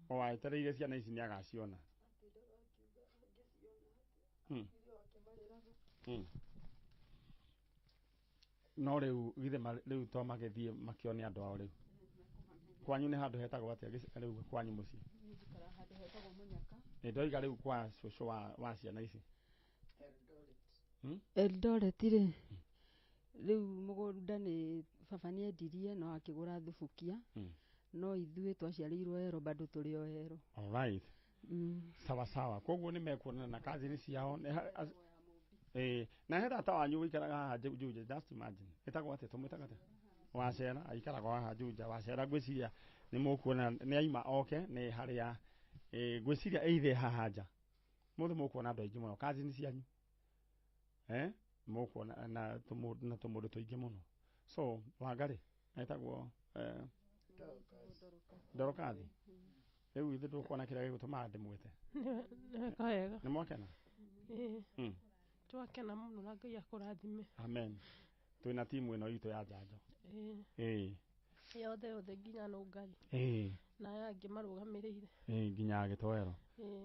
[SPEAKER 1] O aetereire ciana ici nĩ agaciona. No rĩu githĩ rĩu to magĩthiĩ makĩone andũ ao rĩu. Kwanyu nĩ handũ hetagwo atĩa rĩu kwanyu mũciĩ?
[SPEAKER 5] Niĩ njikaraga handũ hetagwo Mũnyaka.
[SPEAKER 1] Nĩ ndoiga rĩu kwa cũcũ wa ciana ici.
[SPEAKER 5] Eldoret rĩ, rĩu mũgũnda nĩ baba nĩ endirie no akĩgũra thubukia. No ithuĩ twaciarĩirwo Ero bado tũrĩ o Ero.
[SPEAKER 1] All right. Sawa sawa. Koguo nĩ mekuonana na cousin ciao. Na he tata wanyu wĩikaraga haha Juja, just imagine. Ĩtagwo atĩa? Tũmwĩtaga atĩa? Wacera, aikaraga haha Juja. Wacera ngwĩciria nĩ mũkuona nĩ aima oke nĩ harĩa ngwĩciria eithe haha nja. Mũthĩ mũkuona andũ aingĩ mũno, cousin cianyu. Mũkuona na tũmũndũ tũingĩ mũno. So, Wangarĩ etagwo Dorokathi. Rĩu ithuĩ ndũkuona kĩrĩa gĩgũtũmaga ndĩmwĩte.
[SPEAKER 3] Nĩ wega.
[SPEAKER 1] Nĩ mwakena?
[SPEAKER 3] Ĩĩ. Twakena mũno na Ngai akũrathime.
[SPEAKER 1] Amen. Twĩna timu ĩno itũ ya njanjo. Ĩĩ.
[SPEAKER 3] Yothe yothe nginya Nũngari.
[SPEAKER 1] Ĩĩ.
[SPEAKER 3] Na aya angĩ marũgamĩrĩire.
[SPEAKER 1] Ĩĩ nginya Gĩtoero.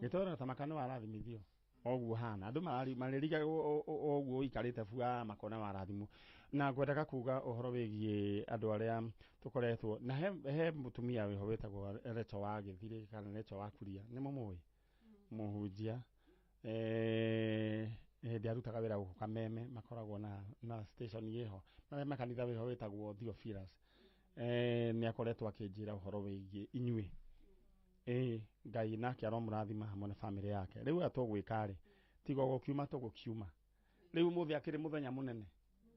[SPEAKER 1] Gĩtoero ta maka nĩ warathimithio. Oguo hana andũ marĩriga oguo ũikarĩte bua makona warathimwo. Na ngwendaga kuga ũhoro wĩgiĩ andũ arĩa tũkoretwo na he mũtumia wĩho wĩtagwo Recho wa Gĩthirĩ kana Recho wa Kuria, nĩ mũmũĩ? Mũhunjia. Hĩndĩ arutaga wĩra gũkũ Kameme, makoragwo na station ĩho na makanitha wĩho wĩtagwo Theophilus. Nĩ akoretwo akĩnjĩra ũhoro wĩgiĩ inyuĩ. Ngai nake aromũrathima hamwe na family yake. Rĩu ũrĩa tũgwĩka rĩ, tiga gũkiuma tũgũkiuma. Rĩu ũmũthĩ akĩrĩ mũthenya mũnene,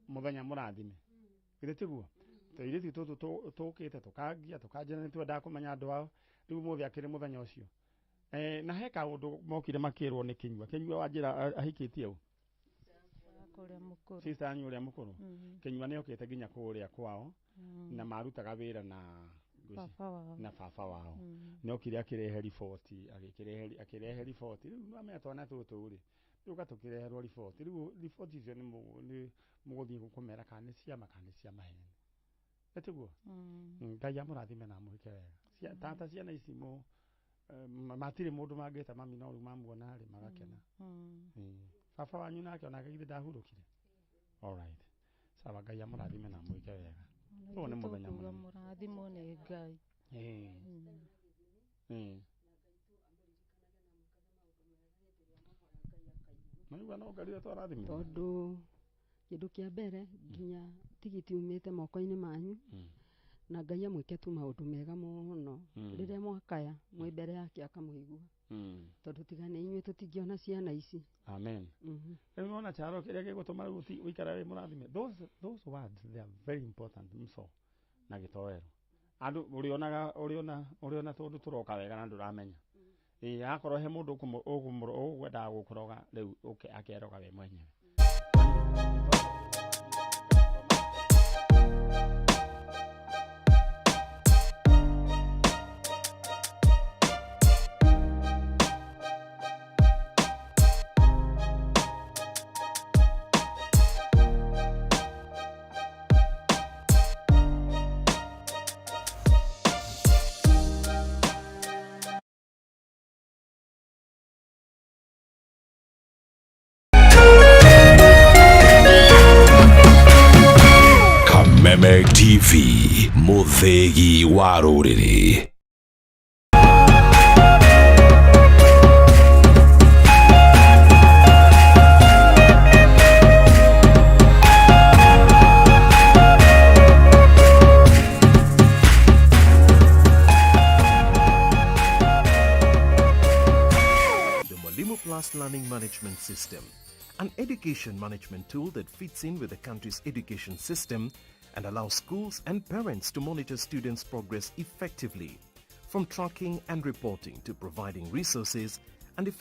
[SPEAKER 1] mũthenya mũrathime. Githĩ tiguo? Tũirĩtu tũtũ tũkĩte tũkangia tũkanjĩra nĩ twendaga kũmenya andũ ao. Rĩu ũmũthĩ akĩrĩ mũthenya ũcio. Na he kaũndũ mokire makĩrwo nĩ Kĩnyua. Kĩnyua wanjĩra ahikĩtie ũ? Sister yanyu ũrĩa mũkũrũ. Kĩnyua nĩ okĩte nginya kũrĩa kwao na marutaga wĩra na na baba wao. Nĩ okire akĩrehe riboti, akĩrehe riboti. Rĩu nĩ wamenya twana tũtũ rĩ, rĩu tũkĩreherwo riboti. Rĩu riboti icio nĩ mũgũthiĩ kũmera kana nĩ ciama kana nĩ cia maheni. Nĩ tiguo? Ngai amũrathime na amwĩke wega. Tata ciana ici matirĩ mũndũ mangĩta mami no rĩu mamuona rĩ magakena. Baba wanyu nake onake githĩ ndahurũkire? All right. Sawa, Ngai amũrathime na amwĩke wega. Ũyũ nĩ mũthenya mũnene.
[SPEAKER 2] Mũrathimwo nĩ Ngai.
[SPEAKER 1] Maigua no Ngai ũrĩa twarathimire.
[SPEAKER 5] Tondũ kĩndũ kĩa mbere nginya tigiti umĩte moko-inĩ manyu na Ngai amwĩke tu maũndũ mega mũno. Rĩrĩa mwakaya mwĩ mbere yake akamũigua. Tondũ tiga nĩ inyuĩ tũtingĩona ciana ici.
[SPEAKER 1] Amen. Rĩu nĩwona charo kĩrĩa gĩgũtũma rĩu ũikare wĩ mũrathime. Those words, they are very important mso na Gĩtoero. Andũ ũrĩonaga ũrĩona tondũ tũroka wega na ndũramenya. Akorwo he mũndũ ũkwendaga gũkũroga rĩu akeroga we mwenyewe.
[SPEAKER 9] Kameme TV, mũthĩgi wa rũrĩrĩ.
[SPEAKER 6] The Mwalimu Plus Learning Management System, an education management tool that fits in with the country's education system and allows schools and parents to monitor students' progress effectively, from tracking and reporting to providing resources and effective